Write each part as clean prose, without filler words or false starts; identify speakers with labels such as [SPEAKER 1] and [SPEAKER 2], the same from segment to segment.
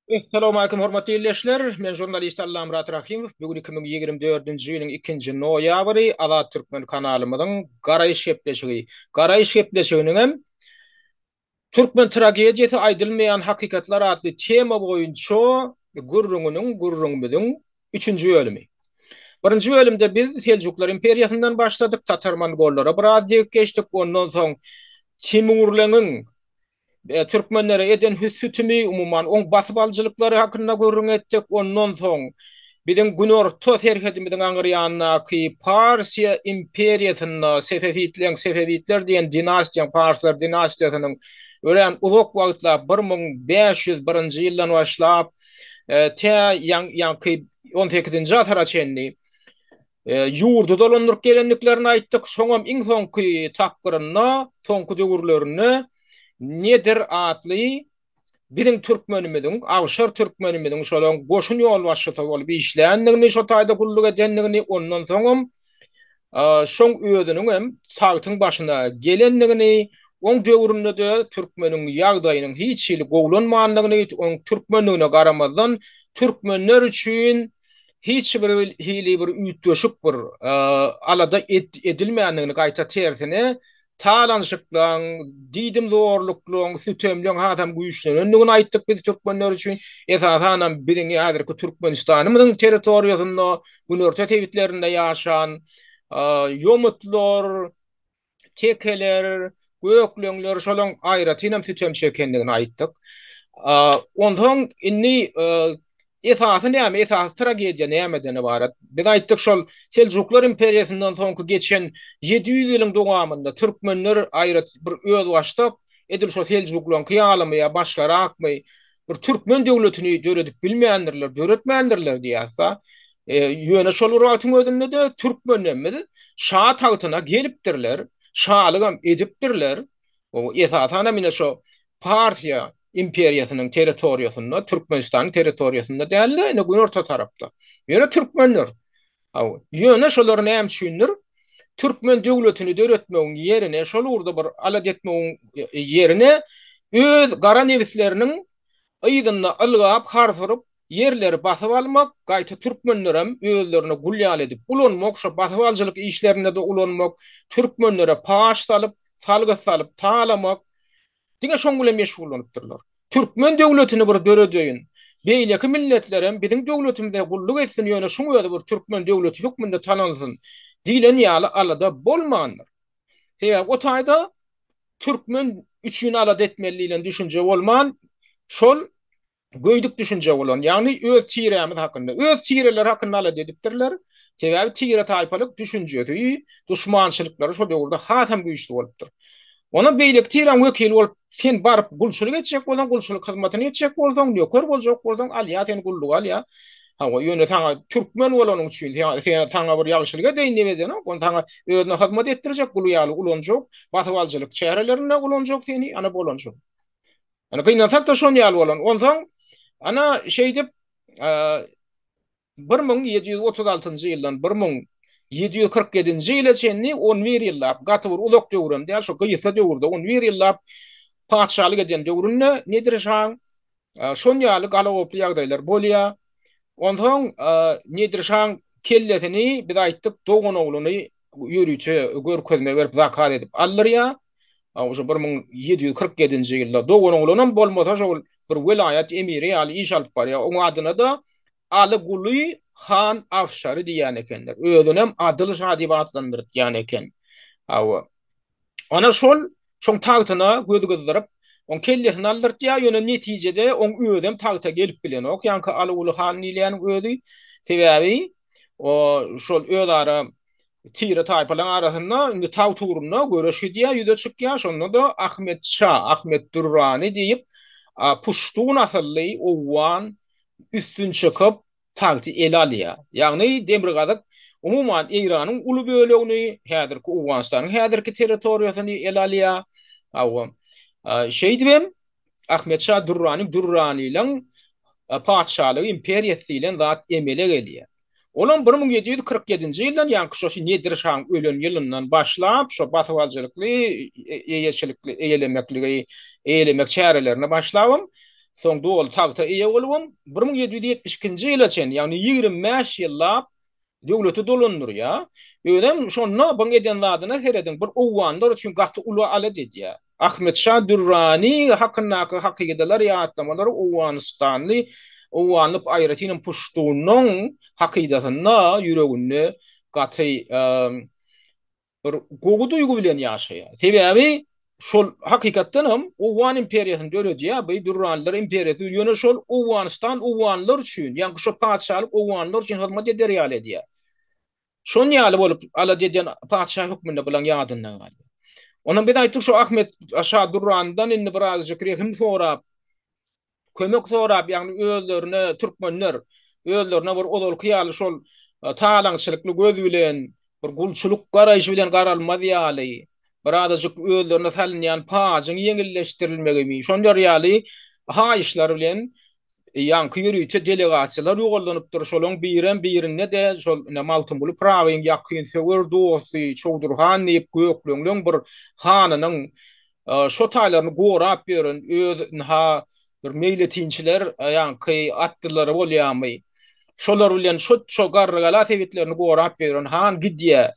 [SPEAKER 1] Essalawmalikim hormatly ildeşler! Men žurnalist Allamyrat Rahymow. Bu gün 2024-nji ýylyň ikinji noýabry Azat Türkmen kanalymyzyň Garaýyş gepleşigi. Garaýyş gepleşiginiň hem Türkmen tragediýasy aýdylmaýan hakykatlar atly tema boýunça gürrüňiniň, gürrüňimiziň üçünji bölümi. Birinji bölümde biz Seljuklar imperiýasyndan başladyk, tatar-mongollara biraz degip geçdik, ondan soň Timurleňiň Türkmenlere eden sütümi, umuman, oň basybalyjylyklary hakynda gürrüň etdik. Ondan soň biziň günorta serhedimiziň aňyrýanyndaky Parsiýa imperiýasynda sefewitleň, sefewitler diýen dinastiýaň, parslar dinastiýasynyň örän uzak wagtlap, 1501-nji ýyldan başlap, tä ýaňky on sekizinji asyra çenli ýurdy dolandyryp gelendiklerini aýtdyk. Şoňam iň soňky tapgyrynda, soňky döwürlerinde Nedir atly biziň türkmenimiziň, awşar türkmenimiziň şolaň goşun ýolbaşçysy bolup işländigini, şo taýda gulluk edendigini, ondan soňam şoň özüniňem tagtyň başyna gelendigini, oň döwründe-de türkmeniň ýagdaýynyň hiç hili gowulanmandygyny, oň türkmendigine garamazdan türkmenler üçin hiç bir hili bir üýtgeşik bir alada edilmändigini, gaýta tersine Talaňşyklaň, diýdimzorluklaň, sütemleň hasam güýçlenendigini aýtdyk biz türkmenler üçin. Esasanam biziň häzirki Türkmenistanymyzyň territoriýasynda, günorta sebitlerinde ýaşan ýomutlar, tekeler, gökleňler şolaň aýratynam sütem çekendigini aýtdyk. Onsoň indi Esasy näme? Esasy tragediýa nämeden ybarat? Biz aýtdyk şol Seljuklar imperiýasyndan soňky geçen 700 ýylyň dowamynda türkmenler aýrat bir özbaşdak edil şo seljuklaryňky ýalymy ýa başgarakmy bir türkmen döwletini döredip bilmändirler, döretmändirler diýýäs-da. Ýöne şol bir wagtyň özünde-de türkmenlerimiz şa tagtyna gelipdirler, şalygam edipdirler. Esasanam ine şo Parfiýa imperiýasynyň territoriýasynda, Türkmenistanyň territoriýasynda däl-de, ine günorta tarapda. Ýöne türkmenler. Hawa, ýöne şolar näme üçindir türkmen döwletini döretmegiň ýerine, şol ugurda bir alada etmegiň ýerine öz gara nebisleriniň yzynda ylgap, hars urup, ýerleri basyp almak, gaýta türkmenlerem özlerine gul ýaly edip ulanmak, şo basybalyjylyk işlerinde-de ulanmak, türkmenlere paç salyp, salgyt salyp talamak, diňe şoň bilen meşgullanypdyrlar. Türkmen döwletini bir döredeýin, beýleki milletlerem biziň döwletimize gulluk etsin, ýöne şuň özi bir türkmen döwleti hökmünde tanalsyn diýlen ýaly alada bolmandyr. Sebäbi o taýda türkmen üçin alada etmeli diýlen düşünje bolman, şol göýdük düşünje bolan, ýagny öz tirämiz hakynda, öz tireleri hakynda alada edipdirler. Sebäbi tire-taýpalyk düşünjesi, duşmançylyklary şo döwürde hasam güýçli bolupdyr. Onam beýleki tiräň wekili bolup, sen baryp gulçulyk etjek bolsaň, gulçulyk hyzmatyny etjek bolsaň, nöker boljak bolsaň, alýar seni gulluga alýar. Hawa, ýöne saňa türkmen bolanyň üçin, saňa bir ýagşylyk edeýin diýip edenok, ony saňa özüne hyzmat etdirjek, gul ýaly ulanjak, basybalyjylyk çärelerinde ulanjak seni, ana bolan şo. Ana gynansak-da şon ýaly bolan. Onsoň ana şeýdip 1736-njy ýyldan 1747-nji ýyla çenli 11 ýyllap, gaty bir uzak döwrem däl, şo gysga döwürde 11 ýyllap patyşalyk eden döwründe Nedir şaň şon ýaly galagoply ýagdaýlar bolýar. Onsoň Nedir şaň kellesini biz aýtdyk, doganogluny ýörite görkezme berip zakaz edip aldyrýar. Şo 1747-nji ýylda doganoglanam bolmasa şol bir welaýat emiri ýaly iş alyp barýar. Oň adyna-da Alyguly han Afşary diýýän ekenler. Özünem Adyl şa diýip atlandyrtýan eken. Hawa. Ana şol şoň tagtyna göz gyzdyryp, oň kellesini aldyrtýar, ýöne netijede oň özem tagta gelip bilenok, ýaňky Alyguly han diýilýäniň özi. Sebäbi o şol özara tire-taýpalaryň arasynda indi tagt ugrunda göreş gidýär, ýüze çykýar. Şonda-da Ahmet şa, Ahmet Dürrany diýip, puştun asylly owgan üstün çykyp, tagty ele alýar. Ýagny demirgazyk, umuman Eýranyň uly bölegini, häzirki Owganystanyň häzirki territoriýasyny ele alýar. Hawa. Şeýdibem Ahmet şa Dürrany Dürranylaň patyşalygy, imperiýasy diýlen zat emele gelýär. Olam 1747-nji ýyldan, ýaňky şo Nedir şaň ölen ýylyndan başlap, şo basybalyjylykly eýeçilikli eýelemekligi, eýelemek çärelerine başlabam, Soň doly tagta eýe bolubam, 1772-nji ýyla çenli, ýagny 25 ýyllap döwleti dolandyrýar. Özem şonda buň eden zadyna serediň, bir owganlar üçin gaty uly alada edýär. Ahmet şa Dürrani hakyndaky hakydalar, ýatlamalar owganystanly, owganlyk aýratynam puştunyň hakydasynda, ýüreginde gaty bir gowy duýgy bilen ýaşaýar. Sebäbi şol hakykatdan hem Owgan imperiýasyny döredýär, bu Dürranylar imperiýasy, ýöne şol Owganystan owganlar üçin, ýagny şol patyşalyk owganlar üçin hyzmat eder ýaly edýär. Şon ýaly bolup alada eden patyşa hökmünde bulaň ýadynda galýar. Ondan biz aýtdyk şo Ahmet şa Dürranydan indi birazajyk rehim sorap, kömek sorap, ýagny özlerine türkmenler özlerine bir ozalky ýaly şol talaňçylykly göz bilen, bir gulçulyk garaýşy bilen garalmaz ýaly, birazajyk özlerine salynýan pajyň ýeňilleşdirilmegimi, şonlar ýaly haýyşlar bilen ýaňky ýörite delegasiýalar ýollanypdyr. Şolaň birem birinde-de şol ine Magtymguly Pyragyň ýakyn söwer dosty Çowdur han diýip gökleňleň bir hanynyň Şo taýlaryny gorap ýören öz ynha bir meýletinçiler ýaňky atlylary bolýamy? Şolar bilen şo şo Garrygala sebitlerini gorap ýören han gidýä.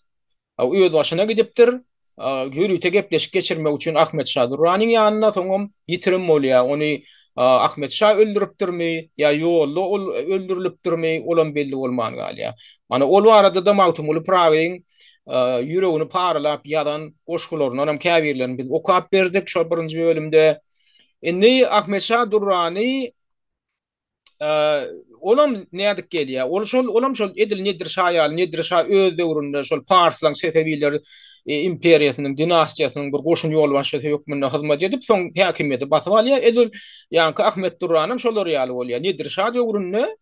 [SPEAKER 1] Öz başyna gidipdir. Ýörite gepleşik geçirmek üçin Ahmet şa Durranyň ýanyna soňam ýitirim bolýa. Ony Ahmet şa öldüripdirmi ýa ýolda ol öldürilipdirmi olam belli bolman galýa. Ana ol barada-da Magtymguly Pyragyň ýüregini paralap ýazan goşgularyndan hem käbirlerini biz okap berdik şol birinji bölümde. Indi Ahmet şa Durrany olam nädip gelýär? Ol şol olam şol edil Nedir şa ýaly Nedir şa öz döwründe şol parslaň Sefewiler imperiýasynyň dinastiýasynyň bir goşun ýolbaşçysy hökmünde hyzmat edip, soň häkimiýeti basyp alýar. Edil ýaňky Ahmet Durranam şolar ýaly bolýar. Nedir şa döwründe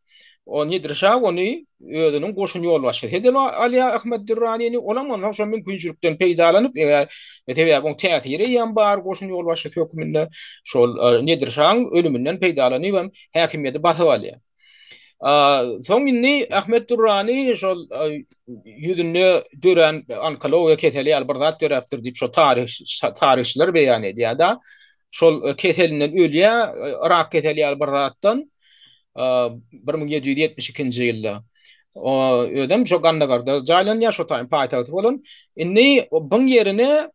[SPEAKER 1] O Nedir şa ony özüniň goşun ýolbaşçysy edip alýar Ahmet Dürranyny. Olam onsoň şo mümkinçilikden peýdalanyp, eger sebäbi oň täsiri eýýäm bar goşun ýolbaşçysy hökmünde, şol Nedir şaň ölüminden peýdalanyp hem häkimiýeti basyp alýar. Soň indi Ahmet Dürrany şol ýüzünde dörän onkologiýa keseli ýaly bir zat döräpdir diýip şol taryh taryhçylar beýan edýär-de. Şol keselinden ölýär, rak keseli ýaly bir zatdan. 1772-nji ýylda. Özem şo Gandagarda jaýlanýar, şo taýyň paýtagty bolan. Indi buň ýerine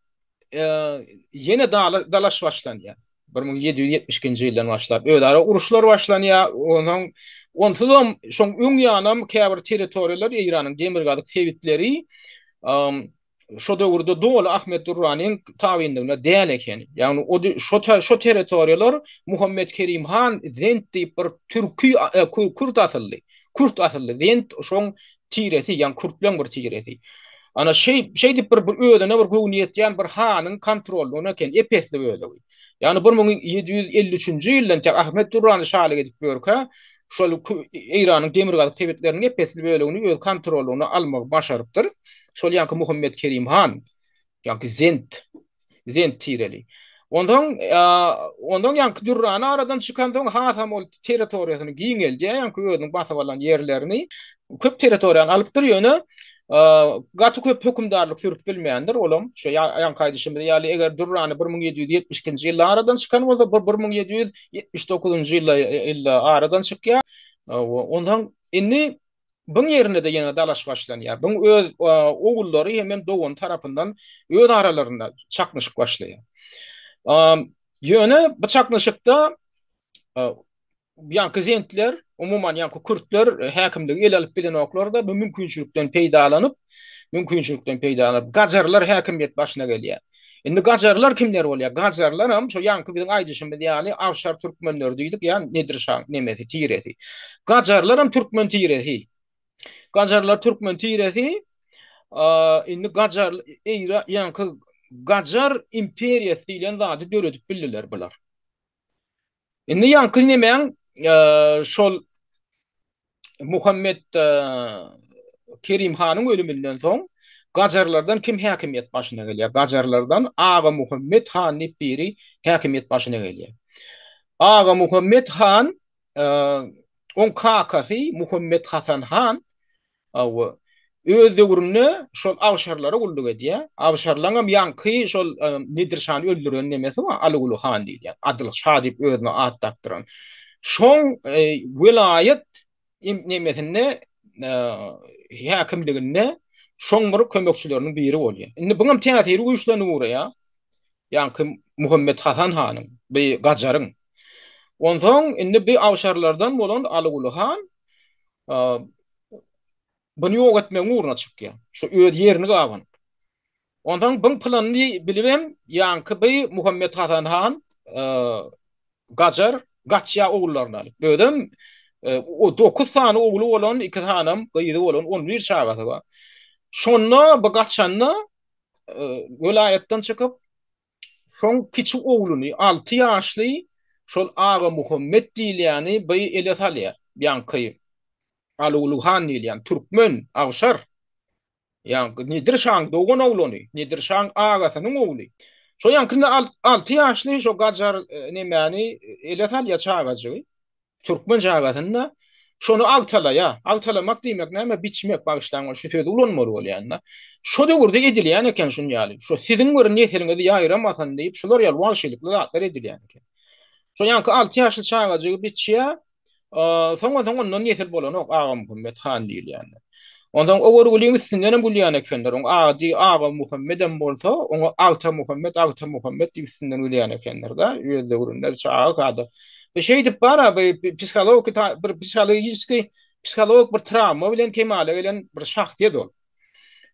[SPEAKER 1] ýene dalaş başlanýar. 1772-nji ýyldan başlap özara uruşlar başlanýar. Onsoň onsuzam şoň öň ýanam käbir territoriýalar Eýranyň demirgazyk sebitleri şo döwürde doly Ahmet Durranyň tabynlygynda däl eken. Ýagny o şo şo territoriýalar Muhammet Kerim han Zend diýip bir türki kürt asylly, kürt asylly Zend şoň tiresi, ýagny kürtleň bir tiresi. Ana şeý şeýdip bir bir özüne bir göwni ýetýän bir hanyň kontrollygynda eken ep-esli bölegi. Ýagny 1753-nji ýyldan tä Ahmet Durrany şalyk edip ýörkä, şol Eýranyň demirgazyk sebitleriniň ep-esli bölegini öz kontrollygyna almagy başarypdyr. Şol ýaňky Muhammet Kerim han, ýaňky Zent, Zent tireli. Onsoň, ondan ýaňky Dürrany aradan çykansoň hasam ol territoriýasyny giňeldýär, ýaňky özüniň basyp alan ýerlerini. Köp territoriýany alypdyr, ýöne gaty köp hökümdarlyk sürüp bilmändir olam. Şo ýaňky aýdyşymyz ýaly, eger Dürrany 1772-nji ýylda aradan çykan bolsa, bu 1779-njy ýylda aradan çykýar. Onsoň indi Buň ýerinde-de ýene dalaş başlanýar. Buň öz ogullary hemem dogany tarapyndan öz aralarynda çaknyşyk başlaýar. Ýöne bu çaknyşykda ýaňky zentler, umuman ýaňky kürtler häkimligi ele alyp bilenoklar-da, bu mümkinçilikden peýdalanyp, mümkinçilikden peýdalanyp, gajarlar häkimiýet başyna gelýär. Indi gajarlar kimler bolýar? Gajarlar hem şo ýaňky biziň aýdyşymyz ýaly awşar türkmenleri diýdik, ýa Nedir şaň nemesi, tiresi. Gajarlar hem türkmen tiresi. Gajarlar türkmen tiresi. Indi gajar eýra ýaňky gajar imperiýasy diýlen zady döredip bildiler bular. Indi ýaňky nemäň şol Muhammet Kerim hanyň ölüminden soň gajarlardan kim häkimiýet başyna gelýär? Gajarlardan Aga Muhammet han diýip biri häkimiýet başyna gelýär. Aga Muhammet han oň kakasy Muhammet Hasan han. Öz döwründe şol awşarlara gulluk edýär. Awşarlaňam ýaňky şol Nedir şany öldüren nemesi bar, Alyguly han diýilýän. Adyl şa diýip özüne at dakdyran. Şoň welaýat nemesinde häkimliginde şoň bir kömekçileriniň biri bolýar. Indi buňam täsiri güýçlenip ugraýar. Ýaňky Muhammet Hasan hanyň, bi Gajaryň. Onsoň indi bi awşarlardan bolan Alyguly han Buny ýok etmegiň ugruna çykýar. Şu öz ýerini gabanyp. Onsoň buň planyny bilibem ýaňky bi Muhammet Hasan han gajar gaçýar ogullaryny alyp. Özem o 9 sany ogly bolan, 2 sanam gyzy bolan 11 çagasy bar. Şonda bu gaçanda welaýatdan çykyp şoň kiçi ogluny 6 ýaşly şol Agamuhammet diýilýäni bi ele salýar. Ýaňky Alyguly han diýilýän türkmen, awşar, ýaňky Nedir şaň dogan oglany, Nedir şaň agasynyň ogly. Şo ýaňkynda alty ýaşly şo gajar nemäni ele salýar çagajygy, türkmen çagasyny-da, şony agtalaýar. Agtalamak diýmek näme? Biçmek, bagyşlaň, şu sözi ulanmaly bolýan-da. Şo döwürde edilýän eken şuny ýaly. Şo siziň bir nesliňiz ýaýramasyn diýip, şular ýaly wagşylykly zatlar edilýän eken. Şo ýaňky alty ýaşly çagajygy biçýär, Soň-soň ondan nesil bolanok Agamuhammet han diýilýänler. Onsoň o görgüliň üstündenem gülýän ekenler. Oň ady Agamuhammedem bolsa, oňa Agtamuhammet, Agtamuhammet diýip üstünden gülýän ekenler-de, öz döwründe çaga-kada. Bu şeýdip bar-a, bu psihologiki bir psihologiki psihologik bir trawma bilen kemala gelen bir şahsyýet ol.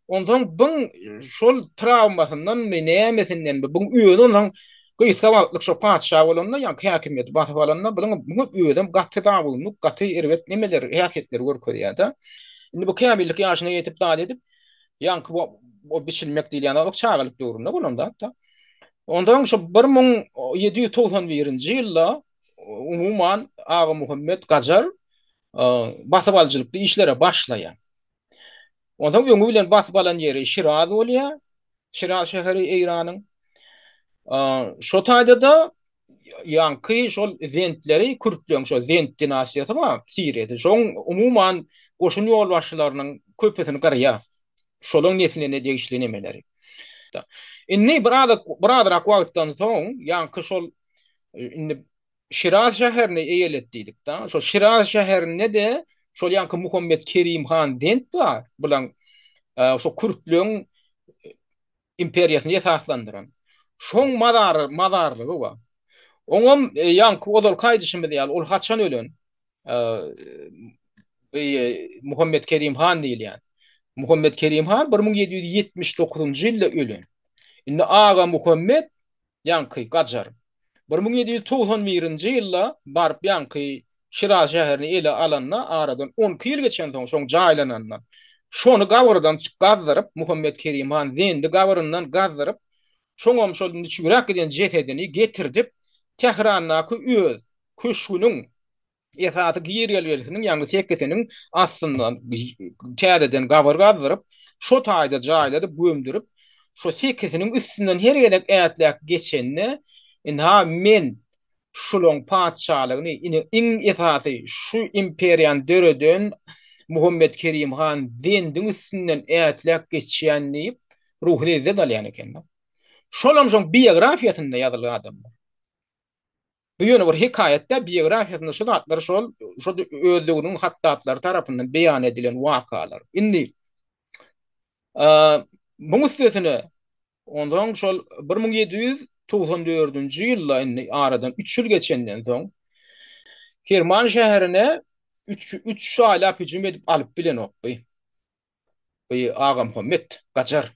[SPEAKER 1] Onsoň buň şol trawmasyndanmy, nämesindenmi, buň özi onsoň gysga wagtlyk şo patyşa bolanda, ýaňky häkimiýeti basyp alanda, bunuň muňa özem gaty zabunlyk, gaty erbet nemeler, häsiýetleri görkezýär-de. Indi bu kämillik ýaşyna ýetip zat edip, ýaňky bu o biçilmek diýilýän zat çagalyk döwründe bolan zat-da. Onsoň şo 1791-nji ýylda umuman Agamuhammet Gajar basybalyjylykly işlere başlaýar. Onsoň öňi bilen basyp alan ýeri Şiraz bolýar. Şiraz şäheri Eýranyň. Şo taýda-da ýaňky şol zentleri, kürtleriň şo zent dinastiýasy bar, Siriýada. Şoň umuman goşun ýolbaşçylarynyň köpüsini gyrýar. Şolaň nesline degişli nemeleri. Indi biraz birazrak wagtdan soň ýaňky şol indi Şiraz şäherini eýeledi diýdik-de. Şol Şiraz şäherinde-de şol ýaňky Muhammet Kerim han Zend bar, bulaň şo kürtleň imperiýasyny esaslandyran. Şoň mazary, mazarlygy bar. Oňam ýaňky ozalky aýdyşymyz ýaly, ol haçan ölen? Muhammet Kerim han diýilýän. Muhammet Kerim han 1779-njy ýylda ölen. Indi Aga Muhammet ýaňky gajar. 1791-nji ýylda baryp ýaňky Şiraz şäherini ele alanda, aradan 12 ýyl geçensoň, şoň jaýlanandan, şony gabyrdan gazdyryp, Muhammet Kerim han Zendi gabryndan gazdyryp, şoňam şol niçigräk giden jesedini getirdip, Tährandaky öz köşgüniň Esasy girelgesiniň, ýagny sekisiniň astyndan täzeden gabyr gazdyryp, şo taýda jaýladyp gömdürip, şo sekisiniň üstünden her gezek ätläp geçende, Ynha, men şulaň patyşalygyny, ine, iň esasy şu imperiýany döreden Muhammet Kerim han Zendiň üstünden ätläp geçýän diýip, ruhy lezzet alýan eken-de. Şolam şoň biografiýasynda ýazylgy adamlar. Bu ýöne bir hekaýat däl, biografiýasynda şu zatlar şol şo öz döwrüniň hatdatlary tarapyndan beýan edilen wakalar. Indi muň üstesine onsoň şol 1794-nji ýylda indi aradan 3 ýyl geçenden soň Kerman şäherine 3 3 aýlap hüjüm edip alyp bilenok bu. Bu Agamuhammet gajar.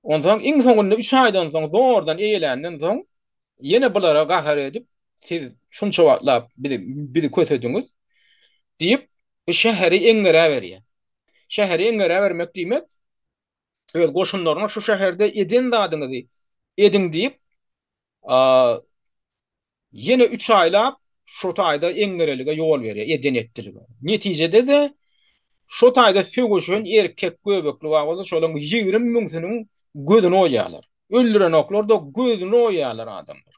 [SPEAKER 1] Onsoň iň soňunda üç aýdan soň zordan eýeländen soň ýene bulara gahar edip, siz şunça wagtlap bizi bizi kösediňiz diýip, bu şäheri eňňerä berýär. Şäheri eňňerä bermek diýmek, öz goşunlaryna şu şäherde eden zadyňyzy ediň diýip, Ýene üç aýlap şo taýda eňňerelige ýol berýär, eden-etdilige. Netijede-de, şo taýda söweşen erkek göbekli bar bolsa, şolaryň 20 müňsüniň gözüni oýýarlar. Öldürenoklar-da, gözüni oýýarlar adamlar.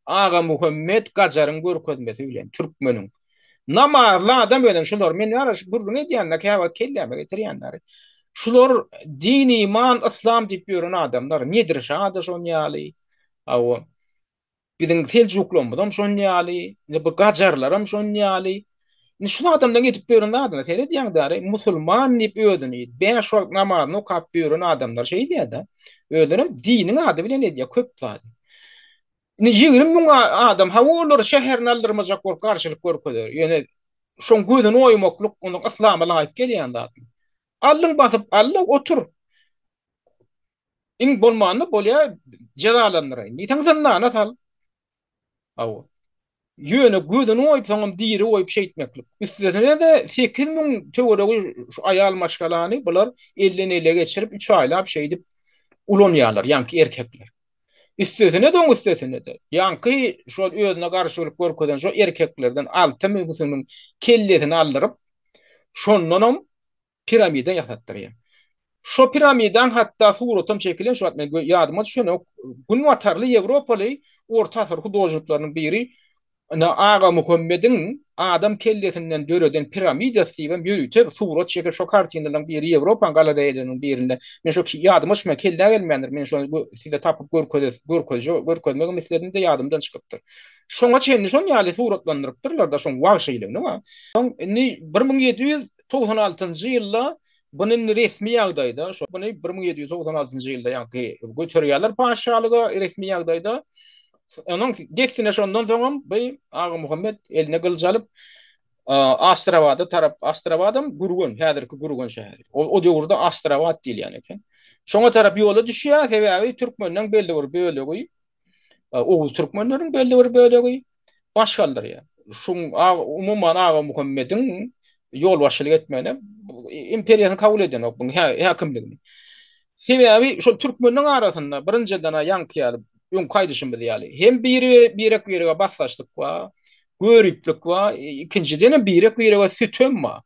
[SPEAKER 1] Agamuhammet Gajaryň görkezmesi bilen, türkmeniň. Namazly adam özem şular men bar şu gürrüň edýände käwagt kelläme getirýänler. Şular din iman yslam diýip ýören adamlar. Nedir şa-da şon ýaly. Hawa. Biziň seljuklarymyzam şon ýaly, indi bu gajarlaram şon ýaly. Indi şul adamlaryň edip ýören zadyna seredýäň däri, musulman diýip özüni bäş wagt namazyny okap ýören adamlar şeýdýär-de. Özlerem diniň ady bilen edýär köp zady. Indi 20 müň adam hawa olar şäherini aldyrmajak bolup garşylyk görkezer. Ýöne şoň gözüni oýmaklyk onuň yslama laýyk gelýän zatmy? Aldyň basyp al-da otur. Iň bolmanda bolýa jezalandyraýyn. Diýseň zyndana sal. Hawa. Ýöne gözüni oýup soňam diri goýup şeýtmeklik. Üstesine-de 8000 töweregi şu aýal maşgalany bular elden ele geçirip üç aýlap şeýdip ulanýarlar, ýaňky erkekler. Üstesine-de oň üstesine-de ýaňky şol özüne garşylyk görkezen şo erkeklerden alty müňüsiniň kellesini aldyryp, şondanam piramida ýasatdyrýar. Şo piramidaň hatda suratam çekilen şu wagt men ýadyma düşenok. Günbatarly ýewropaly orta asyr hudožnikleriniň biri ine Agamuhammediň adam kellesinden döreden piramidasy diýibem ýörite surat çekip şo kartinalaryň biri Ýewropaň galereýalarynyn birinde. Men şo ýadyma düşmän kellä gelmändir. Men şony size tapyp görkezes görkezje görkezmegem isledim-de ýadymdan çykypdyr. Şoňa çenli şon ýaly suratlandyrypdyrlar-da şoň wagşylygyny. Soň indi 1700 96-njy ýylda buny indi resmi ýagdaýda, şo buny 1796-njy ýylda ýaňky göterýärler patyşalyga resmi ýagdaýda. Onuň dessine şondan soňam bu Agamuhammet eline gylyç alyp Astrabada tarap, Astrabadam Gürgen, häzirki Gürgen şäheri. O, o döwürde Astrabat diýilýän eken. Şoňa tarap ýola düşýär, sebäbi türkmenden belli bir bölegi Oguz türkmenleriň belli bir bölegi baş galdyrýar. Şuň umuman Agamuhammediň ýolbaşçylyk etmegine imperiýasyny kabul edenok bu häkimligini. Sebäbi şol türkmenleň arasynda birinjiden ýaňky ýaly öňki aýdyşymyz ýaly hem biri birek birege basdaşlyk bar, göriplik bar, ikinjiden hem birek birege sütem bar.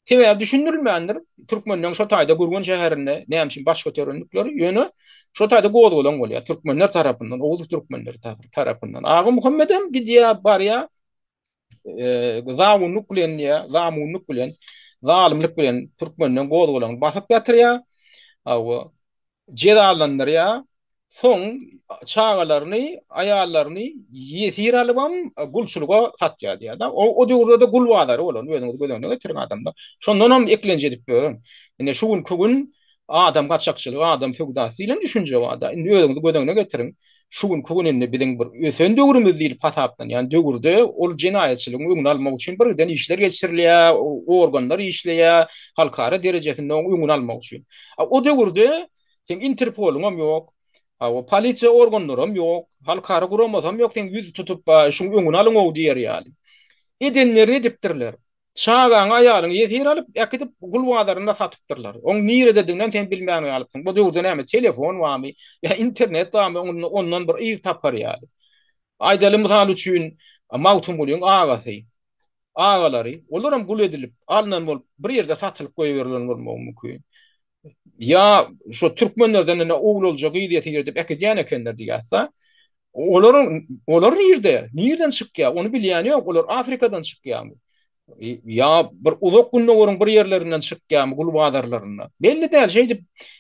[SPEAKER 1] Sebäbi düşündirilmändir, türkmenleň şo taýda Gürgen şäherinde näme üçin baş göterendikleri, ýöne şo taýda gozgalaň bolýar türkmenler tarapyndan, oguz türkmenleri tarapyndan. Aga Muhammedem gidýär, barýar, zawunlyk bilen diýýär, zamunlyk bilen, zalymlyk bilen türkmenden gozgalaňy basyp ýatyrýar. Hawa, jezalandyrýar. Soň çagalaryny, aýallaryny ýesir alybam gulçulyga satýar diýýär-de. O, o döwürde-de gul bazary bolan, özüňiz göz öňüne getiriň adamlar. Şondanam eklenç edip ýören. Ine şu günki gün adam gaçakçylygy, adam söwdasy diýlen düşünje bar-da. Indi özüňiz göz öňüne getiriň. Şu günki gün indi biziň bir ösen döwrümiz diýlip hasaplanýan döwürde ol jenaýatçylygyň öňüni almak üçin birgiden işler geçirilýär, organlar işleýär, halkara derejesinde oň öňüni almak üçin. O döwürde seň Interpolyňam ýok, hawa, polisiýa organlaram ýok, halkara guramasam ýok seň ýüz tutup şuň öňüni alyň-ow diýer ýaly. Edenlerini edipdirler. Çagaňy, aýalyňy ýesir alyp, äkidip gul bazarynda satypdyrlar. Oň niredediginem sen bilmän galypsyň. Bu döwürde näme, telefon barmy, ýa internet barmy, ondan bir yz tapar ýaly. Aýdaly, mysal üçin, Magtymgulyň agasy, agalary, olaram gul edilip, alnan bolup, bir ýerde satylyp goýberilen bolmagy mümkin. Ýa şo türkmenlerden ine ogul olja, gyz ýesir edip äkidýän ekenler diýýäs-de. Olaryň olar nirde? Nirden çykýar? Ony bilýän ýok. Olar Afrikadan çykýarmy? Ýa bir uzak gündogaryň bir ýerlerinden çykýarmy gul bazarlarynda? Belli däl. Şeýdip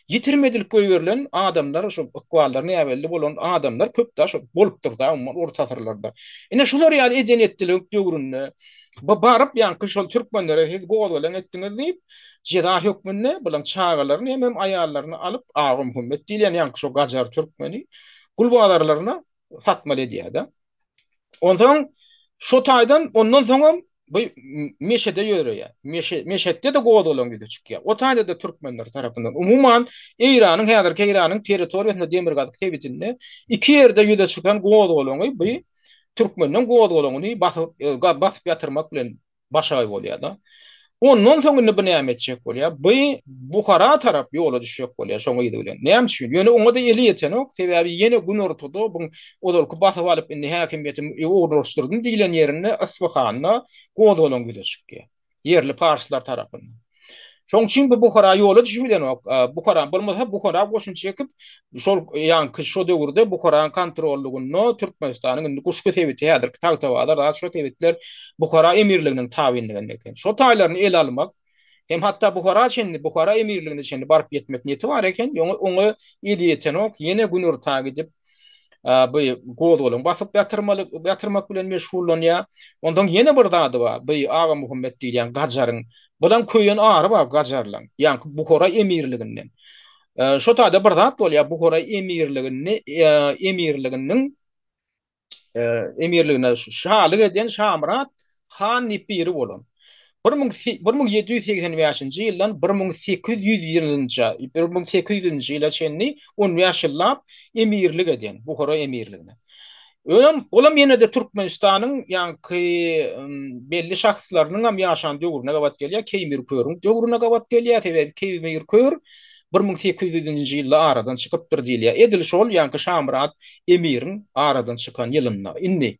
[SPEAKER 1] ýitirim edilip goýberilen adamlar, şo ykballary näbelli bolan adamlar köp da şo bolupdyr da umuman orta asyrlarda. Ine şular ýaly eden-etdilik döwründe bu baryp ýaňky şol türkmenlere siz gozgalaň etdiňiz diýip jeza hökmünde bulaň çagalaryny hemem aýallaryny alyp Agamuhammet diýilýän ýaňky şo gajar türkmeni gul bazarlaryna satmaly edýär-de. Onsoň şo taýdan ondan soňam bu Meşede ýöreýär. Meşe, Meşetde-de gozgalaň ýüze çykýar. O taýda-da türkmenler tarapyndan. Umuman, Eýranyň, häzirki Eýranyň territoriýasynda demirgazyk sebitinde iki ýerde ýüze çykan gozgalaňy bu türkmenden gozgalaňyny basyp, e, basyp ýatyrmak bilen başagaý bolýar-da. Ondan soň indi bu näme etjek bolýar? Bu Buhara tarap ýola düşjek bolýar şoň yzy bilen. Näme üçin? Ýöne oňa-da eli ýetenok. Sebäbi ýene günortada bu ozalky basyp alyp indi häkimiýeti ornaşdyrdym diýlen ýerinde Yspyhanda gozgalaň ýüze çykýar. Ýerli parslar tarapyndan. Şoň üçin bu Buhara ýola düşüp bilenok. Buhara bolmasa Buhara goşun çekip, şol ýaňky şo döwürde Buharanyň kontrollygynda Türkmenistanyň indi Guşgy sebiti häzirki Tagtabazar zat şo sebitler Buhara emirliginiň tabynlygynda eken. Şo taýlaryny ele almak hem hatda Buhara çenli Buhara emirligine çenli baryp ýetmek niýeti bar eken. Ýoňa oňa eli ýetenok. Ýene günorta gidip bu gozgalaň basyp ýatyrmaly ýatyrmak bilen meşgullanýar. Onsoň ýene bir zady bar. Bu Agamuhammet diýilýän gajaryň bulan köýen ary bar gajarlaň. Ýaňky Buhara emirliginden. Şo taýda bir zat bolýar. Buhara emirligini emirliginiň emirligine şalyk eden Şamyrat han diýip biri bolan. 1785-nji ýyldan 1800 ýylynça, 1800-nji ýyla çenli 15 ýyllap emirlik eden, Buhara emirligine. Önem, olam ýene-de Türkmenistanyň ýaňky belli şahslarynyň hem ýaşan döwrüne gabat gelýär, Keýmir Körüň döwrüne gabat gelýär, sebäbi Keýmir Kör 1800-nji ýylda aradan çykypdyr diýilýär. Edil şol ýaňky Şamyrat emiriň aradan çykan ýylynda. Indi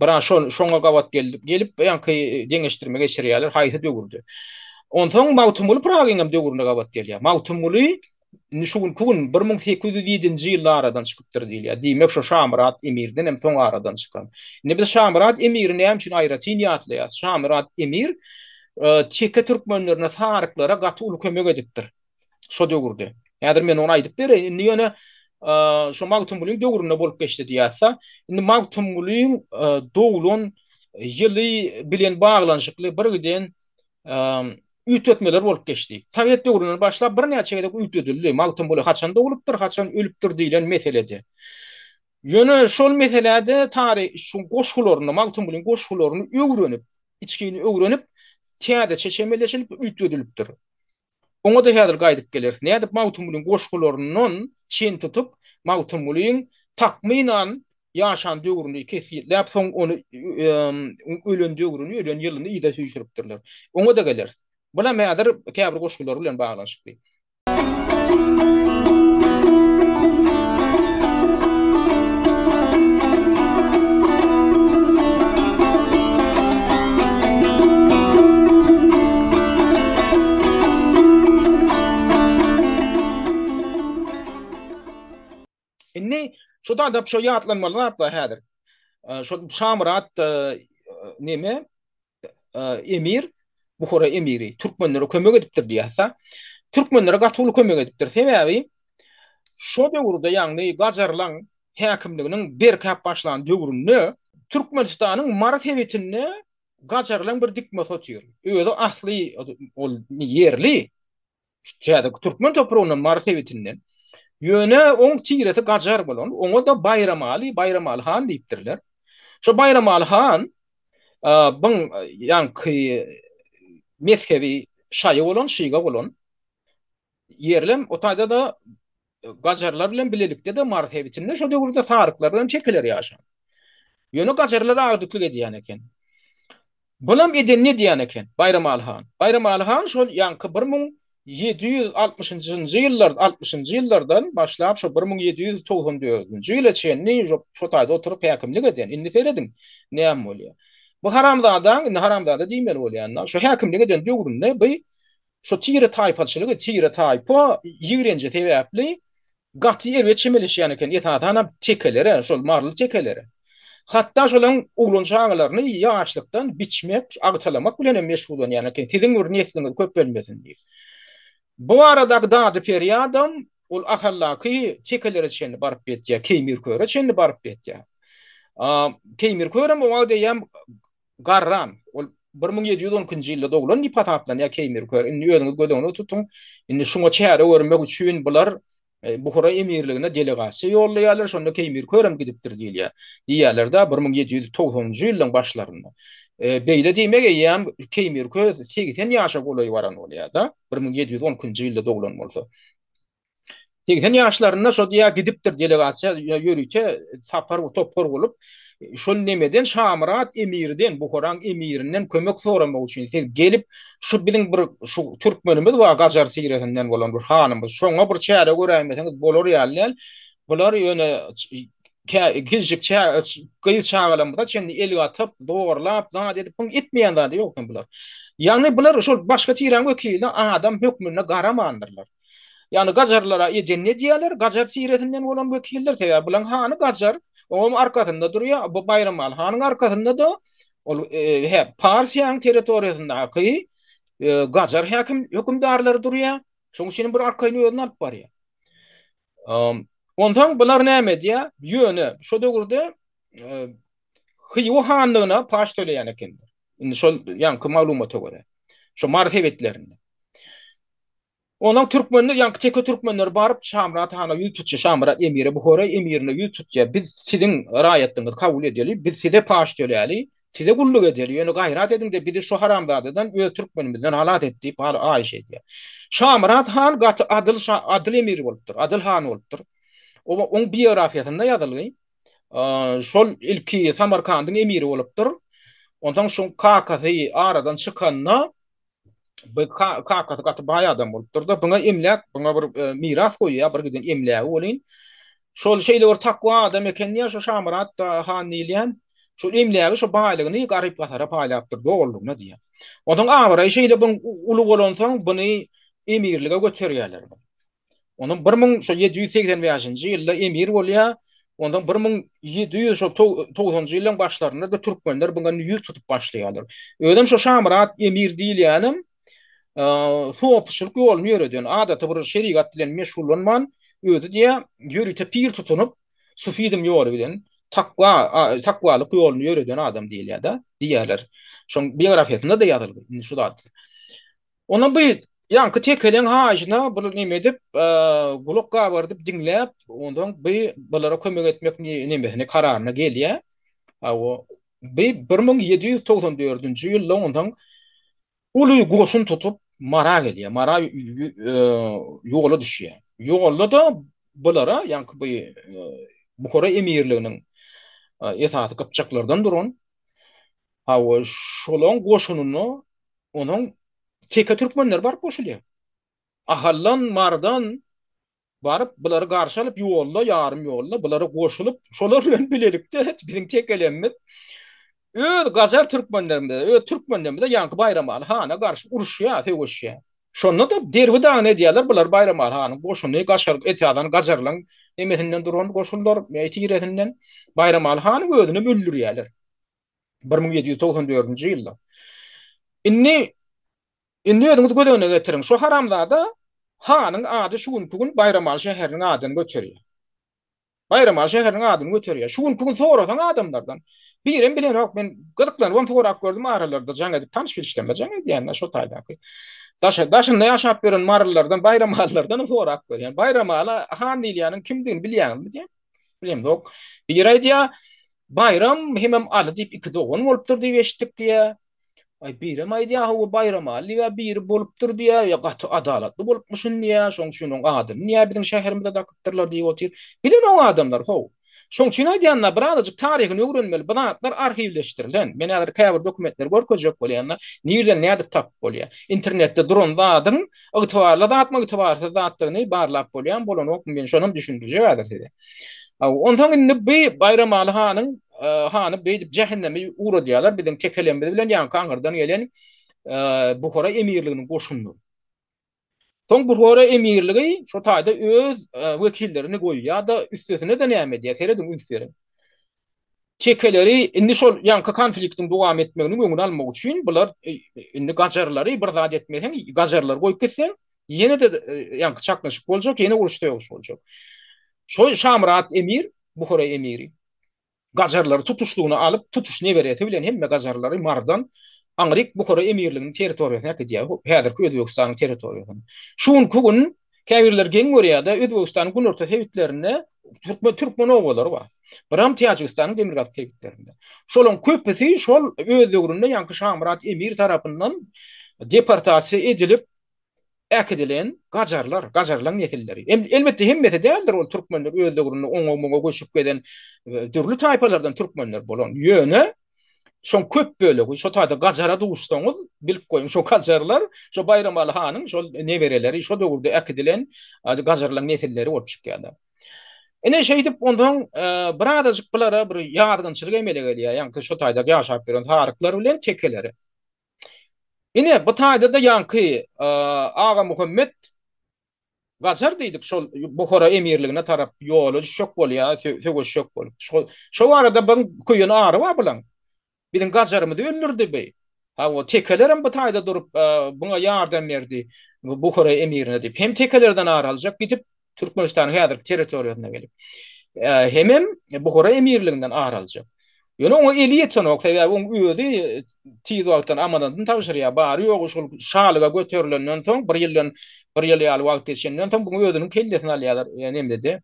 [SPEAKER 1] Biraz şol şoňa gabat geldi, gelip ýaňky deňeşdirme geçirýärler haýsy döwürde. Onsoň Magtymguly Pyragyň hem döwrüne gabat gelýär. Magtymguly indi şu günki gün 1807-nji ýylda aradan çykypdyr diýilýär. Diýmek şo Şamyrat emirden hem soň aradan çykan. Indi biz Şamyrat emiri näme üçin aýratyn ýatlaýarys? Şamyrat emir e, teke türkmenlerine, saryklara gaty uly kömek edipdir. Şo döwürde. Häzir men ony aýdyp bereýin. Indi ýöne şo Magtymgulyň döwründe bolup geçdi diýýärse, indi Magtymgulyň doglan ýyly bilen baglanyşykly bir giden üýtgetmeler bolup geçdi. Sowet döwründen başlap birnäçe gezek üýtgedildi. Magtymguly haçan doglupdyr, haçan ölüpdir diýlen meselede. Ýöne şol meselede taryh şu goşgularyny, Magtymgulyň goşgularyny öwrenip, içgin öwrenip, täzeçe çemeleşilip üýtgedilipdir. Oňa-da häzir gaýdyp geleris. Nädip Magtymgulyň goşgularyndan çen tutup, Magtymgulyň takmynan ýaşan döwrüni kesgitläp, soň ony ölen döwrüni, ölen ýylyny yza süýşüripdirler. Oňa-da geleris. Bulam häzir käbir goşgulary bilen baglanyşykly. Indi şu da şu ýatlanmaly zat bar häzir. Şu Şamyrat neme emir Buhara emiri türkmenlere kömek edipdir diýýärse, türkmenlere gaty uly kömek edipdir. Sebäbi şo döwürde ýagny Gajarlaň häkimliginiň berkäp başlan döwründe Türkmenistanyň Mary sebitinde Gajarlaň bir dikmesi otyr. Özi asly ol ýerli. Täze türkmen topragyndan Mary sebitinden. Ýöne oň tiresi gajar bolan. Oňa-da Baýramaly, Baýramaly han diýipdirler. Şo Baýramaly han byň ýaňky mezhebi şaýy bolan, şyga bolan. Ýerlem o taýda-da Gajarlar bilen bilelikde-de Mary sebitinde şo döwürde saryklar bilen tekeler ýaşan. Ýöne gajarlar agdyklyk edýän eken. Bulam edenini edýän eken Baýramaly han. Baýramaly han şol ýaňky 1760-njy ýyllar, altmyşynjy ýyllardan başlap şo 1794-nji ýyla çenli şo taýda oturyp häkimlik eden. Indi serediň, näme bolýar. Bu haramzadaň, indi haramzada diýmeli bolýan-da, şo häkimlik eden döwründe bu Şo tire-taýpaçylygy, tire-taýpa ýigrenji sebäpli gaty erbet çemeleşýän eken, esasanam tekelere, şol maryly tekelere. Hatda şolaň oglan çagalaryny ýaşlykdan biçmek, agtalamak bilen hem meşgullanýan eken, siziň bir nesliňiz köpelmesin diýip. Bu baradaky dady-perýadam ol Ahaldaky tekelere çenli baryp ýetýär, Keýmir köre çenli baryp ýetýär. Keýmir körem o wagt eýýäm Garran, ol 1712-nji ýylda doglan diýip hasaplanýar Keýmir kör. Indi özüňiz göz öňüne tutuň. Indi şuňa çäre görmek üçin bular e, Buhara emirligine delegasiýa ýollaýarlar. Şonda Keýmir kör hem gidipdir diýilýär. Diýýärler-de 1790-njy ýylyň başlarynda. E, beýle diýmek eýýäm Keýmir kör 80 ýaşa golaý baran bolýar-da. 1712-nji ýylda doglan bolsa. 80 ýaşlarynda şo diýä gidipdir delegasiýa ýörite sapar topar bolup şol nemeden Şamyrat emirden Buharaň emirinden kömek soramak üçin siz gelip şu biziň bir şu türkmenimiz bar gajar tiresinden bolan bir hanymyz şoňa bir çäre göräýmeseňiz bolar ýaly däl bular ýöne. Kiçijik gyz çagalarymyza çenli el gatyp, zorlap, zat edip, buň etmeýän zady ýok eken bular. Ýagny bular şol başga tiräň wekiline adam hökmünde garamandyrlar. Ýagny gajarlara eden edýärler, gajar tiresinden bolan wekiller, sebäbi bulaň hany gajar, oňam arkasynda durýar, bu Baýramaly hanyň arkasynda-da ol he Parfiýanyň territoriýasyndaky gajar häkim hökümdarlary durýar. Şonuň üçin bir arkaýyn özüni alyp barýar. Onsoň bular näme edýär? Ýöne şo döwürde Hywa hanlygyna paç töleýän ekenler. Indi şol ýaňky maglumata görä. Şo Mary sebitlerinde. Ondan türkmenler, ýaňky teke türkmenler baryp Şamyrat hana ýüz tutýar, Şamyrat emire, Buhara emirine ýüz tutýar. Biz siziň raýatlygyňyzy kabul edeli, biz size paç töläli, Size gulluk edeli, ýöne gaýrat ediň-de bizi şu haramzadadan, öz türkmenimizden halas et diýip haýyş edýär. Şamyrat han gaty adyl şa, adyl emir bolupdyr, adyl han bolupdyr. O oň biografiýasynda ýazylgy. Şol ilki Samarkandyň emiri bolupdyr. Onsoň şoň kakasy aradan çykanda Bu kakasy gaty baý adam bolupdyr-da, buňa emläk, buňa bir e, miras goýýar, bir giden emlägi welin. Şol şeýle bir takwa adam eken diýýär, şu Şamyrat han diýilýän. Şol emlägi, şu baýlygyny garyp-gasara paýlapdyr dolulygyna diýýär. Onsoň abraýy şeýle buň uly bolansoň, buny emirlige göterýärler. Onuň 1785-nji ýylda emir bolýar. Ondan 1700 şo togsanjy ýyllaryň başlarynda-da türkmenler buňa ýüz tutup başlaýarlar. Özem şo Şamyrat emir diýilýänem sopuçylyk ýoluny ýöreden, adaty bir şerigat bilen meşgullanman, özi diýýär, ýörite pir tutunyp, sufizm ýoly bilen takwa, takwalyk ýoluny ýöreden adam diýilýär-de, diýýärler. Şoň biografiýasynda-da ýazylgy indi şu zat. Ondan bu ýaňky tekeleň haýyşyna bir neme edip, gulak gabardyp diňläp, ondan bu bulara kömek etmek nemesine kararyna gelýär. Hawa, bu 1794-nji ýylda ondan uly goşun tutup Mara gelýär. Mara ýola düşýär. Ýolda-da bulara ýaňky bu Buhara emirliginiň esasy gypjaklardan duran hawa, şolaň goşunyna Onuň teke türkmenleri baryp goşulýar. Ahaldan, Marydan baryp, bulary garşy alyp, ýolda, ýarym ýolda bulara goşulyp, şolar bilen bilelikde biziň tekelemimiz öz gajar türkmenlerimize, öz türkmenlerimize ýaňky Baýramaly hana garşy uruşýar, söweşýär. Şonda-da derbi-dagyn edýärler, bular Baýramaly hanyň goşuny, gaşar, esasan gajarlaryň nemesinden duran goşunlar, tiresinden Baýramaly hanyň özünem öldürýärler. 1794-nji ýylda. Indi indi özüňiz göz öňüne getiriň, şu haramzada hanyň ady şu günki gün Baýramaly şäheriniň adyny göterýär. Baýramaly şäheriniň adyny göterýär. Şu günki gün sorasaň adamlardan, birem bilenok, men gyzyklanybam sorap gördüm aralarda jaň edip, tanyş-bilişlerime jaň edýän-de şo taýdaky. Daş, daşynda ýaşap ýören marylylardan, baýramalylardanam sorap görýän. Baýramaly han diýilýäniň kimdigini bilýäňizmi diýýän. Bilemzok. Biri aýdýar, Baýram hemem Aly diýip iki dogan bolupdyr diýip eşitdik diýýär. Aý birem aýdýar, hawa Baýram Aly diýýär, biri bolupdyr diýýär, ýa gaty adalatly bolupmyşyn diýýär, şoň üçin oň adyny diýýär biziň şäherimize dakypdyrlar diýip otyr. Bilenok adamlar how. Şoň üçin aýdýan-da, birazajyk taryhyny öwrenmeli, bu zatlar arhiwleşdirilen. Men häzir käbir dokumentleri görkezjek bolýan-da, nirden nädip tapyp bolýar. Internetde duran zadyň ygtybarly zatmy, ygtybarsyz zatdygyny barlap bolýarmy, bolanokmy, men şonam düşündirjek häzir size. Onsoň indi bu Baýramaly hanyň hany beýdip jähenneme ugradýarlar biziň tekelemimiz bilen ýaňky aňyrdan gelen Buhara emirliginiň goşunlary. Soň Buhara emirligi şo taýda öz wekillerini goýýar-da, üstesine-de näme edýär, serediň üns beriň. Tekeleri indi şol ýaňky konfliktiň dowam etmeginiň öňüni almak üçin bular indi gajarlary bir zat etmeseň, gajarlary goýup gitseň, ýene-de ýaňky çaknyşyk boljak, ýene uruş-sögüş boljak. Şol Şamyrat emir, Buhara emiri gajarlary tutuşlygyna alyp, tutuş neberesi bilen hemme gajarlary Marydan aňryk Buhara emirliginiň territoriýasyna äkidýär, häzirki Özbegistanyň territoriýasyna. Şu günki gün Käbirleri geň görýär-de, Özbegistanyň günorta sebitlerinde türkmen türkmen obalary bar. Biram Täjigistanyň demirgazyk sebitlerinde. Şolaryň köpüsi şol öz döwründe ýaňky Şamyrat emir tarapyndan deportasiýa edilip äkidilen gajarlar, gajarlaryň nesilleri. Elbetde hemmesi däldir ol türkmenler öz döwründe oňa-muňa göçüp gezen dürli taýpalardan türkmenler bolan. Ýöne Şoň köp bölegi, şo taýda gajara duşsaňyz, bilip goýuň, şo gajarlar, şo Baýramaly hanyň şol nebereleri, şo döwürde äkidilen gajarlaryň nesilleri bolup çykýarlar. Ine şeýdip onsoň birazajyk bulara bir ýazgynçylyk emele gelýär, ýaňky şo taýda ýaşap ýören saryklar bilen tekelere. Ine bu taýda-da ýaňky Agamuhammet Gajar diýdik şol Buhara emirligine tarap ýola düşjek bolýar, söweşjek bolup. Şo şo barada biň köýen ary bar bulaň. Biziň gajarymyzy öldürdi bi. Hawa, tekelerem bu taýda durup, buňa ýardam berdi, Buhara emirine diýip. Hem tekelerden ar aljak gidip, Türkmenistanyň häzirki territoriýasyna gelip. Hemem Buhara emirliginden ar aljak. Ýöne oňa eli ýetenok, sebäbi oň özi tiz wagtdan amanadyny tabşyrýar. Bary-ýogy şol şalyga göterilenden soň, bir ýyldan, bir ýyl ýaly wagt geçenden soň, buň özüniň kellesini alýarlar, nemede,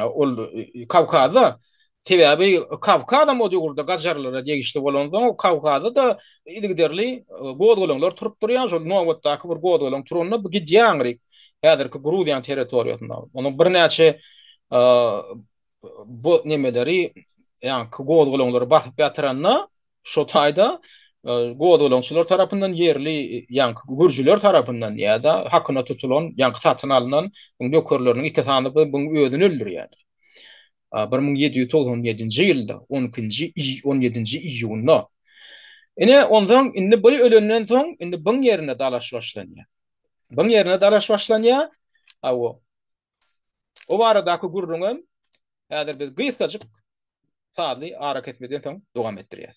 [SPEAKER 1] ol Kawkazda. Sebäbi Kawkazam o döwürde gajarlara degişli bolansoň, Kawkazda-da yzygiderli gozgalaňlar turup durýar. Şol nobatdaky bir gozgalaň turanda bu gidýär aňryk, häzirki Gruziýanyň territoriýasynda. Onuň birnäçe bu nemeleri, ýaňky gozgalaňlary basyp ýatyranda, şo taýda gozgalaňçylar tarapyndan ýerli ýaňky gürjüler tarapyndan ýa-da hakyna tutulan, ýaňky satyn alnan nökerleriniň iki sany buň özüni öldürýärler. 1797-nji ýylda, on ikinji, on ýedinji iýunda. Ine, onsoň indi bu ölenden soň, indi buň ýerine dalaş başlanýar. Buň ýerine dalaş başlanýar. Hawa. O baradaky gürrüňem häzir biz gysgajyk sazly arakesmeden soň dowam etdirýäs.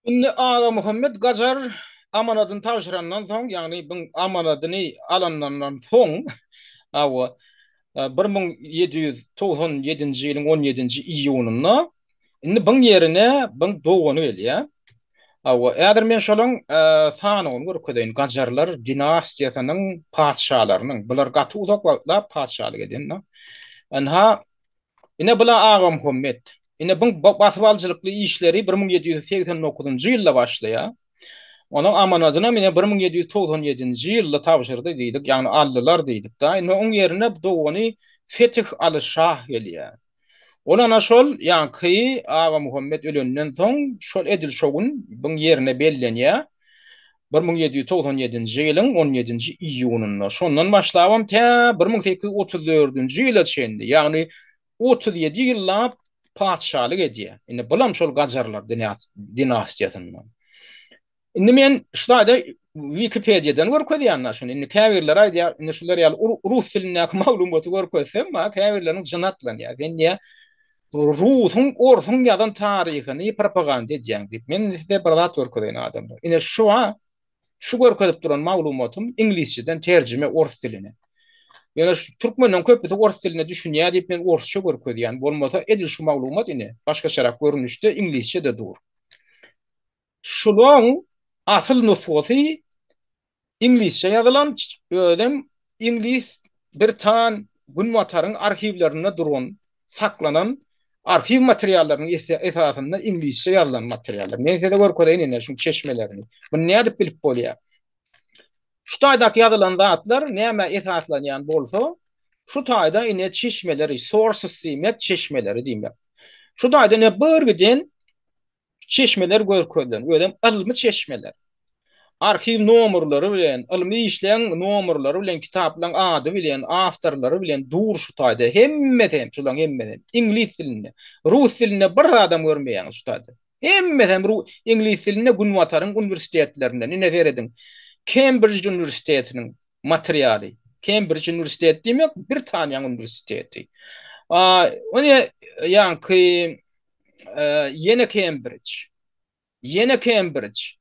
[SPEAKER 1] Indi Agamuhammet Gajar amanadyny tabşyrandan soň, ýagny bu amanadyny alandandan soň, hawa, 1797-nji ýylyň on ýedinji iýunynda indi buň ýerine buň dogany gelýär. Hawa, häzir men şolaň sanawyny görkezeýin, Gajarlar dinastiýasynyň patyşalarynyň. Bular gaty uzak wagtlap patyşalyk eden. Ynha, Ine bula Agamuhammet. Ine buň basybalyjylykly işleri 1789-njy ýylda başlaýar. Onuň amanadynam ine 1797-nji ýylda tabşyrdy diýdik, ýagny aldylar diýdik-da. Indi oň ýerine dogany Fetih Aly şah gelýär. Ol ana şol ýaňky Agamuhammet ölenden soň şol edil şo gün buň ýerine bellenýär. 1797-nji ýylyň on ýedinji iýunynda, şondan başlabam tä 1834-nji ýyla çenli, ýagny 37 ýyllap patyşalyk edýär. Indi bulam şol gajarlar dinastiýasyndan. Indi men şu taýda Wikipediýadan görkezýän-de şuny. Indi käbirleri aýdýar, indi şular ýaly rus dilindäki maglumaty görkezsem, käbirleriniň jyny atlanýar. Sen diýýär, Rusuň, orsuň ýazan taryhyny propaganda edýäň diýip. Men indi size bir zat görkezeýin adamlar. Ine şu a, şu görkezip duran maglumatym iňlisçeden terjime ors diline. Ýöne şu türkmenden köpüsi ors diline düşünýär diýip men orsça görkezýän. Bolmasa edil şu maglumat ine başgaçarak görnüşde iňlisçe-de dur. Şulaň asyl nusgasy Iňlisçe ýazylan, özem iňlis, britan, günbataryň arhiwlerinde duran, saklanan arhiw materiallarynyň esasynda iňlisçe ýazylan materiallar. Men size görkezeýin ine şuň çeşmelerini. Muny nädip bilip bolýar? Şu taýdaky ýazylan zatlar nämä esaslanýan bolsa, şu taýda ine çeşmeleri, sources diýmek, çeşmeleri diýmek. Şu taýda ine bir giden Çeşmeler görkezilen, özem ylmy çeşmeler. Arhiw nomerleri bilen, ylmy işleň nomerleri bilen, kitaplaryň ady bilen, awtorlary bilen dur şu taýda. Hemmesi hem, şularyň hemmesi hem iňlis dilinde. Rus dilinde bir zadam görmeýäňiz şu taýda. Hemmesi hem iňlis dilinde Günbataryň uniwersitetlerinden. Ine serediň. Kembrij uniwersitetiniň materialy. Kembrij uniwersiteti diýmek Britaniýanyň uniwersiteti. Ony ýaňky ýene Kembrij. Ýene Kembrij.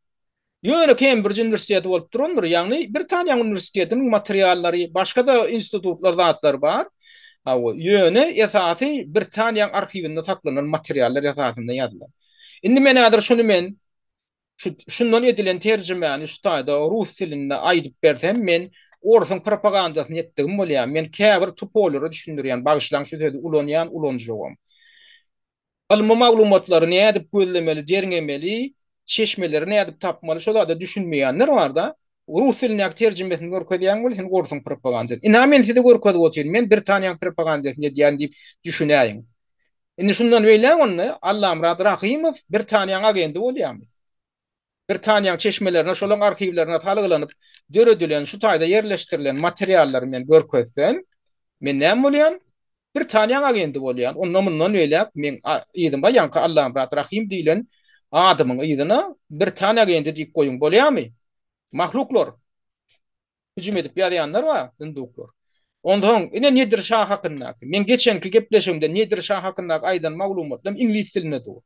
[SPEAKER 1] Ýöne Kembrij uniwersiteti bolup durandyr. Ýagny Britaniýanyň uniwersitetiniň materiallary, başga-da institutlar zatlar bar. Hawa, ýöne esasy Britaniýanyň arhiwinde saklanan materiallar esasynda ýazylan. Indi men häzir şuny men Şu şundan edilen terjimäni şu taýda rus dilinde aýdyp bersem men orsuň propagandasyny etdigim bolýar. Men käbir tupoýlara düşündirýän, bagyşlaň şu sözi ulanýan, ulanjagam. Ylmy maglumatlary nädip gözlemeli, derňemeli, çeşmeleri nädip tapmaly şo zada düşünmeýänler barda. Rus dilindäki terjimesini görkezýäň weli sen orsuň propagandasy. Ynha men size görkezip otyryn, men Britaniýanyň propagandasyny edýän diýip düşünäýiň. Indi şundan beýläk onda Allamyrat Rahymow Britaniýanyň agendi bolýarmy? Britaniýanyň çeşmelerine, şolaryň arhiwlerine salgylanyp döredilen, şu taýda ýerleşdirilen materiallary men görkezsem, men näme bolýan? Britaniýanyň agendi bolýan. Onda mundan beýläk meň yzyma ýaňky Allamyrat Rahym diýlen adymyň yzyna Britan agendi diýip goýuň bolýamy? Mahluklar! Hüjüm edip ýazýanlar bar, dunduklar. Onsoň ine Nedir şa hakyndaky, meň geçenki gepleşigimde Nedir şa hakyndaky aýdan maglumatlarym iňlis dilinde dur.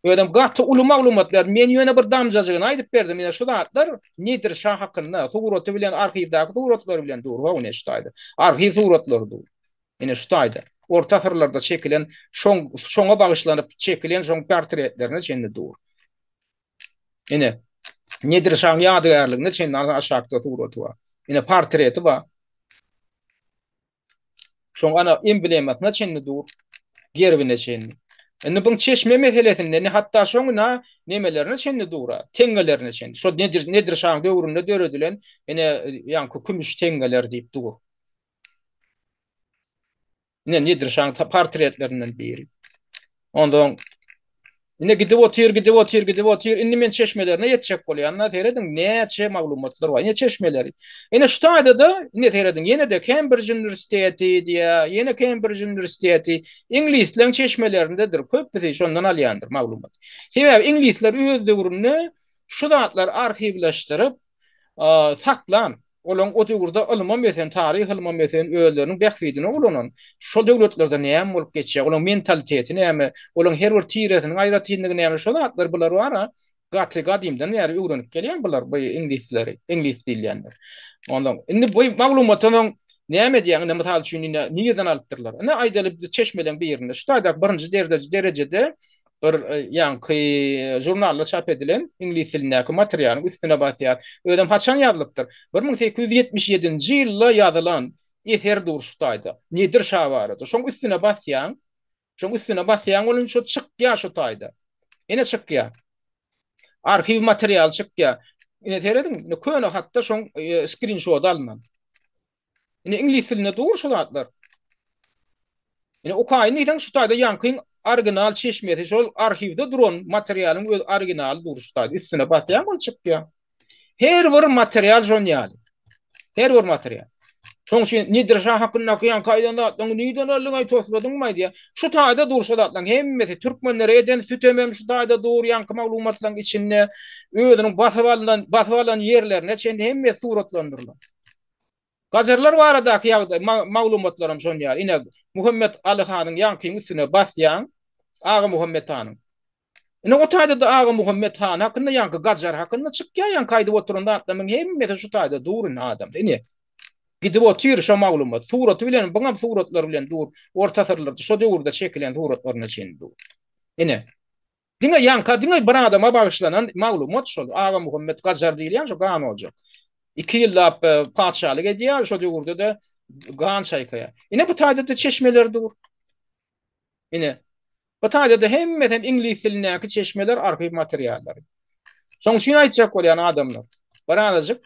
[SPEAKER 1] Özem gaty uly maglumatlar. Men ýöne bir damjajygyny aýdyp berdim. Ine şu zatlar Nedir şa hakynda suraty bilen arhiwdaky suratlary bilen dur. How ine şu taýda. Arhiw suratlary dur. Ine şu taýda. Orta asyrlarda çekilen şoň şoňa bagyşlanyp çekilen şoň portretlerine çenli dur. Ine Nedir şaň ýadygärligine çenli aşakda suraty bar. Ine portreti bar. Şoň ana emblemasyna çenli dur. Gerbine çenli. Indi buň çeşme meselesinde indi hatda şoň ina nemelerine çenli dur-a, teňňelerine çenli. Şo Nedir Nedir şaň döwründe döredilen ine ýaňky kümüş teňňeler diýip dur. Ine Nedir şaň portretlerinden biri. Ondan Ine gidip otyr, gidip otyr, gidip otyr. Indi men çeşmelerine ýetjek bolýan-da, serediň, näçe maglumatlar bar. Ine çeşmeleri. Ine şu taýda-da, ine serediň, ýene-de Kembrij uniwersiteti diýýär, ýene Kembrij uniwersiteti. Iňlisleň çeşmelerindedir, köpüsi şondan alýandyr maglumat. Sebäbi iňlisler öz döwründe şu zatlary arhiwleşdirip, saklan. Olaň o döwürde ylmam ösen, taryh ylmam ösen, özleriniň bähbidine ulanan, şol döwletlerde näme bolup geçýär, olaň mentaliteti näme, olaň her bir tiresiniň aýratynlygy näme, şo zatlar bular bar-a, gaty gadymdan bäri öwrenip gelýän bular, bu iňlisleri, iňlis diýilýänler. Ondan indi bu maglumatdan soň näme edýäň, indi mysal üçin indi nireden alypdyrlar? Ine aýdaly biz çeşmeleň birinde, şu taýdaky birinji derejede bir ýaňky žurnalda çap edilen iňlis dilindäki materialyň üstüne basýar. Özem haçan ýazylypdyr? 1877-nji ýylda ýazylan eser dur şu taýda. Nedir şa barada. Şoň üstüne basýaň. Şoň üstüne basýaň welin şo çykýar şu taýda. Ine çykýar. Arhiw materialy çykýar. Ine serediň, ine köne hatda şoň skrinşody alnan. Ine iňlis dilinde dur şu zatlar. Ine okaýyn diýseň şu taýda ýaňkyň original çeşmesi şol arhiwde duran materialyň öz originaly dur şu taýda. Üstüne basýaň ol çykýar. Her bir material şon ýaly. Her bir material. Şoň üçin Nedir şa hakyndaky ýaňky aýdan zatlaryňy nirden aldyň-aý tosladyňmy diýýär. Şu taýda dur şu zatlaryň hemmesi. Türkmenlere eden sütemem şu taýda dur ýaňky maglumatlaryň içinde. Özüniň basyp alynan, basyp alan ýerlerine çenli hemmesi suratlandyrylan. Gajarlar baradaky ýagdaý, maglumatlaram şon ýaly. Ine, Muhammet Aly hanyň ýaňkyň üstüne basýaň, Aga Muhammet hanyň. Ine, o taýda-da Aga Muhammet han hakynda, ýaňky gajar hakynda çykýar, ýaňky aýdyp oturan zatlarymyň hemmesi şu taýda dur indi adamda. Ine, gidip otyr şo maglumat. Suraty bilen, buňam suratlary bilen dur. Orta asyrlarda, şo döwürde çekilen suratlaryna çenli dur. Ine. Diňe ýaňka diňe bir adama bagyşlanan maglumat şol. Agamuhammet Gajar diýilýän şo gan ojak. Iki ýyllap patyşalyk edýär, şo döwürde-de gan çaýkaýar. Ine bu taýda-da çeşmeler dur. Ine. Bu taýda-da hemmesi hem iňlis dilindäki çeşmeler, arhiw materiallary. Şonuň üçin aýtjak bolýan adamlar, birazajyk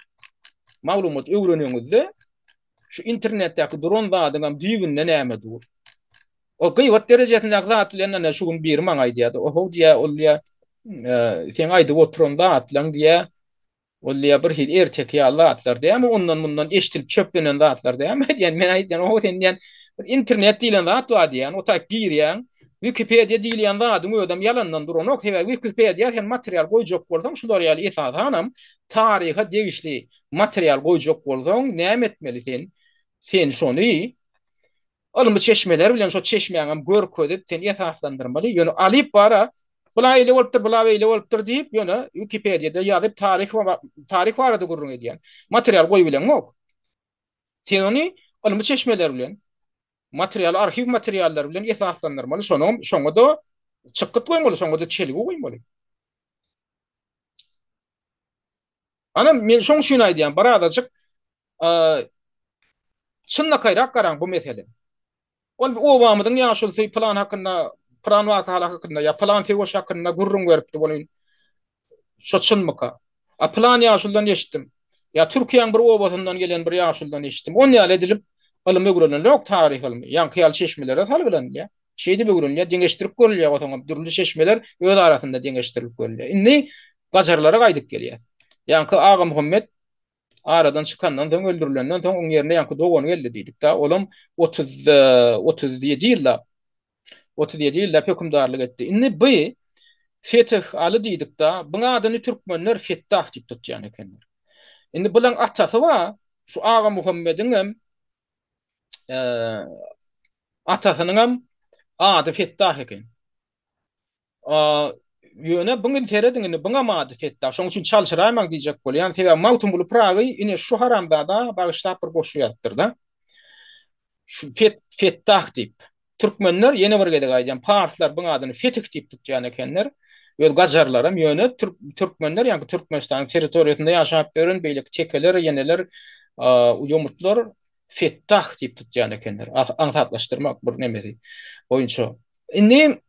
[SPEAKER 1] maglumat öwreniňizde şu internetdäki duran zadyňam düýbünde näme dur. O gybat derejesindäki zat bilen ine şu gün biri maňa aýdýardy. Ohow diýýär, ol diýýär, seň aýdyp oturan zatlaň diýýär, ol diýýär bir hili erteki ýaly zatlar dämi, ondan-mundan eşidilip çöplenen zatlar dämi diýýän. Men aýdýan, ohow sen diýýän, bir internet diýlen zat bar diýýän, o taýyp girýäň, Wikipediýa diýilýän zadyň özem ýalandan duranok, sebäbi Wikipediýa sen material goýjak bolsaň, şular ýaly esasanam taryha degişli material goýjak bolsaň, näme etmeli sen? Sen şony Ylmy çeşmeler bilen şo çeşmäňem görkezip sen esaslandyrmaly. Ýöne alyp bara bula eýle bolupdyr, bula beýle bolupdyr diýip ýöne Wikipediýada ýazyp taryh taryh barada gürrüň edýän material goýubileňok. Sen ony ylmy çeşmeler bilen material arhiw materiallary bilen esaslandyrmaly. Şonuň şoňa-da çykgyt goýmaly, şoňa-da çelgi goýmaly. Ana men şoň üçin aýdýan birazajyk çynlakaýrak garaň bu mesele. Ol obamyzyň ýaşulusy pylan hakynda, pylan wakalar hakynda ýa pylan söweş hakynda gürrüň beripdi welin şo çynmyka? A pylan ýaşuludan eşitdim. Ýa Türkiýäň bir obasyndan gelen bir ýaşuludan eşitdim. On ýaly edilip ylym öwrenilenok, taryh ylmy. Ýaňky ýaly çeşmelere salgylanylýar. Şeýdip öwrenilýär, deňeşdirip görülýär, osoňam dürli çeşmeler öz arasynda deňeşdirilip görülýär. Indi gajarlara gaýdyp gelýäs. Ýaňky Agamuhammet aradan çykandan soň, öldürilenden soň oň ýerine ýaňky dogany geldi diýdik-dä. Olam 37 ýyllap 37 ýyllap hökümdarlyk etdi. Indi bu Fetih Aly diýdik-dä, buň adyny türkmenler Fettah diýip tutýan ekenler. Indi bulaň atasy bar, şu Agamuhammediňem atasynyňam ady Fettah eken. Ýöne buň indi serediň indi buňam ady Fettah. Şoň üçin çalşyraýmaň diýjek bolýan. Sebäbi Magtymguly Pyragy ine şu haramzada bagyşlap bir goşgy ýazypdyr-da. Şu Fet Fettah diýip. Türkmenler ýene bir gezek aýdýan, parslar buň adyny Fetih diýip tutýan ekenler. Öz gajarlaram ýöne türkmenler ýaňky Türkmenistanyň territoriýasynda ýaşap ýören beýleki tekeler, ýeneler, ýomutlar Fettah diýip tutýan ekenler. Aňsatlaşdyrmak bir nemesi boýunça. Indi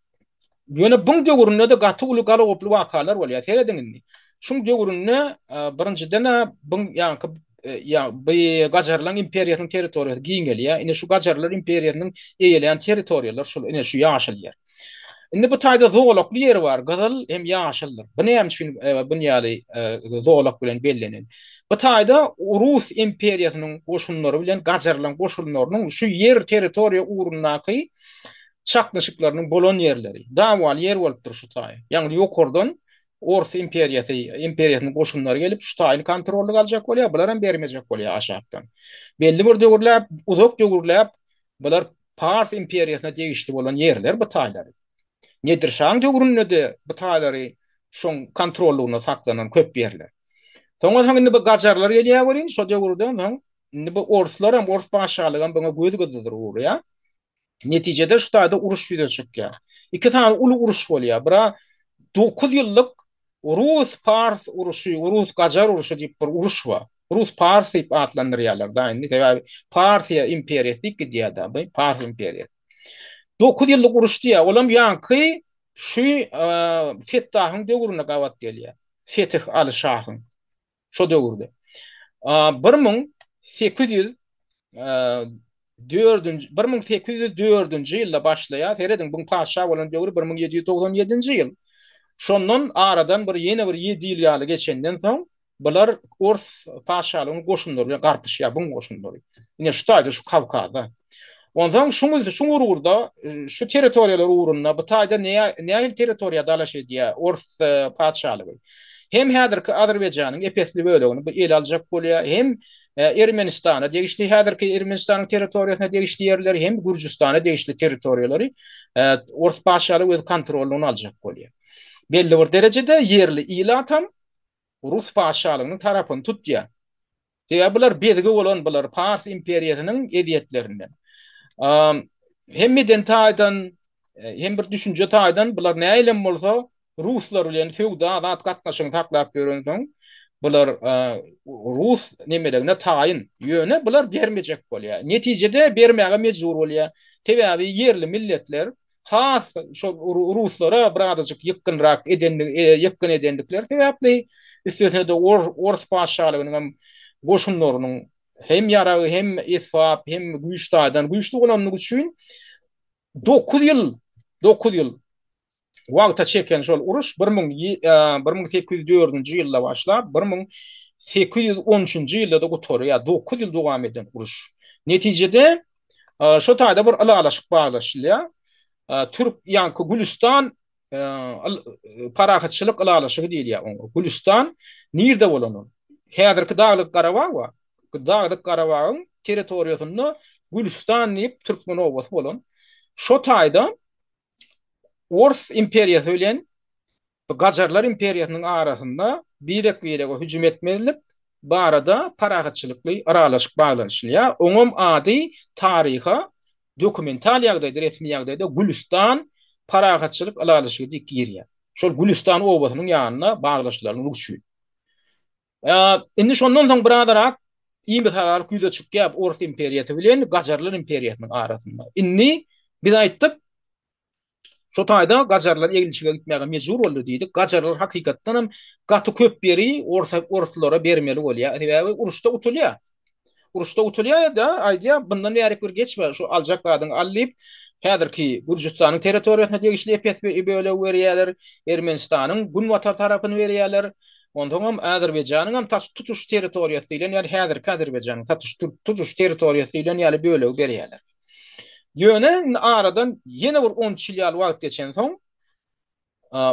[SPEAKER 1] ýöne buň döwründe-de gaty uly galagoply wakalar bolýar. Serediň indi. Şuň döwründe birinjiden-ä buň ýaňky ýa bu Gajarlaryň imperiýasynyň territoriýasy giňelýär. Ine şu Gajarlar imperiýasynyň eýeleýän territoriýalary şul ine şu ýaşyl ýer. Indi bu taýda zolakly ýeri bar, gyzyl hem ýaşyldyr. Bu näme üçin bun ýaly zolak bilen bellenen? Bu taýda Rus imperiýasynyň goşunlary bilen Gajarlaryň goşunlarynyň şu ýer territoriýa ugrundaky çaknyşyklarynyň bolan ýerleri. Dawaly ýer bolupdyr şu taý. Ýagny ýokardan Ors imperiýasy, imperiýasynyň goşunlary gelip şu taýyny kontrollyk aljak bolýar, bular hem bermejek bolýar aşakdan. Belli bir döwürläp, uzak döwürläp bular Pars imperiýasyna degişli bolan ýerler bu taýlary. Nedir şaň döwründe-de bu taýlary şoň kontrollygynda saklanan köp ýerler. Soňa soň indi bu gajarlar gelýär welin şo döwürden soň indi bu orslar hem ors patyşalygam buňa göz gyzdyryp urýar. Netijede şu taýda uruş ýüze çykýar. Iki sany uly uruş bolýar. Bira 9 ýyllyk Rus-pars uruşy, Rus-gajar uruşy diýip bir uruş bar. Rus-pars diýip atlandyrýarlar da indi. Sebäbi Parfiýa imperiýasy diýip gidýär-de bu, Pars imperiýasy. 9 ýyllyk uruş diýýär. Olam ýaňky şu Fettahyň döwrüne gabat gelýär. Fetih Aly şahyň. Şo döwürde. 1800 dördünji 1804-nji ýylda başlaýar. Serediň, bu patyşa bolan döwri 1797-nji ýyl. Şondan aradan bir ýene bir 7 ýyl ýaly geçenden soň bular ors patyşalygynyň goşunlary bilen garpyşýar, buň goşunlary. Ine şu taýda şu Kawkazda. Onsoň şuň şuň ugurda şu territoriýalar ugrunda bu taýda nähili territoriýa dalaş edýär ors patyşalygy. Hem häzirki Azerbaýjanyň ep-esli bölegini bu ele aljak bolýar, hem Ermenistana degişli häzirki Ermenistanyň territoriýasyna degişli ýerleri, hem Gürjüstana degişli territoriýalary ors patyşalygy öz kontrollygyna aljak bolýar. Belli bir derejede ýerli ilatam Rus patyşalygynyň tarapyny tutýar. Sebäbi bular bezgi bolan bular Pars imperiýasynyň ezýetlerinden. Hem medeni taýdan, hem bir düşünje taýdan bular nähilem bolsa ruslar bilen söwda zat gatnaşygyny saklap ýörensoň, bular rus nemelerine taýyn. Ýöne bular bermejek bolýar. Netijede bermäge mejbur bolýar. Sebäbi ýerli milletler has şol ruslara birazajyk ýykgynrak edenlik ýykgyn edendikleri sebäpli, üstesine-de ors patyşalygynyň hem goşunlarynyň hem ýaragy, hem esbap, hem güýç taýdan güýçli bolanlygy üçin 9 ýyl, 9 ýyl wagta çeken şol uruş 1804-nji ýylda başlap, 1813-nji ýylda-da gutarýar. 9 ýyl dowam eden uruş. Netijede Şo taýda bir ylalaşyk baglaşylýar. Türk ýaňky Gülüstan parahatçylyk ylalaşygy diýilýär oňa. Gülüstan nirde bolan ol? Häzirki Daglyk Garabag bar. Daglyk Garabagyň territoriýasynda Gülüstan diýip türkmen obasy bolan. Şo taýda Ors imperiýasy bilen Gajarlar imperiýasynyň arasynda birek-birege hüjüm etmezlik barada parahatçylykly yralaşyk baglanyşylýar. Oňam ady taryha dokumental ýagdaýda, resmi ýagdaýda Gülüstan parahatçylyk ylalaşygy diýip girýär. Şol Gülüstan obasynyň ýanynda baglaşylanlygy üçin. Indi şondan soň birazrak imisalalyk ýüze çykýar Ors imperiýasy bilen Gajarlar imperiýasynyň arasynda. Indi biz aýtdyk. Şo taýda gajarlar eglişige gitmäge mejbur boldy diýdik. Gajarlar hakykatdan hem gaty köp ýeri orsa orslara bermeli bolýar. Sebäbi uruşda utulýar. Uruşda utulýar-da, aýdýar, bundan bärik bir geçme, şu aljak zadyňy al diýip, häzirki Gürjüstanyň territoriýasyna degişli ep-esli bölegi berýärler, Ermenistanyň günbatar tarapyny berýärler. Onsoňam Azerbaýjanyň hem tas tutuş territoriýasy diýlen ýaly, häzirki Azerbaýjanyň tutuş tutuş territoriýasy diýlen ýaly bölegi berýärler. Ýöne indi aradan ýene bir 13 ýyl ýaly wagt geçensoň,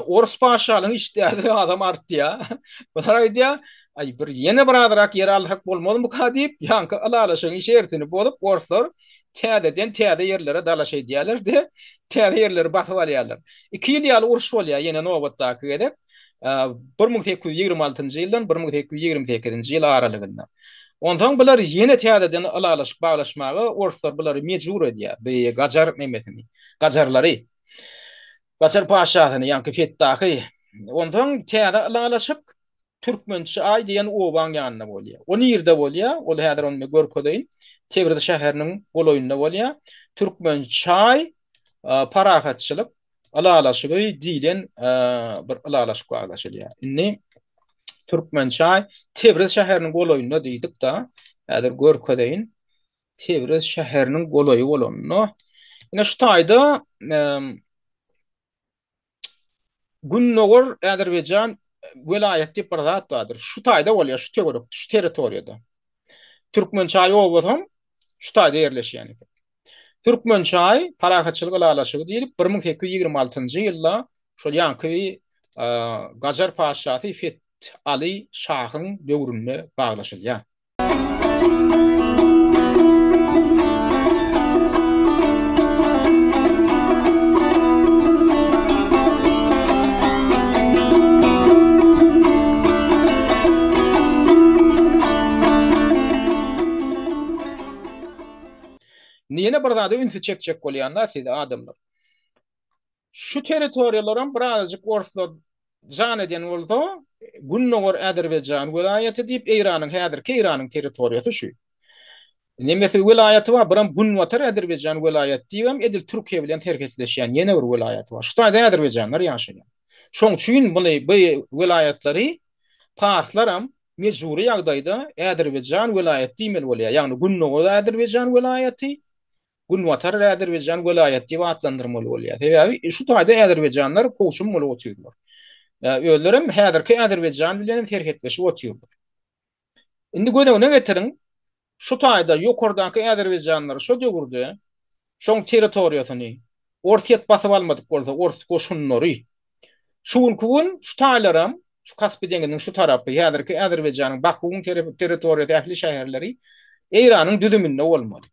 [SPEAKER 1] Orus paşalyň işdäsi adam artýar. Bular aýdýar, aý bir ýene bir azrak ýer alsak bolmazmyka diýip, ýaňky ylalaşygyň şertini bozup, orslar täzeden täze ýerlere dalaş edýärler-de, täze ýerleri basyp alýarlar. Iki ýyl ýaly uruş bolýar ýene nobatdaky gezek. 1826-njy ýyldan 1828-nji ýyl aralygynda. Onsoň bular ýene täzeden ylalaşyk baglaşmaga orslar bulary mejbur edýär, bu gajar nemesini, gajarlary. Gajar paşasyny, ýaňky Fettahy. Onsoň täze ylalaşyk Türkmençaý diýen obaň ýanynda bolýar. O nirde bolýar? Ol häzir ony men görkezeýin. Tebriz şäheriniň golaýynda bolýar. Türkmençaý parahatçylyk ylalaşygy diýlen bir ylalaşyk baglaşylýar. Indi Türkmençaý Tebriz şäheriniň golaýynda diýdik-de, häzir görkezeýin. Tebriz şäheriniň golaýy bolanda, ine şu taýda Gündogar Azerbaýjan welaýat diýip bir zat bardyr. Şu taýda bolýar, şu töwerek, şu territoriýada. Türkmençaý obasam şu taýda ýerleşýän eken. Türkmençaý parahatçylyk ylalaşygy diýlip 1826-njy ýylda şol ýaňky Gajar patyşasy Feth Aly şahyň döwründe baglaşylýar. Indi ýene bir zada ünsi çekjek bolýanlar siz adamlar. Şu territoriýalaram birazajyk orslar jan eden bolsa, Gündogar Azerbaýjan welaýaty diýip Eýranyň häzirki Eýranyň territoriýasy şu. Nemesi welaýaty bar, biram Günbatar Azerbaýjan welaýaty diýibem edil Türkiýe bilen serhetleşýän ýene bir welaýaty bar. Şu taýda azerbaýjanlar ýaşaýar. Şoň üçin muny bu welaýatlary parslaram mejbury ýagdaýda Azerbaýjan welaýaty diýmeli bolýar. Ýagny Gündogar Azerbaýjan welaýaty, Günbatar Azerbaýjan welaýaty diýip atlandyrmaly bolýar. Sebäbi şu taýda azerbaýjanlar kowçum bolup otyrlar. Özlerem häzirki Azerbaýjan bilen hem serhetleşip otyrlar. Indi göz öňüne getiriň, şu taýda ýokardaky azerbaýjanlar şo döwürde şoň territoriýasyny Orsýet basyp almadyk bolsa, ors goşunlary şu günki gün şu taýlaram, şu Kaspi deňiziniň şu tarapy, häzirki Azerbaýjanyň Bakuwyň territoriýasy ähli şäherleri Eýranyň düzüminde bolmaly.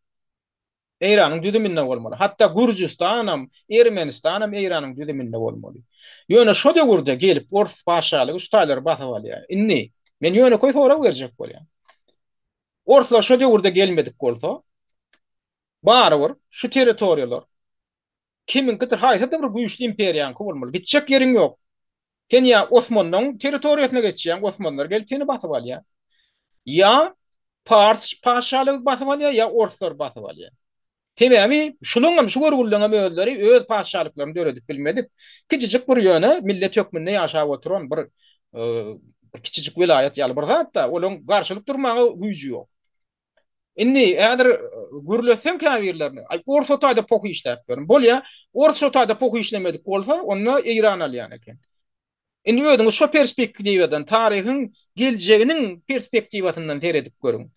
[SPEAKER 1] Eýranyň düzüminde bolmaly. Hatda Gürjüstanam, Ermenistanam Eýranyň düzüminde bolmaly. Ýöne şo döwürde gelip ors paşalygy şu taýlary basyp alýar. Indi men ýönekeý sorag berjek bolýan. Orslar şo döwürde gelmedik bolsa, barybir şu territoriýalar kimiňkidir, haýsydyr bir güýçli imperiýaňky bolmaly. Gitjek ýeriň ýok. Sen ýa Osmanlyň territoriýasyna geçýäň, osmanlar gelip seni basyp alýar. Ýa Pars patyşalygy basyp alýar, ýa orslar basyp alýar. Sebäbi şulaň hem, şu görgülileň hem özleri öz patyşalyklaryny döredip bilmedik. Kiçijik bir ýöne millet hökmünde ýaşap oturan bir bir kiçijik welaýat ýaly bir zat-da, olaň garşylyk durmaga güýji ýok. Indi häzir gürletseň käbirlerini, aý ors o taýda poh işläp ýörün. Bolýa, ors şo taýda poh işlemedik bolsa, onda Eýran alýan eken. Indi özüňiz şo perspektiwadan, taryhyň geljeginiň perspektiwasyndan seredip görüň.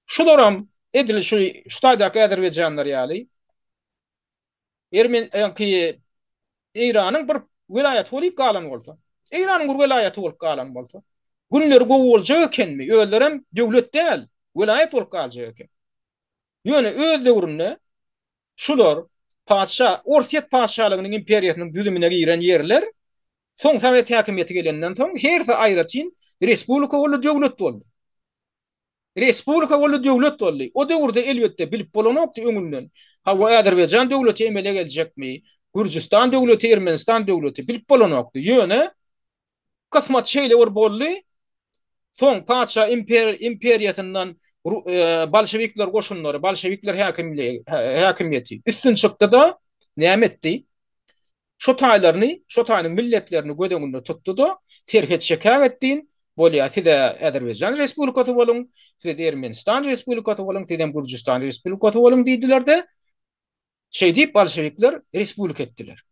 [SPEAKER 1] Şularam edil şu şu taýdaky azerbaýjanlar ýaly Ermen ýaňky Eýranyň bir welaýaty bolup galan bolsa, Eýranyň bir welaýaty bolup galan bolsa, günleri gowy boljak ekenmi? Özlerem döwlet däl, welaýat bolup galjak eken. Ýöne öz döwründe şular patyşa, Orsýet patyşalygynyň imperiýasynyň düzümine giren ýerler soň sowet häkimiýeti gelenden soň hersi aýratyn respublika boldy, döwlet boldy. Respublika boldy, döwlet boldy. O döwürde elbetde bilip bolanokdy öňünden. Hawa Azerbaýjan döwleti emele geljekmi, Gürjüstan döwleti, Ermenistan döwleti bilip bolanokdy. Ýöne kysmat şeýle bir boldy, soň patyşa imperiýasyndan bolşewikler goşunlary, bolşewikler häkimligi, häkimiýeti üstün çykdy-da, näme etdi? Şo taýlaryny, şo taýynyň milletlerini göz öňünde tutdy-da, serhet çekäk etdin, bolýa, siz-ä Azerbaýjan Respublikasy boluň, siz Ermenistan Respublikasy boluň, sizem Gürjüstan Respublikasy boluň diýdiler-de, şeýdip bolşewikler respublika etdiler.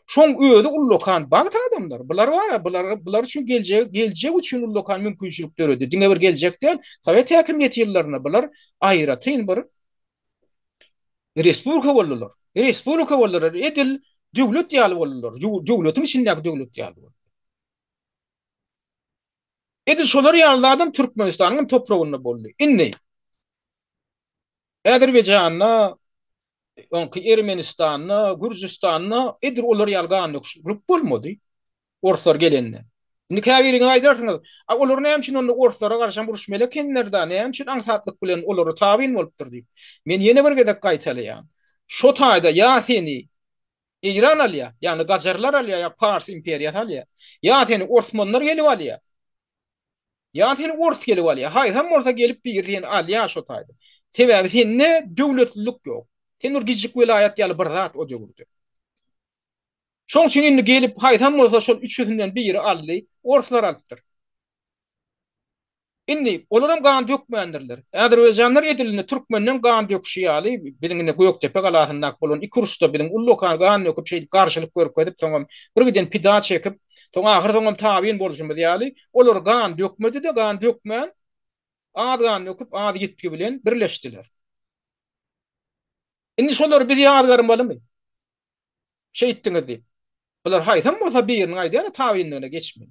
[SPEAKER 1] Şoň özi ullakan bagt adamlar. Bular bar-a, bular, bular üçin geljek, geljek üçin ullakan mümkinçilik döredi. Diňe bir geljek däl, sowet häkimiýeti ýyllarynda bular aýratyn bir Respublika boldular. Respublika boldular. Edil döwlet ýaly boldular. Döwletiň içindäki döwlet ýaly boldular. Edil şolar ýaly zadam Türkmenistanyň hem topragynda boldy. Indi Azerbaýjanda, öňki Ermenistanda, Gürjüstanda edil olar ýaly gan döküşiklik bolmady. Orslar gelende. Indi käbiriňiz aýdarsyňyz, A olar näme üçin onda orslara garşam uruşmaly ekenler-da, näme üçin aňsatlyk bilen olara tabyn bolupdyr diýip. Men ýene bir gezek gaýtalaýan. Şo taýda ýa seni Eýran alýar, ýagny gajarlar alýar ýa Pars imperiýasy alýar, ýa seni osmanlar gelip alýar. Ýa seni ors gelip alýar. Haýsam bolsa gelip biri seni alýar şo taýda. Sebäbi sende döwletlilik ýok. Sen bir gijik welaýat ýaly bir zat o döwürde. Şoň üçin indi gelip haýsam bolsa şol üçüsinden biri aldy, orslar alypdyr. Indi olaram gan dökmändirler. Azerbaýjanlar edil indi türkmenden gan döküşi ýaly, biziň indi Gökdepe galasyndaky bolan iki uruşda biziň ullakan gan döküp şeýdip garşylyk görkezip soňam bir giden pida çekip, soň ahyr soňam tabyn bolşumyz ýaly, olar gan dökmedi-de, gan dökmän, az gan döküp, az ýitgi bilen birleşdiler. Indi şolary biz ýazgarmalymy? Şeýtdiňiz diýip. Bular haýsam bolsa biriniň aýdýany tabynlygyna geçmeli.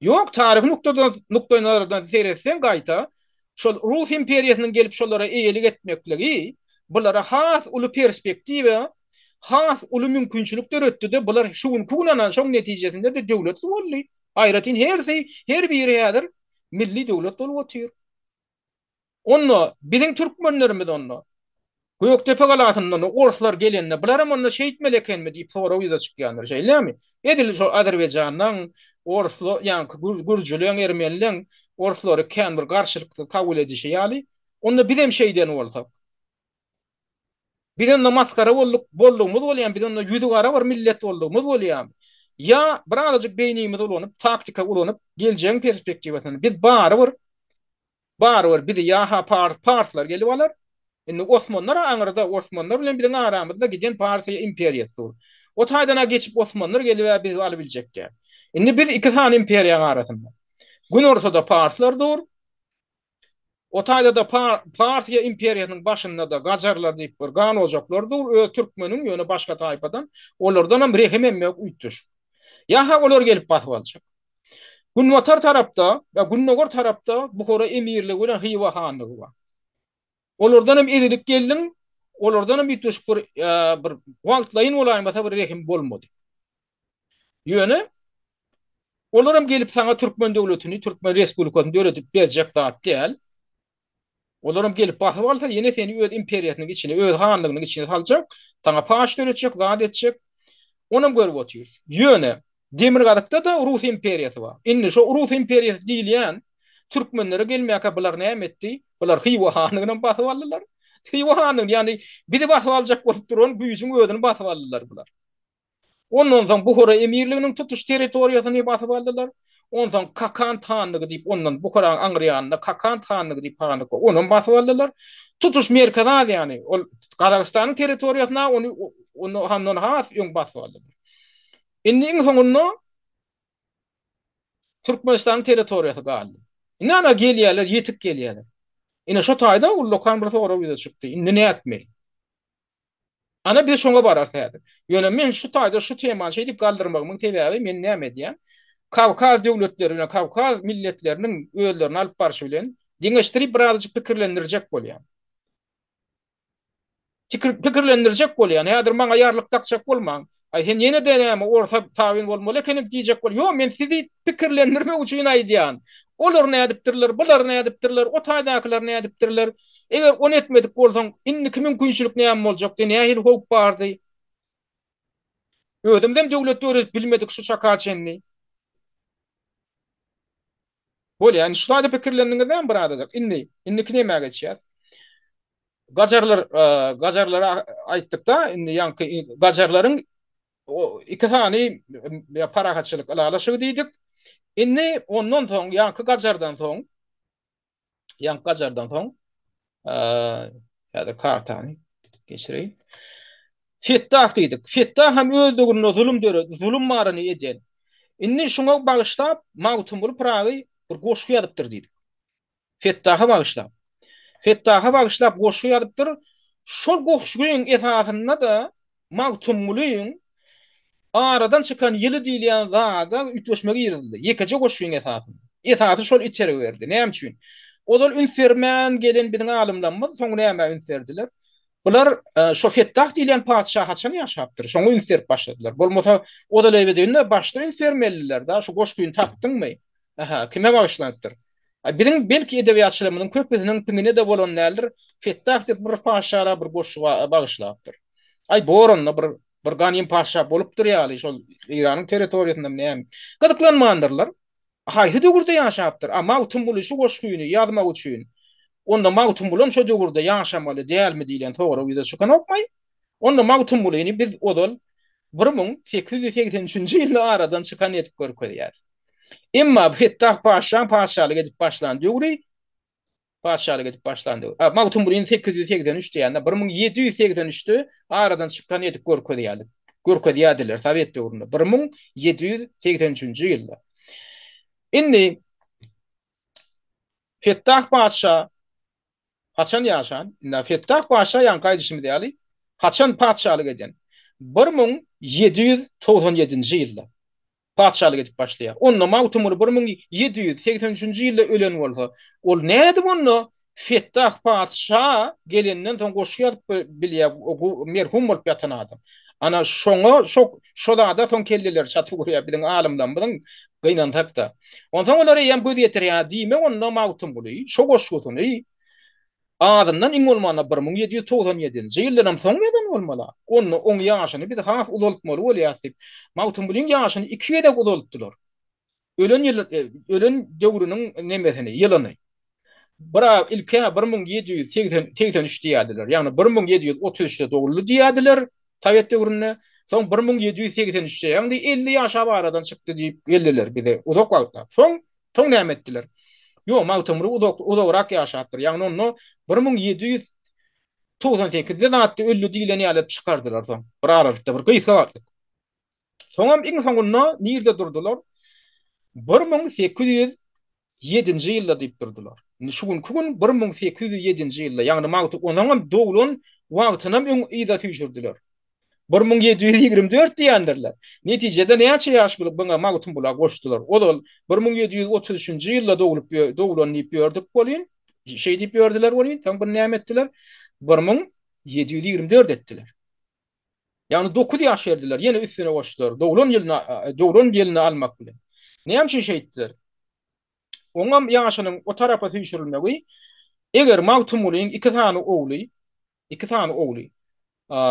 [SPEAKER 1] Ýok, taryhy nukdadan nukdaýnazardan seretseň gaýta, şol Rus imperiýasynyň gelip şolara eýelik etmekligi bulara has uly perspektiwa, has uly mümkinçilik döretdi-de, bular şu günki gün ana şoň netijesinde-de döwletli boldy. Aýratyn hersi, her biri häzir milli döwlet bolup otyr. Onda biziň türkmenlerimiz onda Gökdepe galasyndan orslar gelende bularam onda şeýtmeli ekenmi diýip sorag ýüze çykýandyr, şeýlemi? Edil şol Azerbaýjandan orslar, ýaňky gürjüleň, ermenileň orslary kän bir garşylyksyz kabul edişi ýaly, onda bizem şeýden bolsak. Biz onda masgara bolduk, boldugymyz bolýamy, biz onda ýüzi gara bir millet boldugymyz bolýamy? Ýa birazajyk beýnimizi ulanyp, taktika ulanyp, geljegiň perspektiwasyny biz barybir Barybir bizi ýa-ha parslar gelip alar. Indi osmanlar-a aňyrda, osmanlar bilen biziň aramyzda giden Parfiýa imperiýasy dur. O taýdan-a geçip osmanlar gelib-ä bizi alybiljek däl. Indi biz iki sany imperiýaň arasynda. Günortada parslar dur. O taýda-da Parfiýa imperiýasynyň başynda-da gajarlar diýip bir gan ojaklar dur, öz türkmeniň, ýöne başga taýpadan. Olardanam rehim emmek üýtgeşik. Ýa-ha olar gelip basyp aljak. Günbatar tarapda we gündogar tarapda Buhara emirligi bilen Hywa hanlygy bar. Olardan hem ezilip geldiň, olardan hem üýtgeşik bir bir wagtlaýyn bolaýmasa bir rehim bolmady. Ýöne olar hem gelip saňa türkmen döwletini, türkmen respublikasyny döredip berjek zat däl. Olaram gelip basyp alsa, ýene seni öz imperiýasynyň içine, öz hanlygynyň içine saljak, saňa paç döretjek, zat etjek. Onam görüp otyrys. Ýöne demirgazykda-da Rus imperiýasy bar. Indi şo Rus imperiýasy diýilýän türkmenlere gelmäkä bular näme etdi? Bular Hywa hanlygynam basyp aldylar. Hywa hanlygyny, ýagny bizi basyp aljak bolup duran güýjüň özüni basyp aldylar bular. Ondan soň Buhara emirliginiň tutuş territoriýasyny basyp aldylar. Onsoň Kakant hanlygy diýip, ondan Buharaň aňry ýanynda Kakant hanlygy diýip hanlyk bar, onam basyp aldylar. Tutuş Merkezi Aziýany, ol Gazagystanyň territoriýasyna ony ondan has öň basyp aldylar. Indi iň soňunda Türkmenistanyň territoriýasy galdy. Indi ana gelýärler, ýetip gelýärler. Ine şo taýda ullakan bir sorag ýüze çykdy. Indi nätmeli? Ana biz şoňa bararys häzir. Ýöne men şu taýda şu temany şeýdip galdyrmagymyň sebäbi men näme edýän? Kawkaz döwletleri bilen Kawkaz milletleriniň özlerini alyp barşy bilen deňeşdirip birazajyk pikirlendirjek bolýan. Pikirlendirjek bolýan. Häzir maňa ýarlyk dakjak bolmaň. Aý sen ýene-de näme orsa tabyn bolmaly ekeniň diýjek bol. Ýok men sizi pikirlendirmek üçin aýdýan. Olar nädipdirler, bular nädipdirler, o taýdakylar nädipdirler. Eger ony etmedik bolsaň, indiki mümkinçilik näme boljakdy, nähili howp bardy? Özümizem döwlet döredip bilmedik şu çaka çenli. Bolýar, indi şu taýda pikirlendiňiz näme birazajyk? Indi, indiki nämä geçýäs? Gajarlar, gajarlara aýtdykda, indi ýaňky gajarlaryň. O iki sany parahatçylyk ylalaşygy diýdik. Indi ondan soň, ýaňky gajardan soň, ýaňky gajardan soň, häzir kartany geçireýin. Fettah diýdik. Fettah hem öz döwründe zulum döret, zulum baryny eden. Indi şuňa bagyşlap Magtymguly Pyragy bir goşgy ýazypdyr diýdik. Fettaha bagyşlap. Fettaha bagyşlap goşgy ýazypdyr. Şol goşgyň esasynda-da Magtymgulyň aradan çykan ýyly diýilýän zada üýtgeşme girizildi. Ýekeje goşgyň esasynda. Esasy şol itergi berdi. Näme üçin? Ozal üns bermän gelen biziň alymlarymyz soň nämä üns berdiler? Bular şo Fettah diýilýän patyşa haçan ýaşapdyr? Şoňa üns berip başladylar. Bolmasa ozal ebedinde başda üns bermelidiler-da, şu goşgyny tapdyňmy? Aha, kime bagyşlanypdyr? A biziň belki edebiýatçylarymyzyň köpüsiniň piňine-de bolan däldir, Fettah diýip bir patyşara bir goşgy bagyşlapdyr. Aý bor onda bir bir ganym patyşa bolupdyr ýaly şol Eýranyň territoriýasyndamy näme. Gyzyklanmandyrlar. Haýsy döwürde ýaşapdyr? A Magtymguly şu goşgyny ýazmak üçin onda Magtymgulam şo döwürde ýaşamaly dälmi diýlen sorag ýüze çykanokmaý? Onda Magtymgulyny biz ozal 1883-nji ýylda aradan çykan edip görkezýäris. Emma Fettah patyşaň patyşalyk edip başlan döwri patyşalyk edip başlan döwri. A Magtymgulyny 883 diýende 1783-de aradan çykan edip görkezýärdik. Görkezýärdiler sowet döwründe 1783-nji ýylda. Indi Fettah patyşa Haçan ýaşan? Indi Fettah patyşa ýaňky aýdyşymyz ýaly, haçan patyşalyk eden? 1797-nji ýylda patyşalyk edip başlaýar. Onda Magtymguly 1783-nji ýylda ölen bolsa, ol nädip onda Fettah patyşa gelenden soň goşgy ýazyp bilýär, merhum bolup ýatan adam. Ana şoňa şo şo zada soň kelleleri çatyp urýar biziň alymlarymyzyň gynansak-da. Onsoň olar eýýäm göz ýetirýär, diýmek onda Magtymguly şo goşgusyny azyndan iň bolmanda 1797-nji ýyldanam soň ýazan bolmaly. Onda oň ýaşyny biz has uzaltmaly bolýas diýip, Magtymgulyň ýaşyny iki gezek uzaltdylar. Ölen ýyl ölen döwrüniň nemesini, ýylyny. Bir ilk-ä 1783 diýýärdiler. Ýagny 1733-de doguldy diýýärdiler sowet döwründe. Soň 1783-de, ýagny 50 ýaşap aradan çykdy diýip geldiler bize uzak wagtlap. Soň, soň näme etdiler? Ýok, Magtymguly uzak, uzagrak ýaşapdyr. Ýagny onda 1798-de zatda öldi diýlen ýaly edip çykardylar soň. Bir aralykda, bir gysga wagtlyk. Soňam iň soňunda nirde durdular? 1807-nji ýylda diýip durdular. Indi şu günki gün 1807-nji ýylda, ýagny Magty onuňam doglan wagtynam öň yza süýşürdiler. 1724 diýendirler. Netijede näçe ýaş bolup buňa Magtymgula goşdular. Ozal 1733-nji ýylda doglup doglan diýip ýördük welin, şeý diýip ýördüler welin, soň bir näme etdiler? 1724 etdiler. Ýagny dokuz ýaş berdiler, ýene üstüne goşdular, doglan ýylyny, doglan ýylyny almak bilen. Näme üçin şeýtdiler? Oňam ýaşynyň o tarapa süýşürilmegi, eger Magtymgulyň iki sany ogly, iki sany ogly,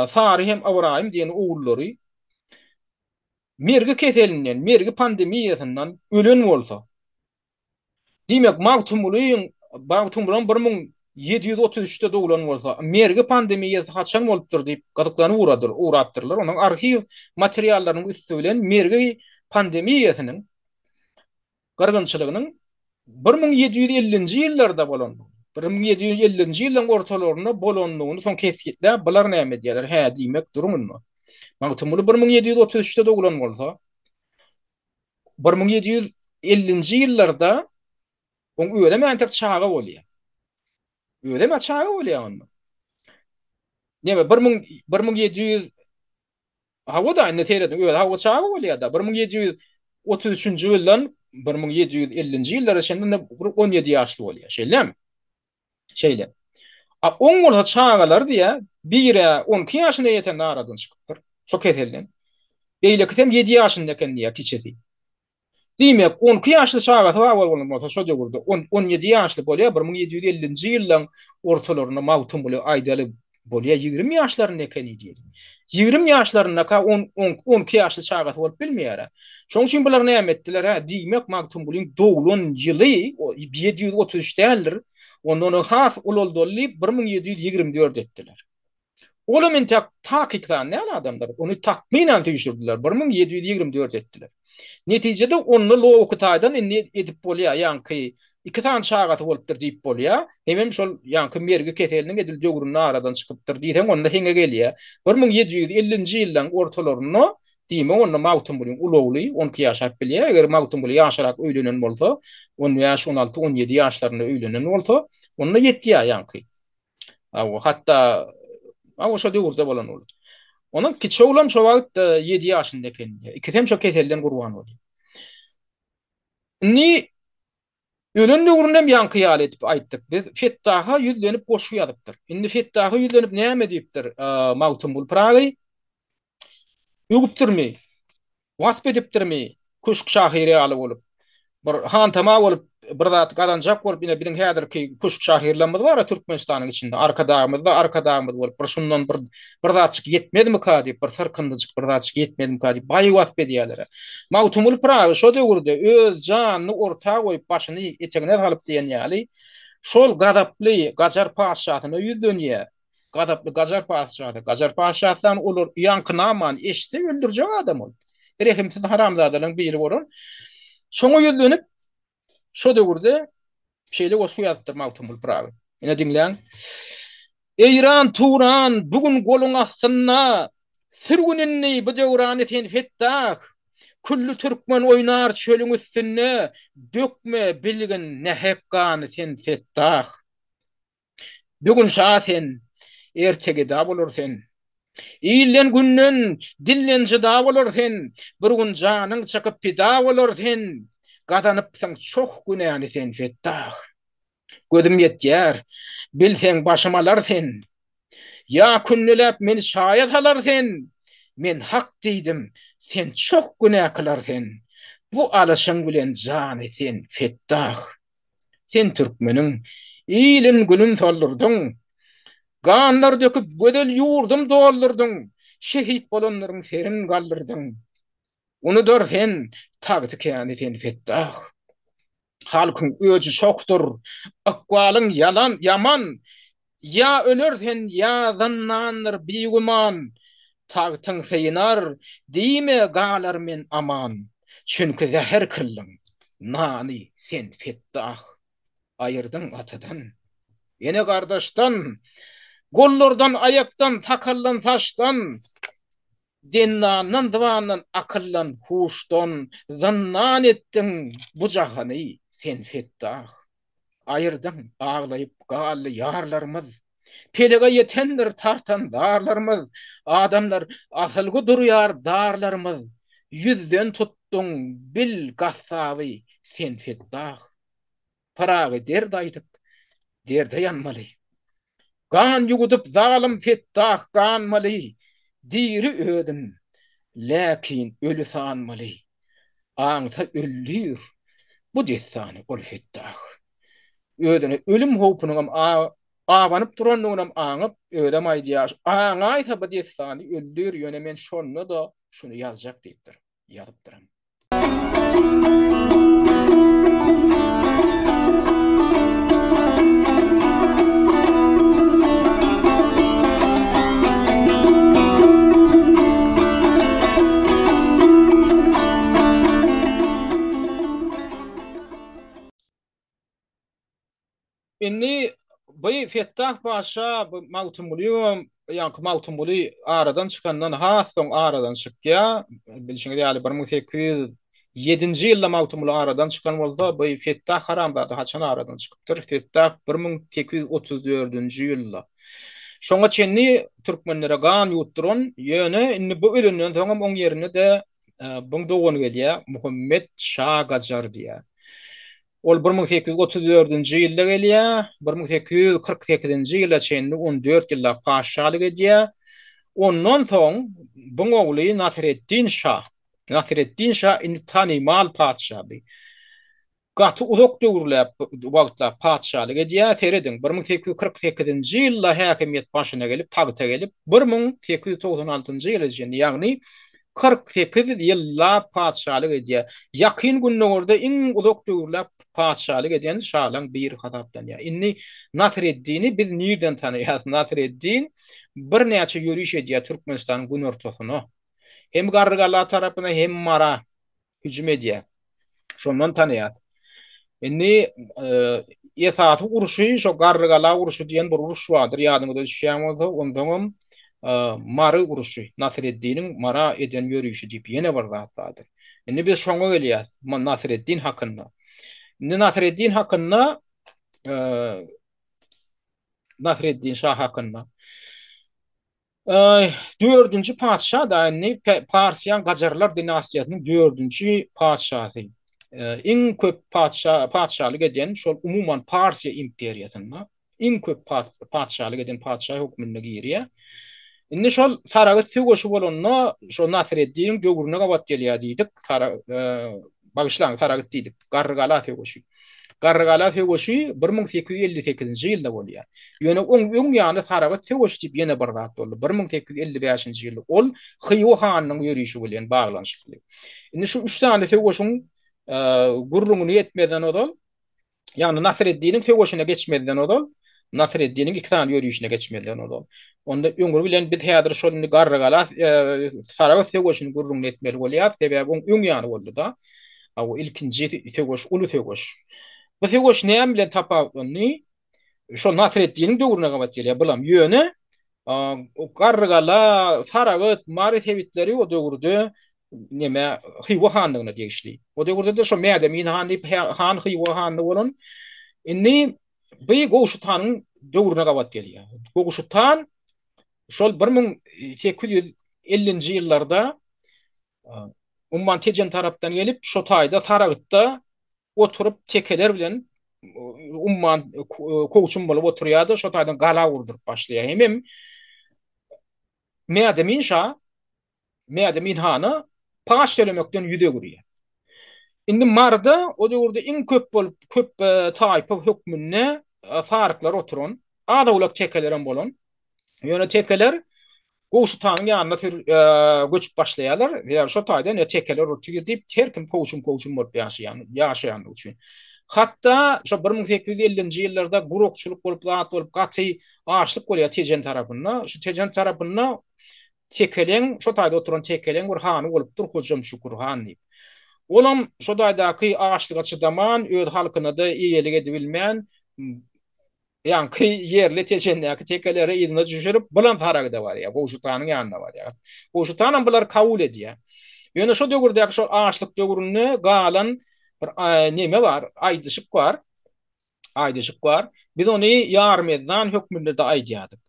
[SPEAKER 1] Sary hem Ybraýym diýen ogullary mergi keselinden, mergi pandemiýasyndan ölen bolsa, Diýmek, Magtymgulyň, Magtymgulam 1733-de doglan bolsa, mergi pandemiýasy haçan bolupdyr diýip gyzyklanyp ugradyr, ugrapdyrlar. Onuň arhiw materiallarynyň üsti bilen mergi pandemiýasynyň gyrgynçylygynyň 1750-nji ýyllarda bolandygyny, 1750-nji ýyllaryň ortalarynda bolandygyny soň kesgitläp, bular näme edýärler? Hä, diýmek, duruň indi. Magtymguly 1733-de doglan bolsa, 1750-nji ýyllarda oň özem entek çaga bolýar. Özem çaga bolýar onda. Näme 1700 Hawa-da indi serediň özi hawa çaga bolýar-da. 1733-nji ýyldan 1750-nji ýyllara çenli indi bir 17 ýaşly bolýar. Şeýlemi? Şeýle. A oň bolsa çagalary diýä, bir-ä 12 ýaşyna ýetende aradan çykypdyr, şo keselden. Beýlekisem ýedi ýaşynda eken diýä, kiçisi. Diýmek, 12 ýaşly çagasy bar bolan bolsa şo döwürde, on, 17 ýaşly bolýar, 1750-nji ýyllaň ortalarynda Magtymguly aýdaly bolýar, 20 ýaşlarynda ekeni diýeli. 20 ýaşlaryndaka on, on, 12 ýaşly çagasy bolup bilmeýär-ä. Şonuň üçin bular näme etdiler-ä? Diýmek, Magtymgulyň doglan ýyly 733 däldir, Onda ony has ulaldaly diýip, 1724 etdiler. Olam entek takyk san däl adamlar. Ony takmynan süýşürdiler. 1724 etdiler. Netijede onda logiki taýdan indi edip bolýar, ýaňky iki sany çagasy bolupdyr diýip bolýar. Hemem şol ýaňky mergi keseliniň edil döwründe aradan çykypdyr diýseň onda heňe gelýär. 1750-nji ýyllaryň ortalarynda diýmek onda Magtymgulyň uly ogly on iki ýaşap bilýär. Eger Magtymguly ýaşarak öýlenen bolsa, on bäş, on alty, on ýedi ýaşlarynda öýlenen bolsa, onda ýetýär ýaňky. Hawa, hatda hawa şo döwürde bolan ol. Onuň kiçi oglam şo wagt 7 ýaşynda eken. Ikisem şo keselden gurban boldy. Indi ölen döwründe hem ýaňky ýaly edip aýtdyk. Biz Fettaha ýüzlenip goşgy ýazypdyr. Indi Fettaha ýüzlenip näme diýipdir Magtymguly Pyragy? Öwüpdirmi? Wasp edipdirmi? Köşk şahyry ýaly bolup, bir hantama bolup, bir zat gazanjak bolup, ine biziň häzirki köşk şahyrlarymyz bar-a Türkmenistanyň içinde, Arkadagymyz-da Arkadagymyz bolup, bir şundan bir bir zatjyk ýetmezmika diýip, bir syrkyndyjyk bir zatjyk ýetmezmika diýip, baý wasp edýärler-ä. Magtymguly Pyragy şo döwürde öz janyny orta goýup, başyny etegine salyp diýen ýaly, şol gazaply gajar patyşasyna ýüzlenýär. Gazaply gajar patyşasy. Gajar patyşasydan olar ýaňky namany eşitse öldürjek adam ol. Rehimsiz haramzadalaryň biri bolan. Şoňa ýüzlenip şo döwürde şeýle goşgy ýazypdyr Magtymguly Pyragy. Ine diňläň. Eýran Turan bu gün goluň astynda, Sürgün indi bu döwrany sen fetdah. Külli türkmen oýnar çölüň üstünde, Dökme bilgin nähek gany sen fetdah. Bu gün şa sen, erte geda bolar sen. Ilden-günden, dilden jyda bolar sen, Bir gün janyň çykyp pida bolar sen, Gazanypsyň çoh günäni sen Fetdah. Gözüm ýetýär, bilseň başym alar sen, Ýa kündeläp meni çaýa salar sen, Men hak diýdim, sen çoh günä kylar sen, Bu alyşyň bilen jany sen Fetdah. Sen türkmeniň ilin-günün soldurdyň, Ganlar döküp gözel ýurdum doldurdyň, Şehit bolanlaryň serin galdyrdyň. Unudar sen tagty käni sen Fetdah. Halkyň öji çokdur, ykbalyň ýalan, ýaman, Ýa öler sen, ýa zyndandyr bigüman, Tagtyň synar, diýme galar men aman, Çünki zäher kyldyň nany sen Fetdah. Aýyrdyň atadan, ene gardaşdan, Gollardan, aýakdan, sakaldan, saçdan, Dendandan, zybandan, akyldan, huşdan, Zyndan etdiň bu jahany sen Fetdah. Aýyrdyň, aglaýyp galdy ýarlarymyz. Pelege ýetendir tartan zarlarymyz. Adamlar asylgy durýar darlarymyz. Ýüzden tutduň, bil, gassaby, sen Fetdah. Pyragy dert aýdyp, derde ýanmaly. Gan ýuwudyp zalym Fetdah ganmaly. Diri özün, läkin öli sanmaly. Aňsa öldür bu dessany ol Fetdah. Özüne ölüm howpunyňam abanyp durandygynam aňyp, özem aýdýar, Aňaýsa bu dessany öldür, ýöne men şonda-da şuny ýazjak diýipdir. Ýazypdyram. Indi bu Fettah paşa bu Magtymgulyýewem ýaňky Magtymguly aradan çykandan has soň aradan çykýar. Bilşiňiz ýaly 1807-nji ýylda Magtymguly aradan çykan bolsa, bu Fettah haramzada haçan aradan çykypdyr? Fettah 1834-nji ýylda. Şoňa çenli türkmenlere gan ýuwutdyran, ýöne indi bu ölenden soňam oň ýerine-de buň dogany gelýär, Muhammet şa Gajar diýýär. Ol 1834-nji ýylda gelýär, 1848-nji ýyla çenli on dört ýyllap patyşalyk edýär. Ondan soň buň ogly Nasyreddin şa. Nasyreddin şa indi tanymal patyşa bi. Gaty uzak döwürläp wagtlap patyşalyk edýär. Serediň, 1848-nji ýylda häkimiýet başyna gelip, tagta gelip, 1896-njy ýyla çenli, ýagny 48 ýyllap patyşalyk edýär. Ýakyn Gündogarda iň uzak döwürläp. patyşalyk eden şalaň biri hasaplanýar. Indi Nasreddini biz nirden tanaýarys? Nasreddin birnäçe ýöriş edýär Türkmenistanyň günortasyna. Hem Garrygala tarapyna, hem Mara hüjüm edýär. Şondan tanaýarys. Indi esasy urşy şo Garrygala urşy diýen bir uruş bardyr, ýadyňyza düşýän bolsa, onsoňam Mary urşy, Nasreddiniň Mara eden ýörişi diýip ýene bir zat bardyr. Indi biz şoňa gelýäs, Nasreddin hakynda. Indi Nasreddin hakynda Nasreddin şa hakynda. Dördünji patyşa da indi Parsiýan Gajarlar dinastiýasynyň dördünji patyşasy. Iň köp patyşa patyşalyk eden şol umuman Parsiýa imperiýasynda iň köp patyşalyk eden patyşa hökmünde girýär. Indi şol Saragyt söweşi bolanda şol Nasreddiniň döwrüne gabat gelýär diýdik. Bagyşlaň, Saragyt diýdik. Garrygala söweşi. Garrygala söweşi 1858-nji ýylda bolýar. Ýöne oň öň ýany Saragyt söweşi diýip ýene bir zat boldy. 1855-nji ýylda ol Hywa hanynyň ýörişi bilen baglanyşykly. Indi şu üç sany söweşiň gürrüňini etmezden ozal Ýagny Nasreddiniň söweşine geçmezden ozal, Nasreddiniň iki sany ýörişine geçmezden ozal. Onda öňri bilen biz häzir şol indi Garrygala Sarabat söweşini gürrüňini etmeli bolýar. Sebäbi oň öň ýany boldy-da. O ilkinji söweş, uly söweş. Bu söweş näme bilen tapawutlandy? Şol Nasreddiniň döwrüne gabat gelýär bulam. Ýöne Garrygala, Sarabat, Mary sebitleri o döwürde neme Hywa hanlygyna degişli. O döwürde-de şo Mädemin han diýip han Hywa hany bolan. Indi bu Gowşut hanyň döwrüne gabat gelýär. Gowşut han şol 1850-nji ýyllarda Umman Tejen tarapdan gelip, şo taýda Saragytda oturyp tekeler bilen umman kowçum bolup oturýardy, şo taýdan gala gurduryp başlaýar. Hemem Mädemin şa Mädemin hana paç tölemekden ýüz öwürýär. Indi Maryda o döwürde iň köp bolup, köp taýpa hökmünde saryklar oturan, az-owlak tekelerem bolan. Ýöne tekeler Gowşut hanyň ýanyna sür göçüp başlaýarlar. Sebäbi şo taýda ne tekeler otyr diýip, her kim kowçum-kowçum bolup ýaşaýan, ýaşaýandygy üçin. Hatda şo 1850-nji ýyllarda gurakçylyk bolup, zat bolup, gaty açlyk bolýar Tejen tarapynda. Şu Tejen tarapynda Tekeleň, şo taýda oturan Tekeleň bir hany bolupdyr, Hojam Şükür han diýip. Olam şo taýdaky açlyga çydaman, öz halkyna-da eýelik edibilmän, ýaňky ýerli Tejendäki tekeleri yzyna düşürip, bulam Saragda barýar, Gowşut hanyň ýanyna barýar. Gowşut hanam bulary kabul edýär. Ýöne şo döwürdäki şol açlyk döwründe galan bir neme bar, aýdyşyk bar. Aýdyşyk bar. Biz ony ýarymezan hökmünde-de aýdýardyk.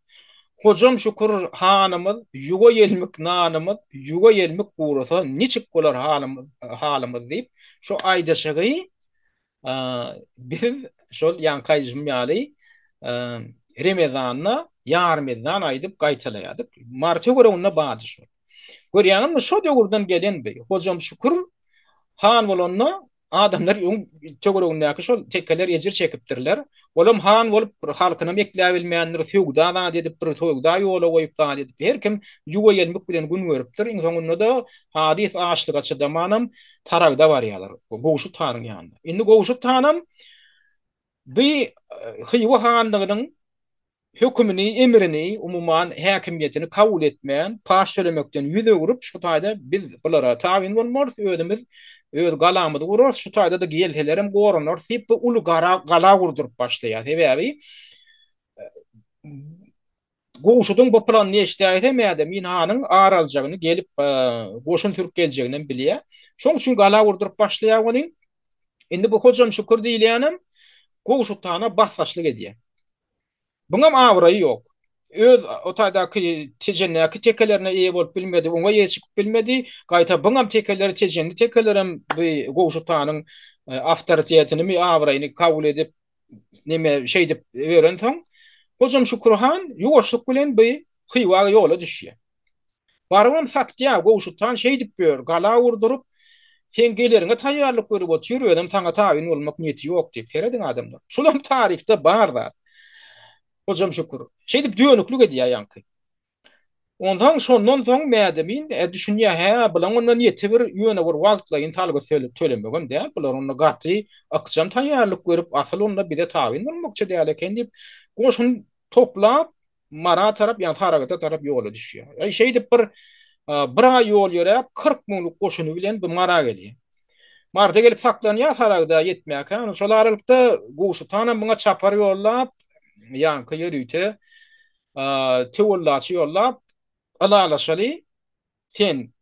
[SPEAKER 1] Hojam şükür hanymyz, ýuwa ýelmik nanymyz, ýuwa ýelmik gurasa niçik bolar halymyz, halymyz diýip, şu aýdyşygy biz şol ýaňky aýdyşym ýaly Remezanda ýarymezan aýdyp gaýtalaýardyk. Mary töwereginde bardy şol. Görýäňizmi, şo döwürden gelen bi. Hojam şükür han bolanda Adamlar öň töweregindäki şol tekeler ejir çekipdirler. Olam han bolup bir halkynam ekläbilmändir, söwda zat edip bir söwda ýola goýup zat edip her kim ýuwa ýelmik bilen gün görüpdir. Iň soňunda-da halys açlyga çydamanam Saragda barýarlar, Gowşut hanyň ýanyna. Indi Gowşut hanam bi Hywa hanlygynyň hökümini, emrini, umuman, häkimiýetini kabul etmän, paç tölemekden ýüz öwrüp, şu taýda biz bulara tabyn bolmarys, özümiz öz galamyzy gurarys, şu taýda-da gelselerem goranarys diýip, bu uly gara gala gurduryp başlaýar. Sebäbi Gowşudyň bu planyny eşidäýse, Mädemin hanyň ar aljagyny, gelip, goşun sürüp geljeginem bilýär. Şonuň üçin gala gurduryp başlaýar welin, indi bu Hojam Şükür diýilýänem Gowşut hana basdaşlyk edýär. Buňam abraýy ýok. Öz o taýdaky Tejendäki tekelerine eýe bolup bilmedi, oňa eýe çykyp bilmedi. Gaýta buňam tekeleri tejenli tekelerem bu Gowşut hanyň awtoritetinimi, abraýyny kabul edip, neme şeýdip ýörensoň, Hojam Şükür han ýuwaşlyk bilen bu Hywa ýola düşýär. Barybam satýar, Gowşut han şeýdip ýör, gala gurduryp, seň geleriňe taýýarlyk görüp otyr, özem saňa tabyn bolmak niýeti ýok diýip, serediň adamlar. Şulam taryhda bar zat. Hojam şükür. Şeýdip dönüklik edýär ýaňky. Onsoň şondan soň Mädemin düşünýär, hä, bulaň onda niýeti bir ýöne bir wagtlaýyn salgyt tölemegem däl, bular onda gaty ykjam taýýarlyk görüp, asyl onda bize tabyn bolmakçy däl eken diýip, goşun toplap, Mara tarap, ýagny Saragyta tarap ýola düşýär. Eý, şeýdip bir bir aý ýol ýöräp, 40 müňlük goşuny bilen bu Mara gelýär. Marda gelip saklanýar Saragda ýetmäkä. Şol aralykda Gowşut hanam muňa çapar ýollap, ýaňky ýörite töwellaçy ýollap, ylalaşaly, sen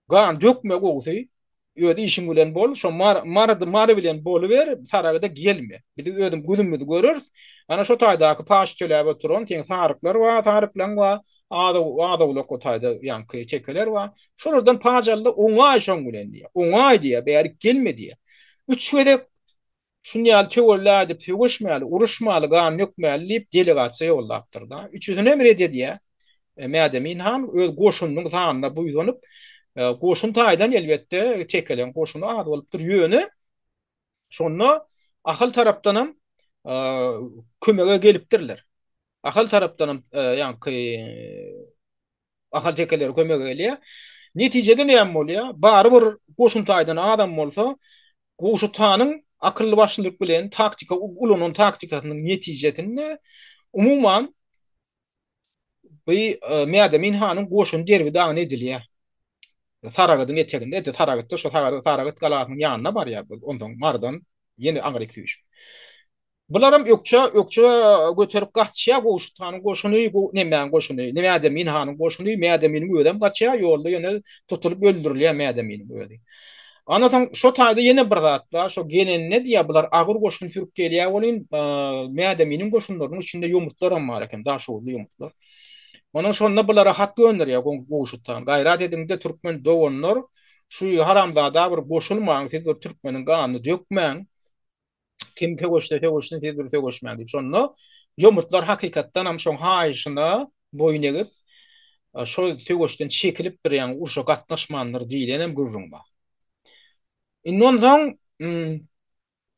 [SPEAKER 1] gan dökme gowusy, öz işiň bilen bol, şo Mary Mary bilen boluber, Saragda gelme. Biz özüm günümizi göreris. Ana şo taýdaky paç töläp oturan seň saryklar bar, saryklaň bar, az-owlak o taýda ýaňky tekeler bar. Şolardan paç al-da, oňaý şoň bilen diýýär. Oňaý diýýär, bärik gelme diýýär. Üç gezek Şuny ýaly töwella edip söweşmäli, uruşmaly, gan dökmäli diýip delegasiýa ýollapdyr-da. Üçüsini hem ret edýär. Mädemin han öz goşunynyň sanyna buýsanyp, goşun taýdan elbetde tekeleň goşuny az bolupdyr. Ýöne şonda Ahal tarapdanam kömege gelipdirler. Ahal tarapdanam ýaňky Ahal tekeleri kömege gelýär. Netijede näme bolýar? Barybir goşun taýdan azam bolsa, Gowşut hanyň akylly başlylyk bilen taktika ulanan taktikasynyň netijesinde umuman bu e, Mädemin hanyň goşuny derbi-dagyn edilýär. Saragadyň eteginde, edil Saragatda şo Saragat galasynyň ýanyna barýar bu. Onsoň Marydan ýene aňryk süýşüp. Bularam ökje, ökje göterip gaçýar Gowşut hanyň goşuny, nemäň goşuny, Mädemin hanyň goşuny, Mädeminiň özem gaçýar, ýolda ýöne tutulyp öldürilýär Mädeminiň özi. Ondan soň şo taýda ýene bir zat bar, şo gelende diýýär, bular agyr goşun sürüp gelýär welin, Mädeminiň goşunlarynyň içinde ýomutlaram bar eken, daşoguzly ýomutlar. Ondan şonda bulara hat gönderýär Gowşut han, gaýrat ediň-de türkmen doganlar, şu haramzada bir goşulmaň, siz bir türkmeniň ganyny dökmäň. Kim söweşse söweşsin, siz bir söweşmäň diýip. Şonda ýomutlar hakykatdan hem şoň haýyşyna boýun egip, şo söweşden çekilipdir, ýagny urşa gatnaşmandyr diýlen hem gürrüň bar. Indi onsoň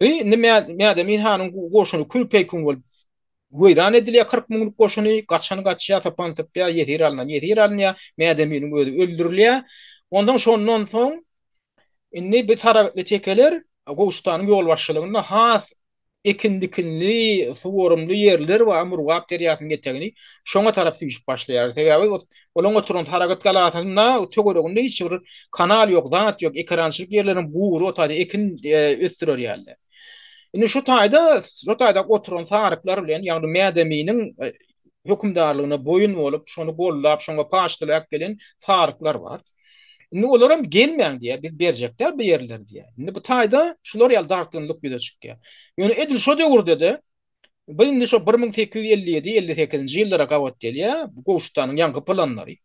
[SPEAKER 1] bu indi Mädemin hanyň goşuny kül-peýkun bolup weýran edilýär, 40 müňlük goşuny, gaçan gaçýar, tapan tapýar, ýesir alnan ýesir alynýar, Mädeminiň özi öldürilýär. Onsoň şondan soň Indi bu saragtly tekeler Gowşutanyň ýolbaşçylygynda has ekin-dikinli, suwarymly ýerler bar, Murgap derýasynyň etegini şoňa tarap süýşüp başlaýar. Sebäbi olaň oturan Saragat galasynda töwereginde hiç bir kanal ýok, zat ýok, ekerançylyk ýerleriniň gury o taýda ekin ösdürer ýaly. Indi şu taýda, şu taýda oturan saryklar bilen, ýagny Mädeminiň hökümdarlygyna boýun bolup, şony goldap, şoňa paç töläp gelen saryklar bar. Indi olaram gelmäň diýýär, biz berjek däl bu ýerleri diýýär. Indi bu taýda şular ýaly dartgynlyk ýüze çykýar. Ýöne edil şo döwürde-de bu indi şo 1857, 58-nji ýyllara gabat gelýär, bu Gowşutanyň ýaňky planlary.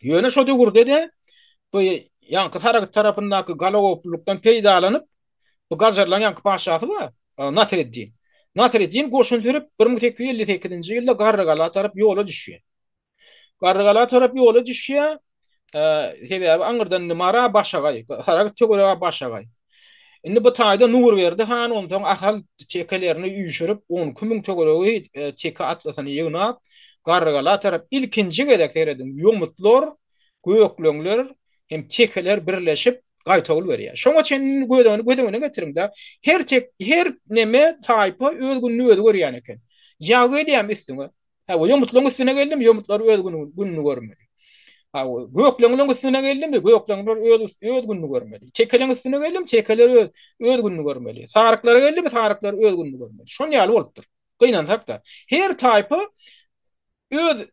[SPEAKER 1] Ýöne şo döwürde-de bu ýaňky Saragt tarapyndaky galagopluklykdan peýdalanyp, bu gajarlaryň ýaňky patyşasy bar, Nasreddin. Nasreddin goşun sürüp 1858-nji ýylda Garrygala tarap ýola düşýär. Garrygala tarap ýola düşýär. Sebäbi aňyrdan indi Mara başagaý, Saragt töweregi başagaý. Indi bu taýda Nurberdi han onsoň Ahal tekelerini üýşürip, 12 müň töweregi teke atlysyny ýygnap, Garrygala tarap ilkinji gezek serediň, ýomutlar, gökleňler hem tekeler birleşip gaýtawul berýär. Şoňa çenli göz öňüne göz öňüne getiriň-de, her tek her neme taýpa öz gününi özi görýän eken. Ýagy gelýärmi üstüňe? Hawa, ýomutlaryň üstüne geldimi, ýomutlar öz gününi görmeli. Hawa, gökleňleriň üstüne geldimi, gökleňler öz öz gününi görmeli. Tekeleň üstüne geldimi, tekeler öz öz gününi görmeli. Saryklara geldimi, saryklar öz gününi görmeli. Şon ýaly bolupdyr. Gynansak-da, her taýpa öz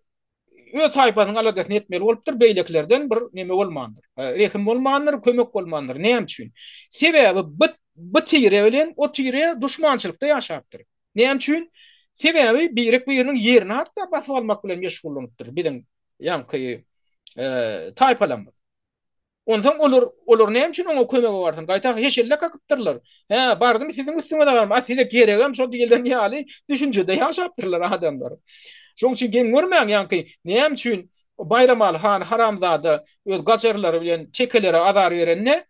[SPEAKER 1] öz taýpasynyň aladasyny etmeli bolupdyr, beýlekilerden bir neme bolmandyr. Rehim bolmandyr, kömek bolmandyr. Näme üçin? Sebäbi bu bu tire bilen o tire duşmançylykda ýaşapdyr. Näme üçin? Sebäbi birek-biriniň ýerini hatda basyp almak bilen meşgullanypdyr biziň ýaňky taýpalarymyz. Onsoň olar olar näme üçin oňa kömege barsyn? Gaýta heşelle kakypdyrlar. Hä, bardymy siziň üstüňize barmy? A size geregem şo diýlen ýaly düşünjede ýaşapdyrlar adamlar. Şoň üçin geň görmäň ýaňky näme üçin Baýramaly han haramzada öz gajarlary bilen tekelere azar berende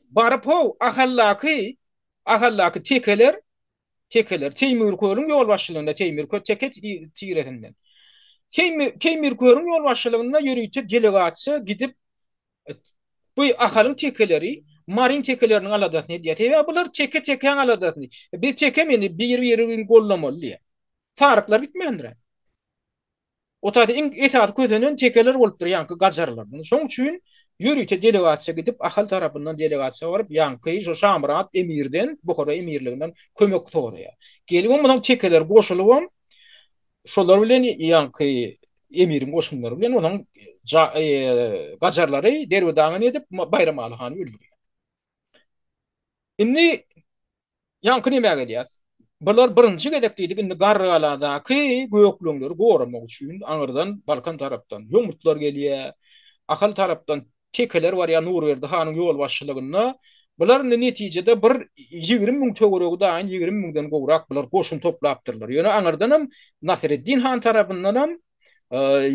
[SPEAKER 1] baryp how Ahaldaky Ahaldaky tekeler tekeler Teýmir kölüň ýolbaşçylygynda Teýmir köl teke tiresinden. Keýmir Körüň ýolbaşçylygynda ýörite delegasiýa gidip bu Ahalyň tekeleri Maryň tekeleriniň aladasyny edýär. Sebäbi bular teke tekäň aladasyny. Biz teke meni bir-birini gollamaly diýýär. Saryklar gitmändir. O taýda iň esasy kösenen tekeler bolupdyr ýaňky gajarlardan. Şoň üçin ýörite delegasiýa gidip Ahal tarapyndan delegasiýa baryp ýaňky şo Şamyrat emirden, Buhara emirliginden kömek soraýar. Gelibem onsoň tekeler goşulybam şolar bilen ýaňky emiriň goşunlary bilen onuň gajarlary derbi-dagyn edip Baýramaly hany öldürýär. Indi Ýaňky nämä gelýäs? Bular birinji gezek diýdik, indi Garrygaladaky gökleňleri goramak üçin aňyrdan, Balkan tarapdan ýomutlar gelýär, Ahal tarapdan tekeler barýar Nurberdi hanyň ýolbaşçylygynda. Bular indi netijede bir 20 müň töweregi daýyn, 20 müňden gowrak bular goşun toplapdyrlar. Ýöne aňyrdanam Nasyreddin han tarapyndanam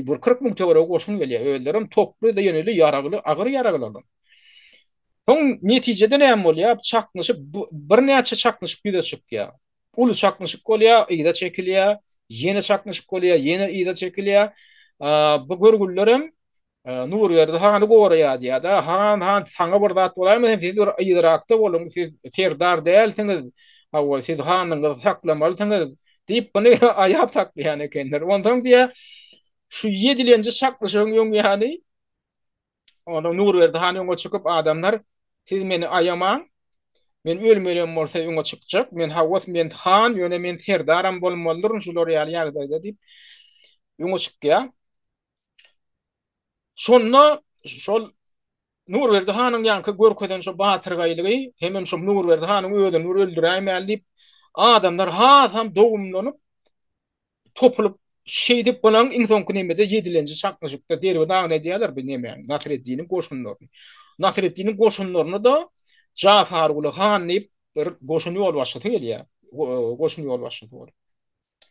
[SPEAKER 1] bir 40 müň töweregi goşun gelýär. Özlerem toply, ýeneli, ýaragly, agyr ýaraglylar. Soň netijede näme bolýar? Çaknyşyk, birnäçe çaknyşyk ýüze çykýar. Uly çaknyşyk bolýar, yza çekilýär, ýene çaknyşyk bolýar, ýene yza çekilýär. Bu görgülilerem Nurberdi hany goraýar diýýär-de, Han, han, saňa bir zat bolaýmasyn, siz bir yzrakda boluň, siz serdar dälsiňiz, hawa, siz hanyňyzy saklamalysyňyz diýip, muny aýap saklaýan ekenler. Onsoň diýýär, şu ýedilenji çaknyşygyň öň ýany Ondan Nurberdi han öňe çykyp, Adamlar, siz meni aýamaň. Men ölmelem bolsa öňe çykjak. Men hawa, men han, ýöne men serdaram bolmalydyryn şular ýaly ýagdaýda diýip, öňe çykýar. Şonda şol Nurberdi hanyň ýaňky görkezen şo batyrgaýlygy hemem şo Nurberdi hanyň özüni bir öldüräýmäli diýip, adamlar hasam dogumlanyp, topulyp, şeýdip bulaň iň soňky nemede ýedilenji çaknyşykda derbi-dagyn edýärler bu nemäni, Nasreddiniň goşunlaryny. Nasreddiniň goşunlaryna-da Jafarguly han diýip bir goşun ýolbaşçysy gelýär, goşun ýolbaşçysy bolup.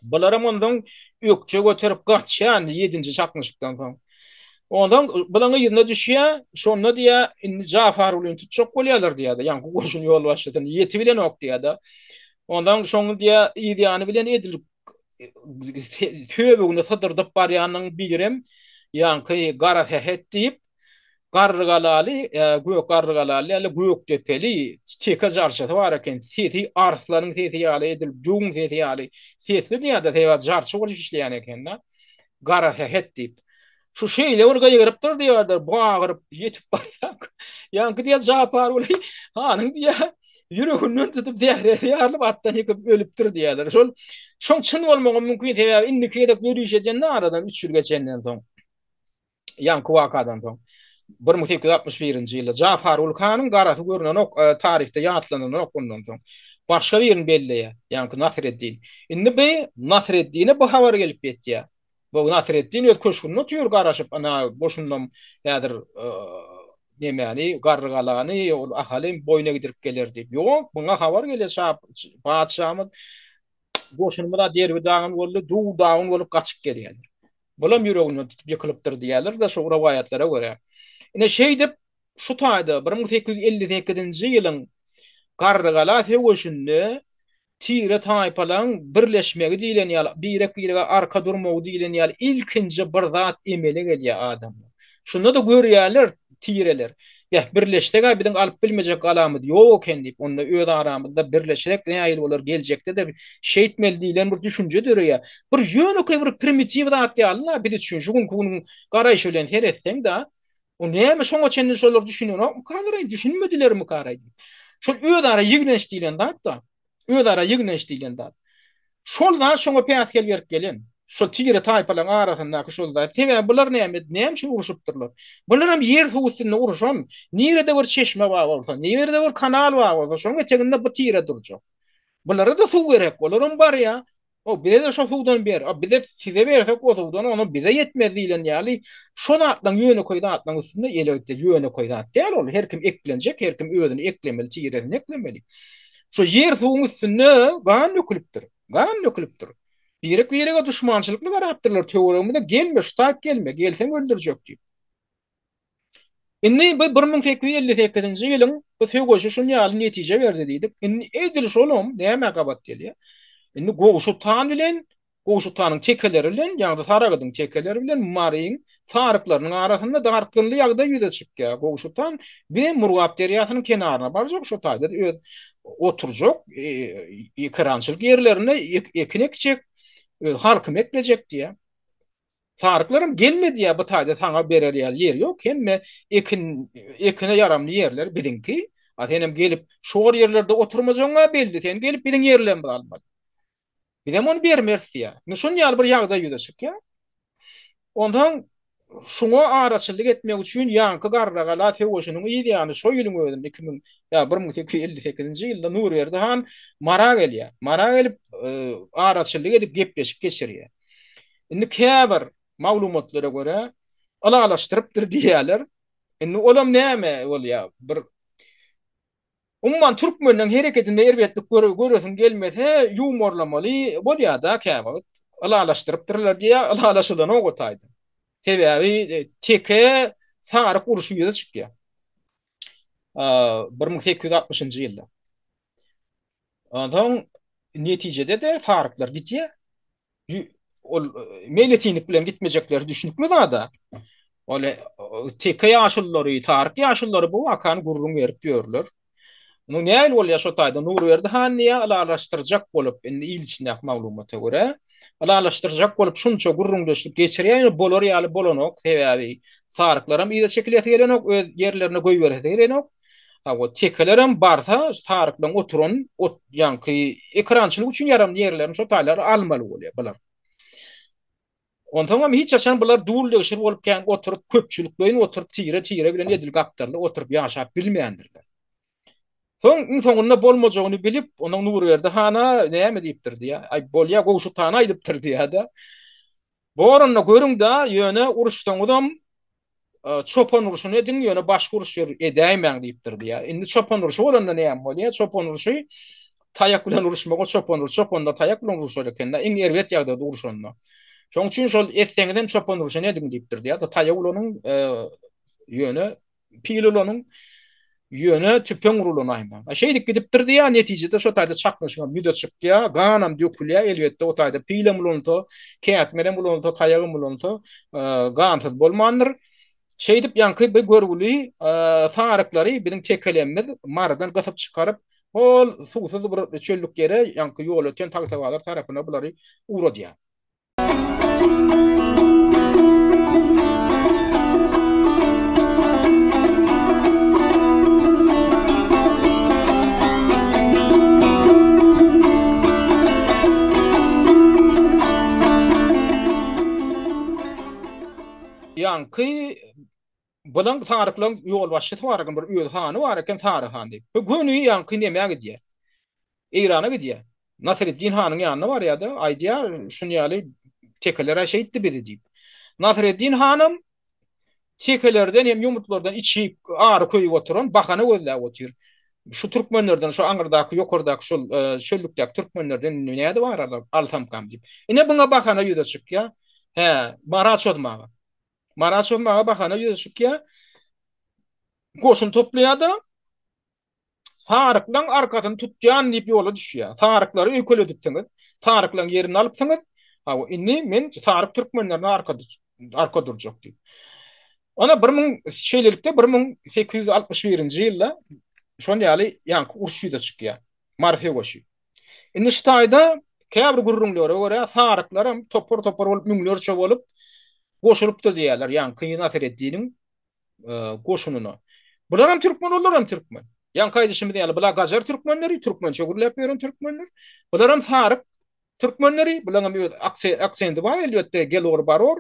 [SPEAKER 1] Bularam ondan ökje göterip gaçýar indi ýedinji çaknyşykdan soň. Ondan bulaň yzyna düşýär, şonda diýýär, indi Jafargulyny tutjak bolýarlar diýýär-de, ýaňky goşun ýolbaşçysyny ýetibilenok diýýär-de. Ondan şoň diýýär, yz ýany bilen edil söbügini sydyrdyp barýanyň birem ýaňky Garasähet diýip, Garrygalaly, Gök Garrygalaly ýaly Gökdepeli teke jarçysy bar eken. Sesi arslanyň sesi ýaly, edil döwüň sesi ýaly sesli diýýär-de, sebäbi jarçy bolup işleýän eken-de. Garasähet diýip. Şu şeýle bir gygyrypdyr diýýärler, bagyryp ýetip barýar. Ýaňky diýýär Japarguly hanyň diýýär, ýüreginden tutup zähresi ýarylyp atdan ýykyp ölüpdir diýýärler. Şol şoň çyn bolmagam mümkin, sebäbi indiki gezek ýöriş edende aradan üç ýyl geçenden soň, ýaňky wakadan soň, 1861-nji ýylda Japarguly hanyň garasy görnenok, taryhda ýatlananok ondan soň. Başga birini belleýär, ýaňky Nasreddin. Indi bu Nasreddine bu habar gelip ýetýär. Bu Nasreddin öz köşgünde otyr garaşyp, ana goşundam häzir nemäni, Garrygalany, ol Ahaly boýuna gidirip geler diýip. Ýok, muňa habar gelýär, şa patyşamyz goşunymyz-a derbi-dagyn boldy, duw-dagyn bolup gaçyp gelýärler. Bulam ýüreginden tutup ýykylypdyr diýýärler-de şu rowaýatlara görä. Ine şeýdip, şu taýda 1858-nji ýylyň Garrygala söweşinde tire-taýpalaryň birleşmegi diýlen ýaly, birek-birege arka durmagy diýlen ýaly ilkinji bir zat emele gelýär adamda. Şunda-da görýärler tireler, Beh, birleşseg-ä biziň alyp bilmejek galamyz ýok eken diýip, onda öz aramyzda birleşsek nähili bolar, geljekde-de şeýtmeli diýlen bir düşünje döreýär. Bir ýönekeý bir primitiw zat ýaly-la biz üçin, şu günki günüň garaýşy bilen seretseň-de, O näme şoňa çenli şolar düşünenokmykalar-aý, düşünmedilermikar-aý diýip. Şol özara ýigrenç diýlen zat-da, özara ýigrenç diýlen zat. Şol zat şoňa päsgel berip gelen. Şol tire-taýpalaryň arasyndaky şol zat. Sebäbi bular näme, näme üçin urşupdyrlar? Bularam ýer-suw üstünde urşan, nirede bir çeşme bar bolsa, nirede bir kanal bar bolsa, şonuň eteginde bu tire durjak. Bulara-da suw gerek, olaram barýar. O bize-de şo suwdan ber, a bize size bersek o suwdan ona bize ýetmez diýlen ýaly şo zatlaň ýönekeý zatlaň üstünde elbetde ýönekeý zat däl ol her kim eklenjek her kim özüni eklemeli tiresini eklemeli. Şo ýer suwuň üstünde gan dökülipdir. Gan dökülipdir. Birek birege duşmançylykly garapdyrlar töweregimize gelme şu taýyp gelme gelseň öldürjek diýip. Indi bu 1858-nji ýylyň bu söweşi şun ýaly netije berdi diýdik. Indi edil şolam nämä gabat gelýär? Indi Gowşut han bilen Gowşut hanyň tekeleri bilen, ýagny Saragydyň tekeleri bilen Maryň saryklarynyň arasynda dartgynly ýagdaý ýüze çykýar. Gowşut han bi Murgap derýasynyň kenaryna barjak, şo taýda öz oturjak, ekerançylyk ýerlerinde ekin ekjek, öz halkymy eklejek diýýär. Saryklaram gelme diýýär, bu taýda saňa berer ýaly ýer ýok, hemme ekin ekine ýaramly ýerler biziňki. A senem gelip şor ýerlerde oturmajagyň-a belli, sen gelip biziň ýerlerimizi almaly. Bizem ony bermeris diýýär. Indi şunuň ýaly bir ýagdaý ýüze çykýar. Onsoň şuňa araçyllyk etmek üçin ýaňky Garragala söweşiniň yz ýany şo ýylyň özünde 2000 ýa 1858-nji ýylda Nurberdi han Mara gelýär. Mara gelip araçyllyk edip gepleşik geçirýär. Indi käbir maglumatlara görä ylalaşdyrypdyr diýýärler. Indi olam näme bolýar? Bir Umuman türkmenleň hereketinde erbetlik göresiň gelmese ýuwmarlamaly bolýada käwagt. Ylalaşdyrypdyrlar diýýä, ylalaşylanok o taýda. Sebäbi teke saryk urşy ýüze çykýar. 1860-njy ýylda. Onsoň netijede-de saryklar gidýär. Ol meýletinlik bilen gitmejekleri düşnükli zada. Ol teke ýaşululary, saryk ýaşululary bu wakany gürrüň berip ýörler. Munuň nähili bolýar şo taýda Nurberdi han diýýär, ylalaşdyrjak bolup, indi il içindäki maglumata görä, ylalaşdyrjak bolup şunça gürrüňdeşlik geçirýär, ýöne bolar ýaly bolanok, sebäbi saryklaram yza çekilesi gelenok, öz ýerlerine goýberesi gelenok. Hawa, tekelerem barsa, saryklaryň oturan ot, ýaňky ekerançylyk üçin ýaramly ýerlerini şo taýlary almaly bolýar bular. Onsoňam hiç haçan bular dul-degşir bolup kän oturyp, köpçülikleýin oturyp, tire-tire bilen edil gapdalda oturyp ýaşap bilmändirler. Soň iň soňunda bolmajagyny bilip, onuň Nurberdi hana näme diýipdir diýýär. Aý, bolýa, Gowşut hana aýdypdyr diýýär-de. Bor onda görüň-dä, ýöne uruşsaňyzam çopan urşuny ediň, ýöne başga uruş ýer edäýmäň diýipdir diýýär. Indi çopan urşy bolanda näme bolýar? Çopan urşy taýak bilen uruşmaga çopan urşy, çopanlar taýak bilen uruşar ekende, iň erbet ýagdaýda urşanda. Şonuň üçin şol etseňizem çopan urşuny ediň diýipdir diýýär. Taýak ulanyň, ýöne Pil ulanyň, ýöne tüpeň ulanaýmaň. Şeýdip gidipdir diýýär, netijede şo taýda çaknyşygam ýüze çykýar, ganam dökülýär, elbetde o taýda pilem ulansa, kätmenem ulansa, taýagam ulansa, gansyz bolmandyr. Şeýdip ýaňky bir görgüli saryklary biziň tekelemmiz Marydan gysyp çykaryp, hol suwsuz bir çöllük ýere, ýaňky Ýolöten Tagtabazar tarapyna bulary ugradýar. Ýaňky Bulaň saryklaň ýolbaşçysy bar eken, bir öz hany bar eken, Sary han diýip. Bu göni ýaňky nämä gidýär? Eýrana gidýär. Nasreddin hanyň ýanyna barýar-da, aýdýar, şun ýaly tekeler-ä şeýtdi bizi diýip. Nasreddin hanam tekelerden hem ýomutlardan içi ary köýüp oturan bahana gözläp otyr. Şu türkmenlerden, şu aňyrdaky, ýokardaky şol çöllükdäki türkmenlerden indi nädip ar alsamkam diýip. Ine buňa bahana ýüze çykýar. Hä, Mara çozmaga. Mara çozmaga bahana ýüze çykýar. Goşun toplaýar-da, Saryklaň arkasyny tutýan diýip ýola düşýär. Saryklary öýkeledipsiňiz. Saryklaň ýerini alypsyňyz. Hawa, indi men saryk türkmenlerine arka arka durjak diýip. Ona 1000 şeýlelikde 1861-nji ýylda şon ýaly ýaňky uruş ýüze çykýar. Mary söweşi. Indi şu taýda käbir gürrüňlere görä saryklaram topar-topar bolup müňlerçe bolup goşulypdyr diýýärler ýaňky Nasyreddiniň goşunyna. Bularam türkmen, olaram türkmen. Ýaňky aýdyşymyz ýaly, bular gajar türkmenleri, türkmençe gürläp ýören türkmenler. Bularam saryk türkmenleri, bularyň öz aksendi bar, elbetde, gelor baror.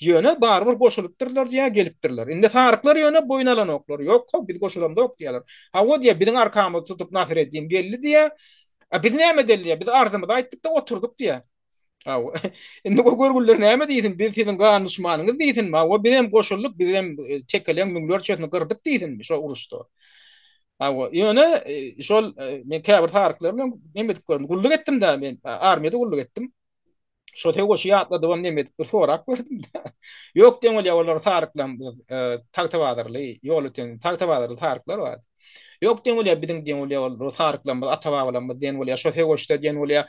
[SPEAKER 1] Ýöne barybir goşulypdyrlar diýýär, gelipdirler. Indi saryklar ýöne boýun alanoklar. Ýok, how, biz goşulamzok diýýärler. Hawa diýýär, biziň arkamyzy tutup Nasyreddin geldi diýýär. A biz näme edeli diýýär, biz arzymyzy aýtdyk-da oturdyk diýýär. Hawa. Indi o görgüliler näme diýsin? Biz siziň gan duşmanyňyz diýsinmi? Hawa, biz hem goşuldyk, biz hem e, tekeleň müňlerçesini gyrdyk diýsinmi şo uruşda? Hawa, ýöne e, şol e, men käbir saryklar bilen neme edip gördüm. Gulluk etdim-de men, armiýada gulluk etdim. Şo söweşi ýatladybam neme edip bir sorap gördüm-de. Ýok diýen bolýar olar saryklam biz Tagtabazarly, Ýolöten Tagtabazarly saryklar bar. Ýok diýen bolýar biziň diýen bolýar ol saryklarymyz ata-babalarymyz diýen bolýar. Şo söweşde diýen bolýar.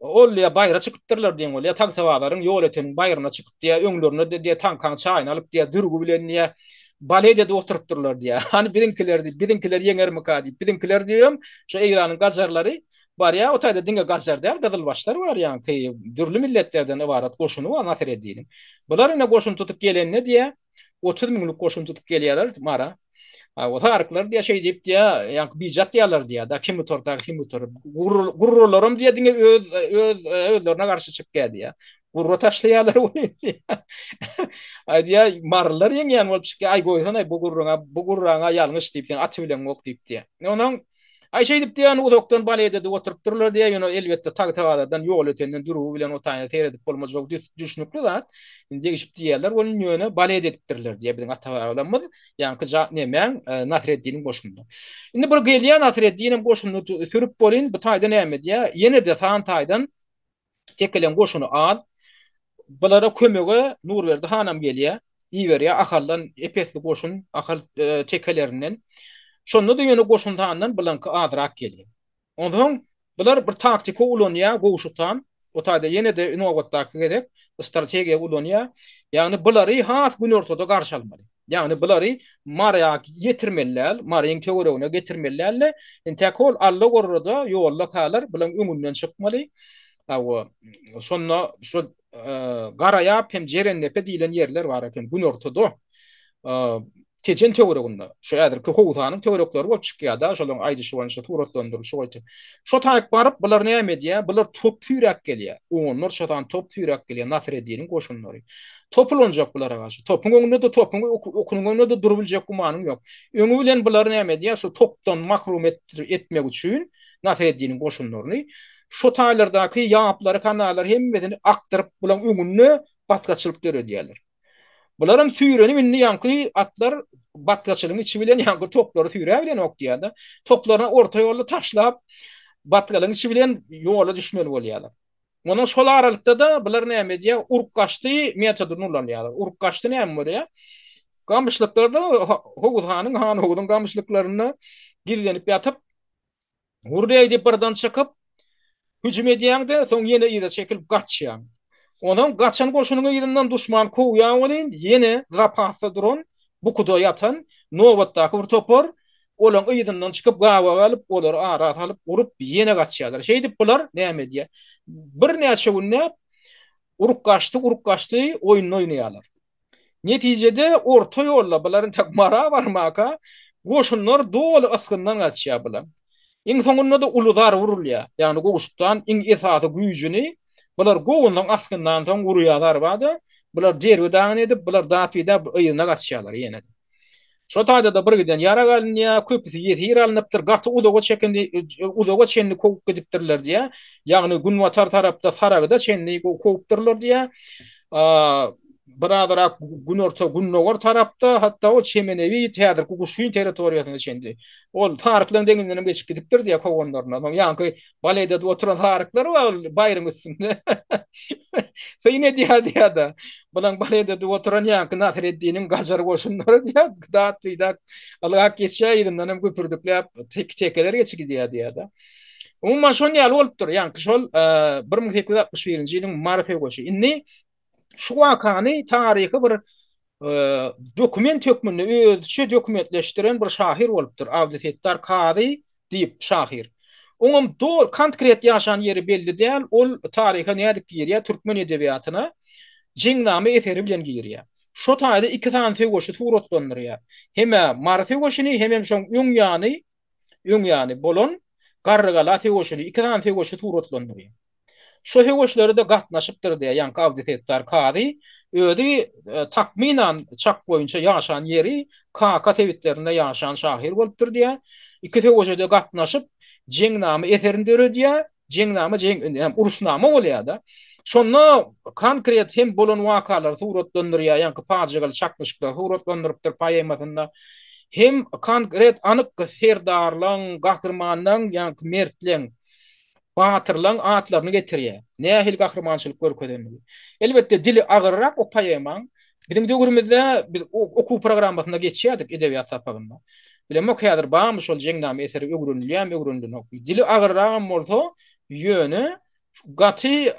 [SPEAKER 1] Ol diýýär, baýra çykypdyrlar diýen bolýar. Tagtabazaryň Ýolöteniň baýryna çykyp diýýär, öňlerine-de diýýär, taňkaň çaýyny alyp diýýär, dürgi bilen diýýär, balet edip oturypdyrlar diýýär. Hany biziňkiler diýip, biziňkiler ýeňermika diýip, biziňkiler diýibem, şu Eýranyň gajarlary barýar. O taýda diňe gajar däl, gyzylbaşlar bar, ýaňky dürli milletlerden ybarat goşuny bar Nasyreddiniň. Bular ine goşun tutup gelende diýýär, 30 müňlük goşun tutup gelýärler Mara. O saryklar diýýär, şeý diýip diýýär, ýaňky bijat diýýärler diýýär, da kim utar, da kim utar. Gurrularam diýýär, diňe öz öz özlerine garşy çykýar diýýär. Gurra taşlaýarlar ony diýýär. Aý diýýär, marylar ýeňýän bolup çykýar. Aý goýsana bu gurruňa, bu gurraňa ýalňyş diýip, sen aty bileňok diýip diýýär. Onuň Aý şeýdip diýýän uzakdan balet edip oturypdyrlar diýýär, ýöne elbetde Tagtabazardan ýol ötenden dürbi bilen o taýyna seredip bolmajak düşnükli zat. Indi degişip diýýärler, ol ýöne balet edipdirler diýýär biziň ata-babalarymyz, ýaňky ja nemäň Nasreddiniň goşunynda. Indi bir gelýär Nasreddinem goşunyny sürüp bolyn, bu taýda näme edýär? Ýene-de san taýdan Tekeleň goşuny az. Bulara kömege Nurberdi hanam gelýär. Iberýär Ahaldan ep-esli goşun, Ahal tekelerinden. Şonda-da ýöne goşun sanyndan bulaňky azrak gelýär. Onsoň bular bir taktika ulanýar Gowşut han. O taýda ýene-de nobatdaky gezek strategiýa ulanýar. Ýagny bulary has günortada garşy almaly. Ýagny bulary Mara ýetirmeli däl, Maryň töweregine getirmeli däl-de, entäk hol Allagorrada ýolda kalar, bulaň öňünden çykmaly. Hawa, şonda şo Garaýap hem Jerendepe diýlen ýerler bar eken günortada. Tejen töwereginde, şu häzirki Howsanyň töwerekleri bolup çykýar-da, şolaryň aýdyşy boýunça, suratlandyrylyşy boýunça. Şo taýyp baryp, bular näme edýär? Bular top süýräp gelýär. Onlarça sany top süýräp gelýär Nasreddiniň goşunlary. Top ulanjak bulara garşy. Topuň öňünde-de topuň okunyň öňünde-de durubiljek gümanyň ýok. Öňi bilen bular näme edýär? Şu topdan mahrum etmek üçin Nasreddiniň goşunlaryny şo taýlardaky ýaplary, kanallary hemmesini akdyryp, bulaň öňünde batgaçylyk döredýärler. Bularam süýrenip indi ýaňky atlar batgaçylygyň içi bilen ýaňky toplary süýräbilenok diýýär-de. Toplaryny orta ýolda taşlap, batgalygyň içi bilen ýola düşmeli bolýarlar. Ondan şol aralykda-da bular näme edýär? Urup gaçdy metodyny ulanýarlar. Urup gaçdy näme bolýar? Gamyşlyklarda Howuz hanyň, Han Howuzyň gamyşlyklarynda gizlenip ýatyp, Hurreý diýip birden çykyp, hüjüm edýäň-de, soň ýene yza çekilip gaçýaň. Onsoň gaçan goşunyň yzyndan duşman kowýar welin, ýene zapasda duran, bukuda ýatan nobatdaky bir topar olaň yzyndan çykyp gabaga alyp, olary ara salyp, urup, ýene gaçýarlar. Şeýdip bular näme edýär? Birnäçe günläp urup gaçdy, urup gaçdy oýnuny oýnaýarlar. Netijede orta ýolda bular entek Mara barmaka goşunlar doly ysgyndan gaçýar bular. Iň soňunda-da uly zarba urulýar. Ýagny Gowşutdan iň esasy güýjüni bular gowundan asgyndan soň urýar zarba-da, bular derbi-dagyn edip, bular dat-bidap yzyna gaçýarlar ýene-de. Şo taýda-da birgiden ýarag alynýar, köpüsi ýesir alnypdyr, gaty uzaga çekendi, uzaga çenli kowup gidipdirler diýýär. Ýagny günbatar tarapda Saragyda çenli kowupdyrlar diýýär. Birazrak günorta, gündogar tarapda, hatda ol Çemenewi, häzirki Guşgyn territoriýasyna çenli. Ol saryklaryň deňinden hem geçip gidipdir diýýär kowanlaryna. Soň ýaňky balet edip oturan saryklar bar ol baýryň üstünde. Syn edýär diýýär-de. Bulaň balet edip oturan ýaňky Nasreddiniň gajar goşunlary diýýär, dat-bidat ylgap geçýär, yzyndan hem güpürdikläp tekeler geçip gidýär diýýär-de. Umuman şon ýaly bolupdyr. Ýaňky şol 1861-nji ýylyň Mary söweşi. Indi şu wakany taryhy bir dokument hökmünde özüçe dokumentleşdiren bir şahyr bolupdyr. Abdysetdar Kazy diýip şahyr. Oňam doly konkret ýaşan ýeri belli däl. Ol taryha nädip girýär? Türkmen edebiýatyna Jeňnama eseri bilen girýär. Şo taýda iki sany söweşi suratlandyrýar. Hem-ä Mary söweşini, hemem şoň öň ýany, öň ýany bolan Garrygala söweşini, iki sany söweşi suratlandyrýar. Şo söweşlere-de gatnaşypdyr diýýär ýaňky Abdysetdar kazy. Özi takmynan çak boýunça ýaşan ýeri Kaka sebitlerinde ýaşan şahyr bolupdyr diýýär. Iki söweşe-de gatnaşyp, Jeňnama eserini döredýär. Jeňnama jeň uruşnama bolýar-da. Şonda konkret hem bolan wakalary suratlandyrýar, ýaňky pajygaly çaknyşyklary suratlandyrypdyr poemasynda. Hem konkret anyk serdarlaň, gahrymanlaň, ýaňky mertleň batyrlaň atlaryny getirýär. Nähili gahrymançylyk görkezenligi. Elbetde dili agyrrak o poemaň. Biziň döwrümizde biz okuw programmasynda geçýärdik edebiýat sapagynda. Bilemok häzir barmy şol Jeňnama eseri öwrenilýärmi öwrenilenokmy. Dili agyrragam bolsa ýöne. Gaty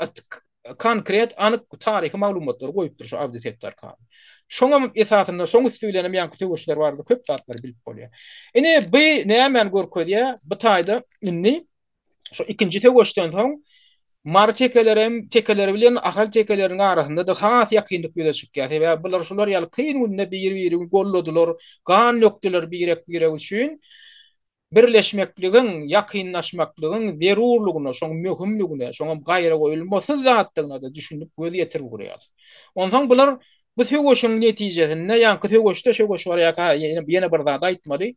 [SPEAKER 1] konkret, anyk taryhy maglumatlary goýupdyr şu Abdysetdar Kazy. Şoňam esasynda, şoň üsti bilen hem ýaňky söweşler barada köp zatlary bilip bolýar. Ine, bu nämäni görkezýär? Bu taýda indi şu ikinji söweşden soň Mary tekeleri hem tekeleri bilen Ahal tekeleriniň arasynda-da has ýakynlyk ýüze çykýar. Sebäbi bular şular ýaly kyn günde bir-birini golladylar, gan dökdüler birek-birek üçin. Birleşmekligiň, ýakynlaşmaklygyň zerurlygyna, şoň möhümligine, şoňam gaýragoýulmasyz zatdygyna-da düşünip göz ýetirip ugraýarys. Onsoň bular bu söweşiň netijesinde, ýaňky söweşde söweş barýarka, ýene bir zat aýtmaly,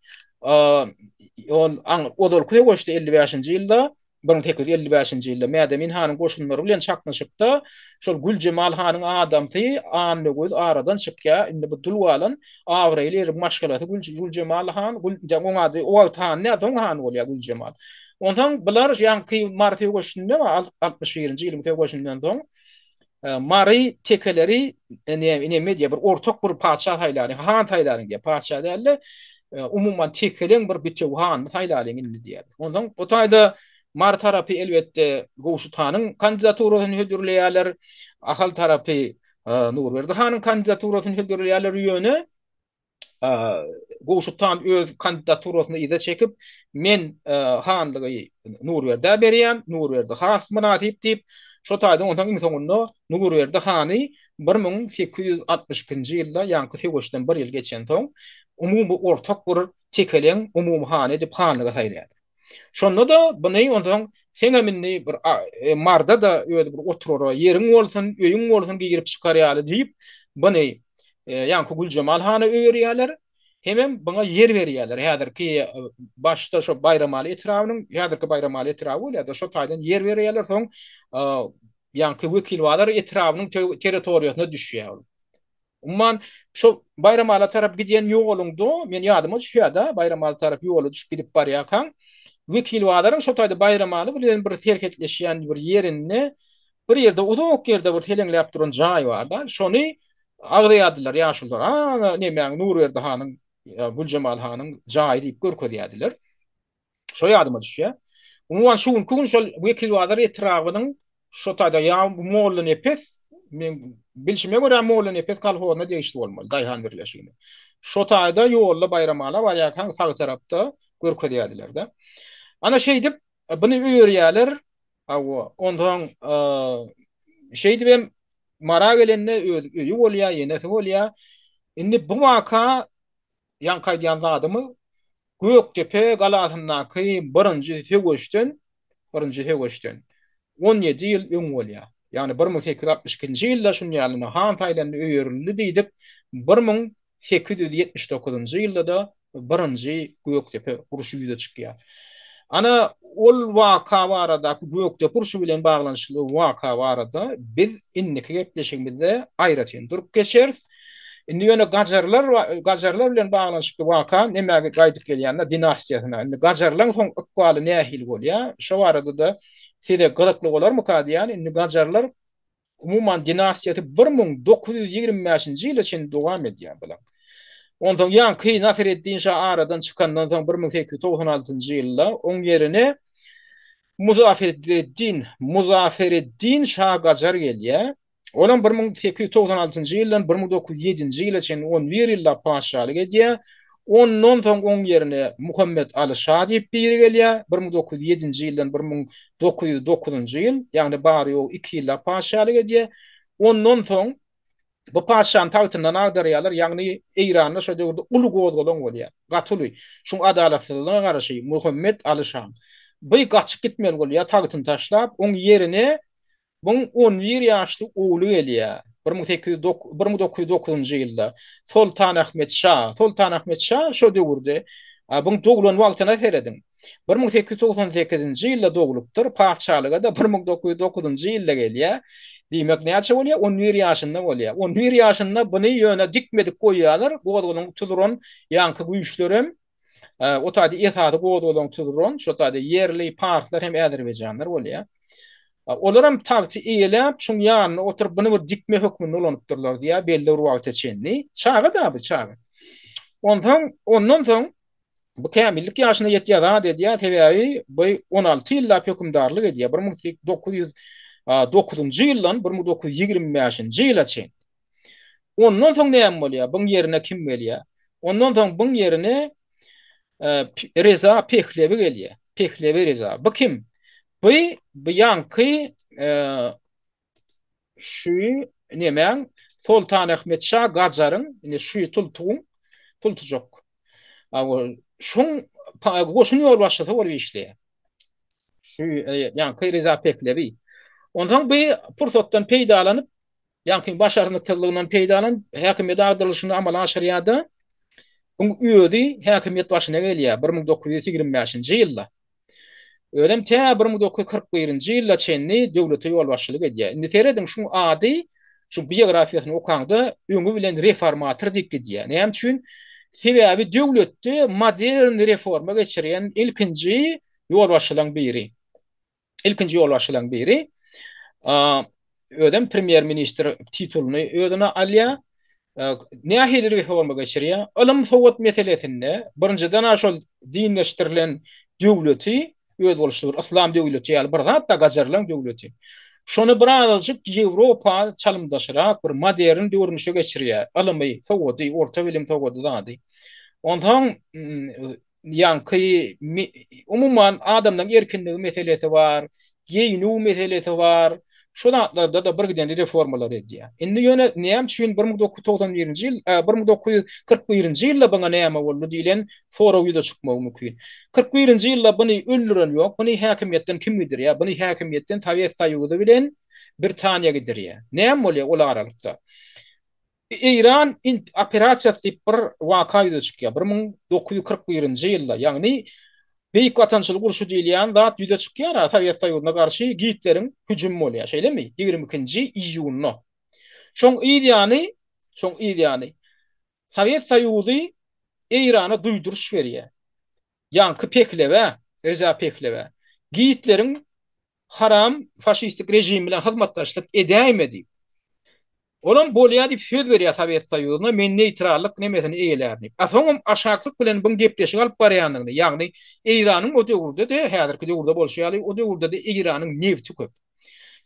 [SPEAKER 1] ol ozalky söweşde 55-nji ýylda 1855-nji ýylda Mädemin hanyň goşunlary bilen çaknyşykda şol Güljemal hanyň adamsy Annagöz aradan çykýar. Indi bu dul galan abraýly ýeriň maşgalasy Güljemal han, oň ady o wagt han däl, soň han bolýar Güljemal. Onsoň bular ýaňky Mary söweşinde, 61-nji ýylyň söweşinden soň Mary tekeleri neme edýär, bir ortak bir patyşa saýlalyň, han saýlalyň diýýär. Patyşa däl-de, umuman tekeleň bir bitewi hanyny saýlalyň indi diýýär. Onsoň bu taýda Mary tarapy elbetde Gowşut hanyň kandidaturasyny hödürleýärler. Ahal tarapy Nurberdi hanyň kandidaturasyny hödürleýärler. Ýöne Gowşut han öz kandidaturasyny yza çekip, men hanlygy Nurberdä berýän, Nurberdi has mynasyp diýip, şo taýdan onsoň iň soňunda Nurberdi hany 1862-nji ýylda, ýaňky söweşden bir ýyl geçensoň, umumy ortak bir tekeleň umumy hany edip hanlyga saýlaýar. Şonda-da buny onsoň seňem indi bir Marda-da öz bir oturara ýeriň bolsun, öýüň bolsun girip çykar ýaly diýip, buny ýaňky Güljemal hana öýerýärler. Hemem buňa ýer berýärler. Häzirki başda şo Baýramaly etrabynyň, häzirki Baýramaly etraby bolýar-da, şo taýdan ýer berýärler, soň ýaňky Wekilbazar etrabynyň territoriýasyna düşýär ol. Umuman, şo Baýramala tarap gidýän ýoluňda, men ýadyma düşýär-de, Baýramala tarap ýola düşüp gidip barýarkaň, Wekilbazaryň şo taýda Baýramaly bilen bir serhetleşýän bir ýerinde, bir ýerde, uzak ýerde bir seleňläp duran jaý bar-da, şony agzaýardylar ýaşulular. A, nemäň, Nurberdi hanyň, Güljemal hanyň jaýy diýip görkezýärdiler. Şo ýadyma düşýär. Umuman şu günki gün şol Wekilbazar etrabynyň şo taýda ýa Mollanepes, men bilşime görä Mollanepes kolhozyna degişli bolmaly, daýhan birleşigine. Şo taýda ýolda Baýramala barýarkaň sag tarapda görkezýärdiler-de. Ana şeýdip buny öýerýärler. Hawa, onsoň şeýdibem Mara gelende öz öýi bolýar, ýenesi bolýar. Indi bu waka ýaňky aýdýan zadymyz Gökdepe galasyndaky birinji söweşden, birinji söweşden 17 ýyl öň bolýar. Ýagny 1862-nji ýylda şuny ýalyna han saýlandy, öýerildi diýdik. 1879-njy ýylda-da birinji Gökdepe urşy ýüze çykýar. Ana, ol waka baradaky Gökdepe urşy bilen baglanyşykly waka barada biz indiki gepleşigimizde aýratyn durup geçeris. Indi ýöne gajarlar gajarlar bilen baglanyşykly waka nämä gaýdyp gelýände dinastiýasyna. Indi gajarlaryň soň ykbaly nähili bolýar? Şo barada-da size gyzykly bolarmyka diýýän. Indi gajarlar umuman dinastiýasy 1925-nji ýyla çenli dowam edýär bular. Onsoň ýaňky Nasyreddin şa aradan çykandan soň 1896-njy ýylda oň ýerine Muzafereddin Muzafereddin şa gajar gelýär. Olam 1896-njy ýyldan 1907-nji ýyla çenli on bir ýyllap patyşalyk edýär. Ondan soň oň ýerine Muhammet Aly şa diýip biri gelýär. 1907-nji ýyldan 1909-njy ýyl, ýagny bary-ýogy iki ýyllap patyşalyk edýär. Ondan soň bu patyşany tagtyndan agdarýarlar, ýagny Eýranda şo döwürde uly gozgalaň bolýar. Gaty uly. Şuň adalatsyzlygyna garşy Muhammet Aly şaň bu gaçyp gitmeli bolýar tagtyny taşlap, oň ýerine Muň on bir ýaşly ogly gelýär. 1909-njy ýylda Soltan Ahmet şa, Soltan Ahmet şa şo döwürde, buň doglan wagtyna serediň. 1898-nji ýylda doglupdyr, patyşalyga-da 1909-njy ýylda gelýär. Diýmek, näçe bolýar? On bir ýaşynda bolýar. On bir ýaşynda buny ýöne dikmedik goýýarlar, gozgalaň tuzuran ýaňky güýçlerem O taýda esasy gozgalaň tuzuran şo taýda ýerli parslar hem äzerbaýjanlar bolýar. Olar hem tagty eýeläp, şuň ýanynda oturyp, buny bir dikme hökmünde ulanypdyrlar diýýär, belli bir wagta çenli. Çaga da bu, çaga. Onsoň, ondan soň. Bu kämillik ýaşyna ýetýär, zat edýär, sebäbi bu 16 ýyllap hökümdarlyk edýär. 1909-njy ýyldan 1925-nji ýyla çenli. Ondan soň näme bolýar? Buň ýerine kim gelýär? Ondan soň buň ýerine Reza Pehlewi gelýär. Pehlewi Reza. Bu kim? Bu bu ýaňky şu nemäň Soltan Ahmet şa Gajaryň indi şu tultugyň tultujak. Şuň goşun ýolbaşçysy bolup işleýär. Şu ýaňky Reza Pehlewi. Onsoň bu pursatdan peýdalanyp Ýaňkyň başarnyksyzlygyndan peýdalanyp, häkimiýet agdarylyşyny amala aşyrýar-da, oň özi häkimiýet başyna gelýär 1925-nji ýylda. Özem tä 1941-nji ýyla çenli döwlete ýolbaşçylyk edýär. Indi serediň, şuň ady, şu biografiýasyny okaňda, öňi bilen reformator diýip gidýär. Näme üçin? Sebäbi döwletde modern reforma geçirýän ilkinji ýolbaşçylaryň biri. ilkinji ýolbaşçylaryň biri. Özem premýer-ministr titulyny özüne alýar. Nähili reforma geçirýär? Ylym sowat meselesinde birinjiden-ä şol dinleşdirilen döwleti özboluşly bir yslam döwleti ýaly bir zat-da gajarlaň döwleti. Şony birazajyk Ýewropa çalymdaşrak bir modern görnüşe geçirýär. Ylymy, sowady, orta bilim sowady zady. Onsoň ýaňky umuman adamlaryň erkinligi meselesi bar, geýnüw meselesi bar. Şu zatlarda-da birgiden reformalar edýär. Indi ýöne näme üçin 1991-nji ýyl, 1941-nji ýylda buňa näme boldy diýlen sorag ýüze çykmagy mümkin. 41-nji ýylda buny öldüren ýok, buny häkimiýetden kim gidirýär? Buny häkimiýetden Sowet Soýuzy bilen Britaniýa gidirýär. Näme bolýar ol aralykda? Eýran operasiýasy diýip bir waka ýüze çykýar. 1941-nji ýylda, ýagny Beýik Watançylyk urşy diýilýän zat ýüze çykýar, Sowet Soýuzyna garşy Gitleriň hüjümi bolýar, şeýlemi? 22-nji iýunda. Şoň yz ýany, şoň yz ýany Sowet Soýuzy Eýrana duýduryş berýär. Ýaňky Pehlewä, Reza Pehlewä, Gitleriň haram faşistik režim bilen hyzmatdaşlyk edäýme diýip. Olam bolýa diýip söz berýär Sowet Soýuzyna, men neýtrallyk nemesini eýelärin diýip. A soňam aşaklyk bilen buň gepleşik alyp barýandygyny, ýagny Eýranyň o döwürde-de, häzirki döwürde bolşy ýaly, o döwürde-de Eýranyň nebti köp.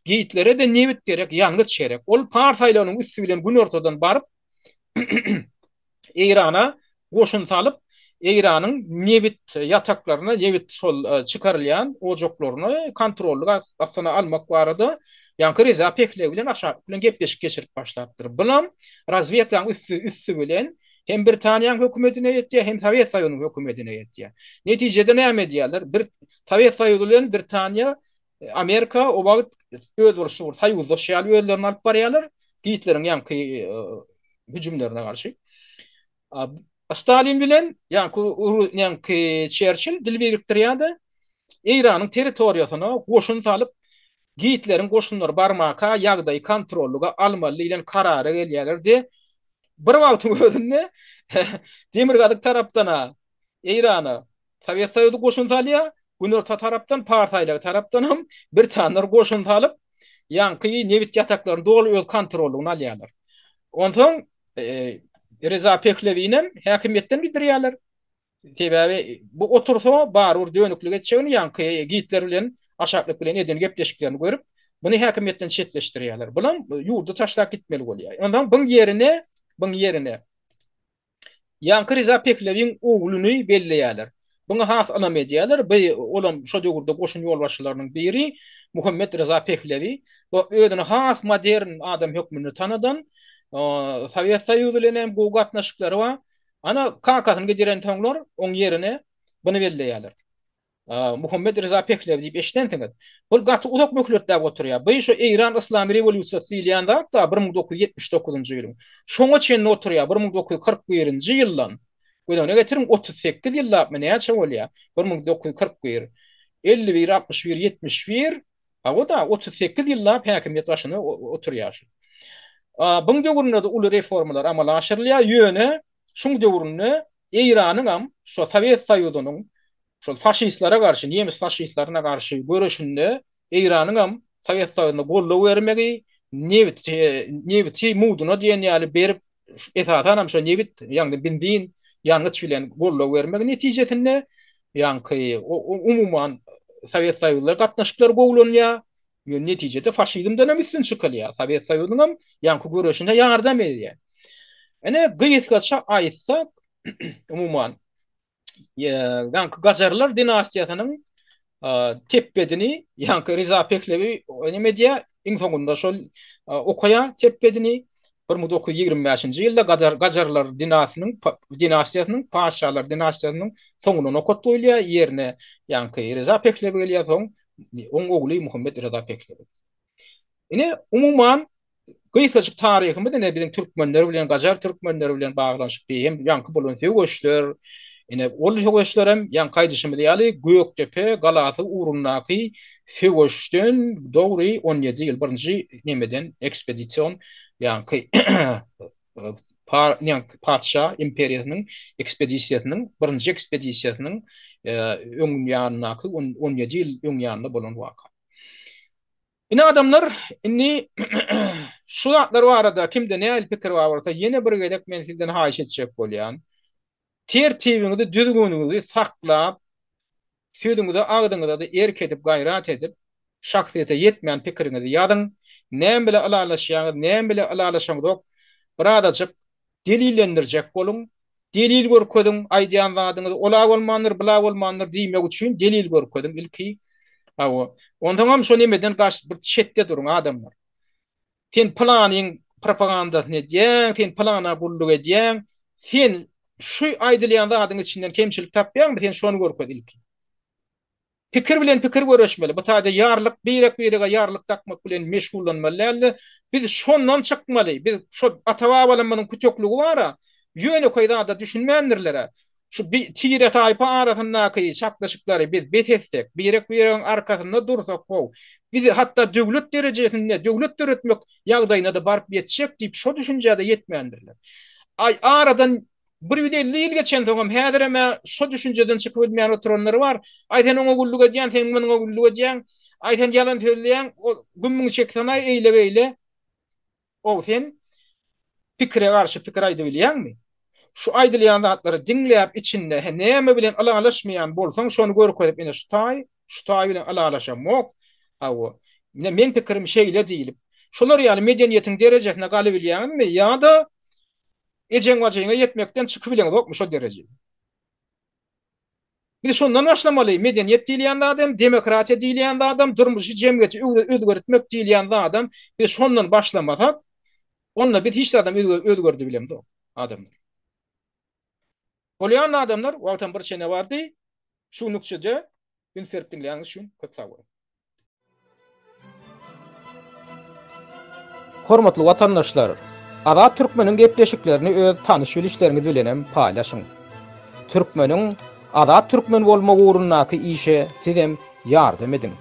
[SPEAKER 1] Gitlere-de nebit gerek, ýangyç gerek. Ol Pars aýlagynyň üsti bilen günortadan baryp, Eýrana goşun salyp, Eýranyň nebit ýataklaryna, nebit şol çykarylýan ojaklaryny kontrollyk astyna almak barada ýaňky Reza Pehlewi bilen aşaklyk bilen gepleşik geçirip başlapdyr. Bulam razwedkanyň üsti üsti bilen hem Britaniýanyň hökümetine ýetýär, hem Sowet Soýuzynyň hökümetine ýetýär. Netijede näme edýärler? Bir Sowet Soýuzy bilen Britaniýa, Amerika o wagt özboluşly bir soýuzdaş ýaly özlerini alyp barýarlar. Gitleriň ýaňky hüjümlerine garşy. Stalin bilen ýaňky ýaňky Çerçill dil birikdirýär-de, Eýranyň territoriýasyna goşun salyp, Gitleriň goşunlary barmaka ýagdaýy kontrollyga almaly diýlen karara gelýärler-de, bir wagtyň özünde demirgazyk tarapdan-a Eýrana Sowet Soýuzy goşun salýar, günorta tarapdan Pars aýlagy tarapdanam britanlar goşun salyp, ýaňky nebit ýataklaryny doly öz kontrollygyna alýarlar. Onsoň Reza Pehlewinem häkimiýetden gidirýärler. Sebäbi bu otursa barybir dönüklik etjegini ýaňky Gitler bilen aşaklyk bilen eden gepleşiklerini görüp, muny häkimiýetden çetleşdirýärler. Bulam ýurdy taşlap gitmeli bolýar. Onsoň buň ýerine, buň ýerine Ýaňky Reza Pehlewiň ogluny belleýärler. Buňa has ynam edýärler. Bu olam şo döwürde goşun ýolbaşçylarynyň biri Muhammet Reza Pehlewi. Bu özüni has modern adam hökmünde tanadan, Sowet Soýuzy bilen hem gowy gatnaşyklary bar. Ana, kakasyny gidirensoňlar, oň ýerine buny belleýärler. Muhammet Reza Pehlewi diýip eşidensiňiz. Bul gaty uzak möhletläp oturýar. Bu şu Eýran Yslamy rewolýusiýasy diýilýän zat-da 1979-njy ýylyň. Şoňa çenli oturýar, 1941-nji ýyldan. Göz öňüne getiriň, 38 ýyllapmy näçe bolýar? 1941, 51, 61, 71, hawa-da, 38 ýyllap häkimiýet başynda oturýar şu. Buň döwründe-de uly reformalar amala aşyrylýar, ýöne şuň döwründe Eýranyňam şo Sowet Soýuzynyň şol faşistlere garşy, nemes faşistlerine garşy göreşinde Eýranyňam Sowet Soýuzyna goldaw bermegi, nebit nebiti mugduna diýen ýaly berip, esasanam şo nebit, ýagny benzin. ýangyç bilen goldaw bermegi netijesinde ýaňky umuman Sowet Soýuzy bilen gatnaşyklar gowulanýar. Ýöne netijede faşizmden hem üstün çykylýar. Sowet Soýuzynyň hem ýaňky göreşine ýardam edýär. Ine gysgaça aýtsak, umuman ýaňky Gajarlar dinastiýasynyň tepbedini ýaňky Riza Pehlewi näme edýär? Iň soňunda şol okaýar tepbedini. 1925-nji ýylda Gajar Gajarlar dinastynyň dinastiýasynyň patyşalar dinastiýasynyň soňuna nokat goýulýar. Ýerine ýaňky Riza Pehlewi gelýär, soň oň ogly Muhammet Riza Pehlewi. Ine, umuman, gysgajyk taryhymyz ine biziň türkmenler bilen, gajar türkmenleri bilen baglanyşykly hem ýaňky bolan söweşler, ine ol söweşlerem ýaňky aýdyşymyz ýaly Gökdepe galasy ugrundaky söweşden dogry 17 ýyl birinji nemeden ekspedision ýaňky ýaňky patyşa imperiýasynyň ekspedisiýasynyň birinji ekspedisiýasynyň öň ýanyndaky 17 ýyl öň ýanynda bolan waka. Ine adamlar, indi şu zatlar barada kimde nähili pikir bar bolsa, ýene bir gezek men sizden haýyş etjek bolýan. Tertibiňizi, düzgüniňizi saklap, sözüňize, agzyňyza-da erk edip, gaýrat edip, şahsyýete ýetmän pikiriňizi ýazyň. Näme bile ylalaşýaňyz, näme bile ylalaşaňzok, birazajyk Delillendirjek boluň. Delil görkeziň, aýdýan zadyňyzy ol-a bolmandyr, bul-a bolmandyr diýmek üçin delil görkeziň ilki. Hawa. Onsoňam şo nemeden gaç, bir çetde duruň adamlar. Sen pylanyň propagandasyny edýäň, sen pylana gulluk edýäň, sen şu aýdylýan zadyň içinden kemçilik tapýaňmy, sen şony görkez ilki. Pikir bilen pikir göreşmeli. Bu taýda ýarlyk, birek-birege ýarlyk dakmak bilen meşgullanmaly däl-de, biz şondan çykmaly. Biz şo ata-babalarymyzyň kütekligi bar-a, ýönekeý zada düşünmändirler-ä. Şu tire-taýpa arasyndaky çaknyşyklary biz bes etsek, birek-biregiň arkasynda dursak, how, biz hatda döwlet derejesinde döwlet döretmek ýagdaýyna-da baryp ýetjek diýip, şo düşünjä-de ýetmändirler. Aý, aradan 150 ýyl geçensoňam häzirem-ä şo düşünjeden çykyp bilmän oturanlar bar. Aý sen oňa gulluk edýäň, sen muňa gulluk edýäň. Aý sen ýalan sözleýäň, o gümmüňi çeksenaý eýle-beýle. Ow sen pikire garşy pikir aýdybilýäňmi? Şu aýdylýan zatlary diňläp içinde he näme bilen ylalaşmaýan bolsaň şony görkezip ine şu taý, şu taý bilen ylalaşamok. Hawa. Ine meň pikirim şeýle diýlip. Şolar ýaly medeniýetiň derejesine galybilýäňizmi ýa-da Ejeň bajyňa ýetmekden çykybileňzokmy şo derejä? Biz şondan başlamaly, medeniýet diýilýän zadam, demokratiýa diýilýän zadam, durmuşy jemgyýeti özgertmek diýilýän zadam biz şondan başlamasak, onda biz hiç zadam özgerdibilemzok adamlar. Bolýan adamlar, wagtam bir çene bardy, şu nukçede üns berip diňleýäniňiz üçin köp sag boluň. Hormatly watandaşlar! Azat Türkmeniň gepleşiklerini öz tanyş-bilişleriňiz bilenem paýlaşyň. Türkmeniň azat türkmen bolmagy ugrundaky işe sizem ýardam ediň.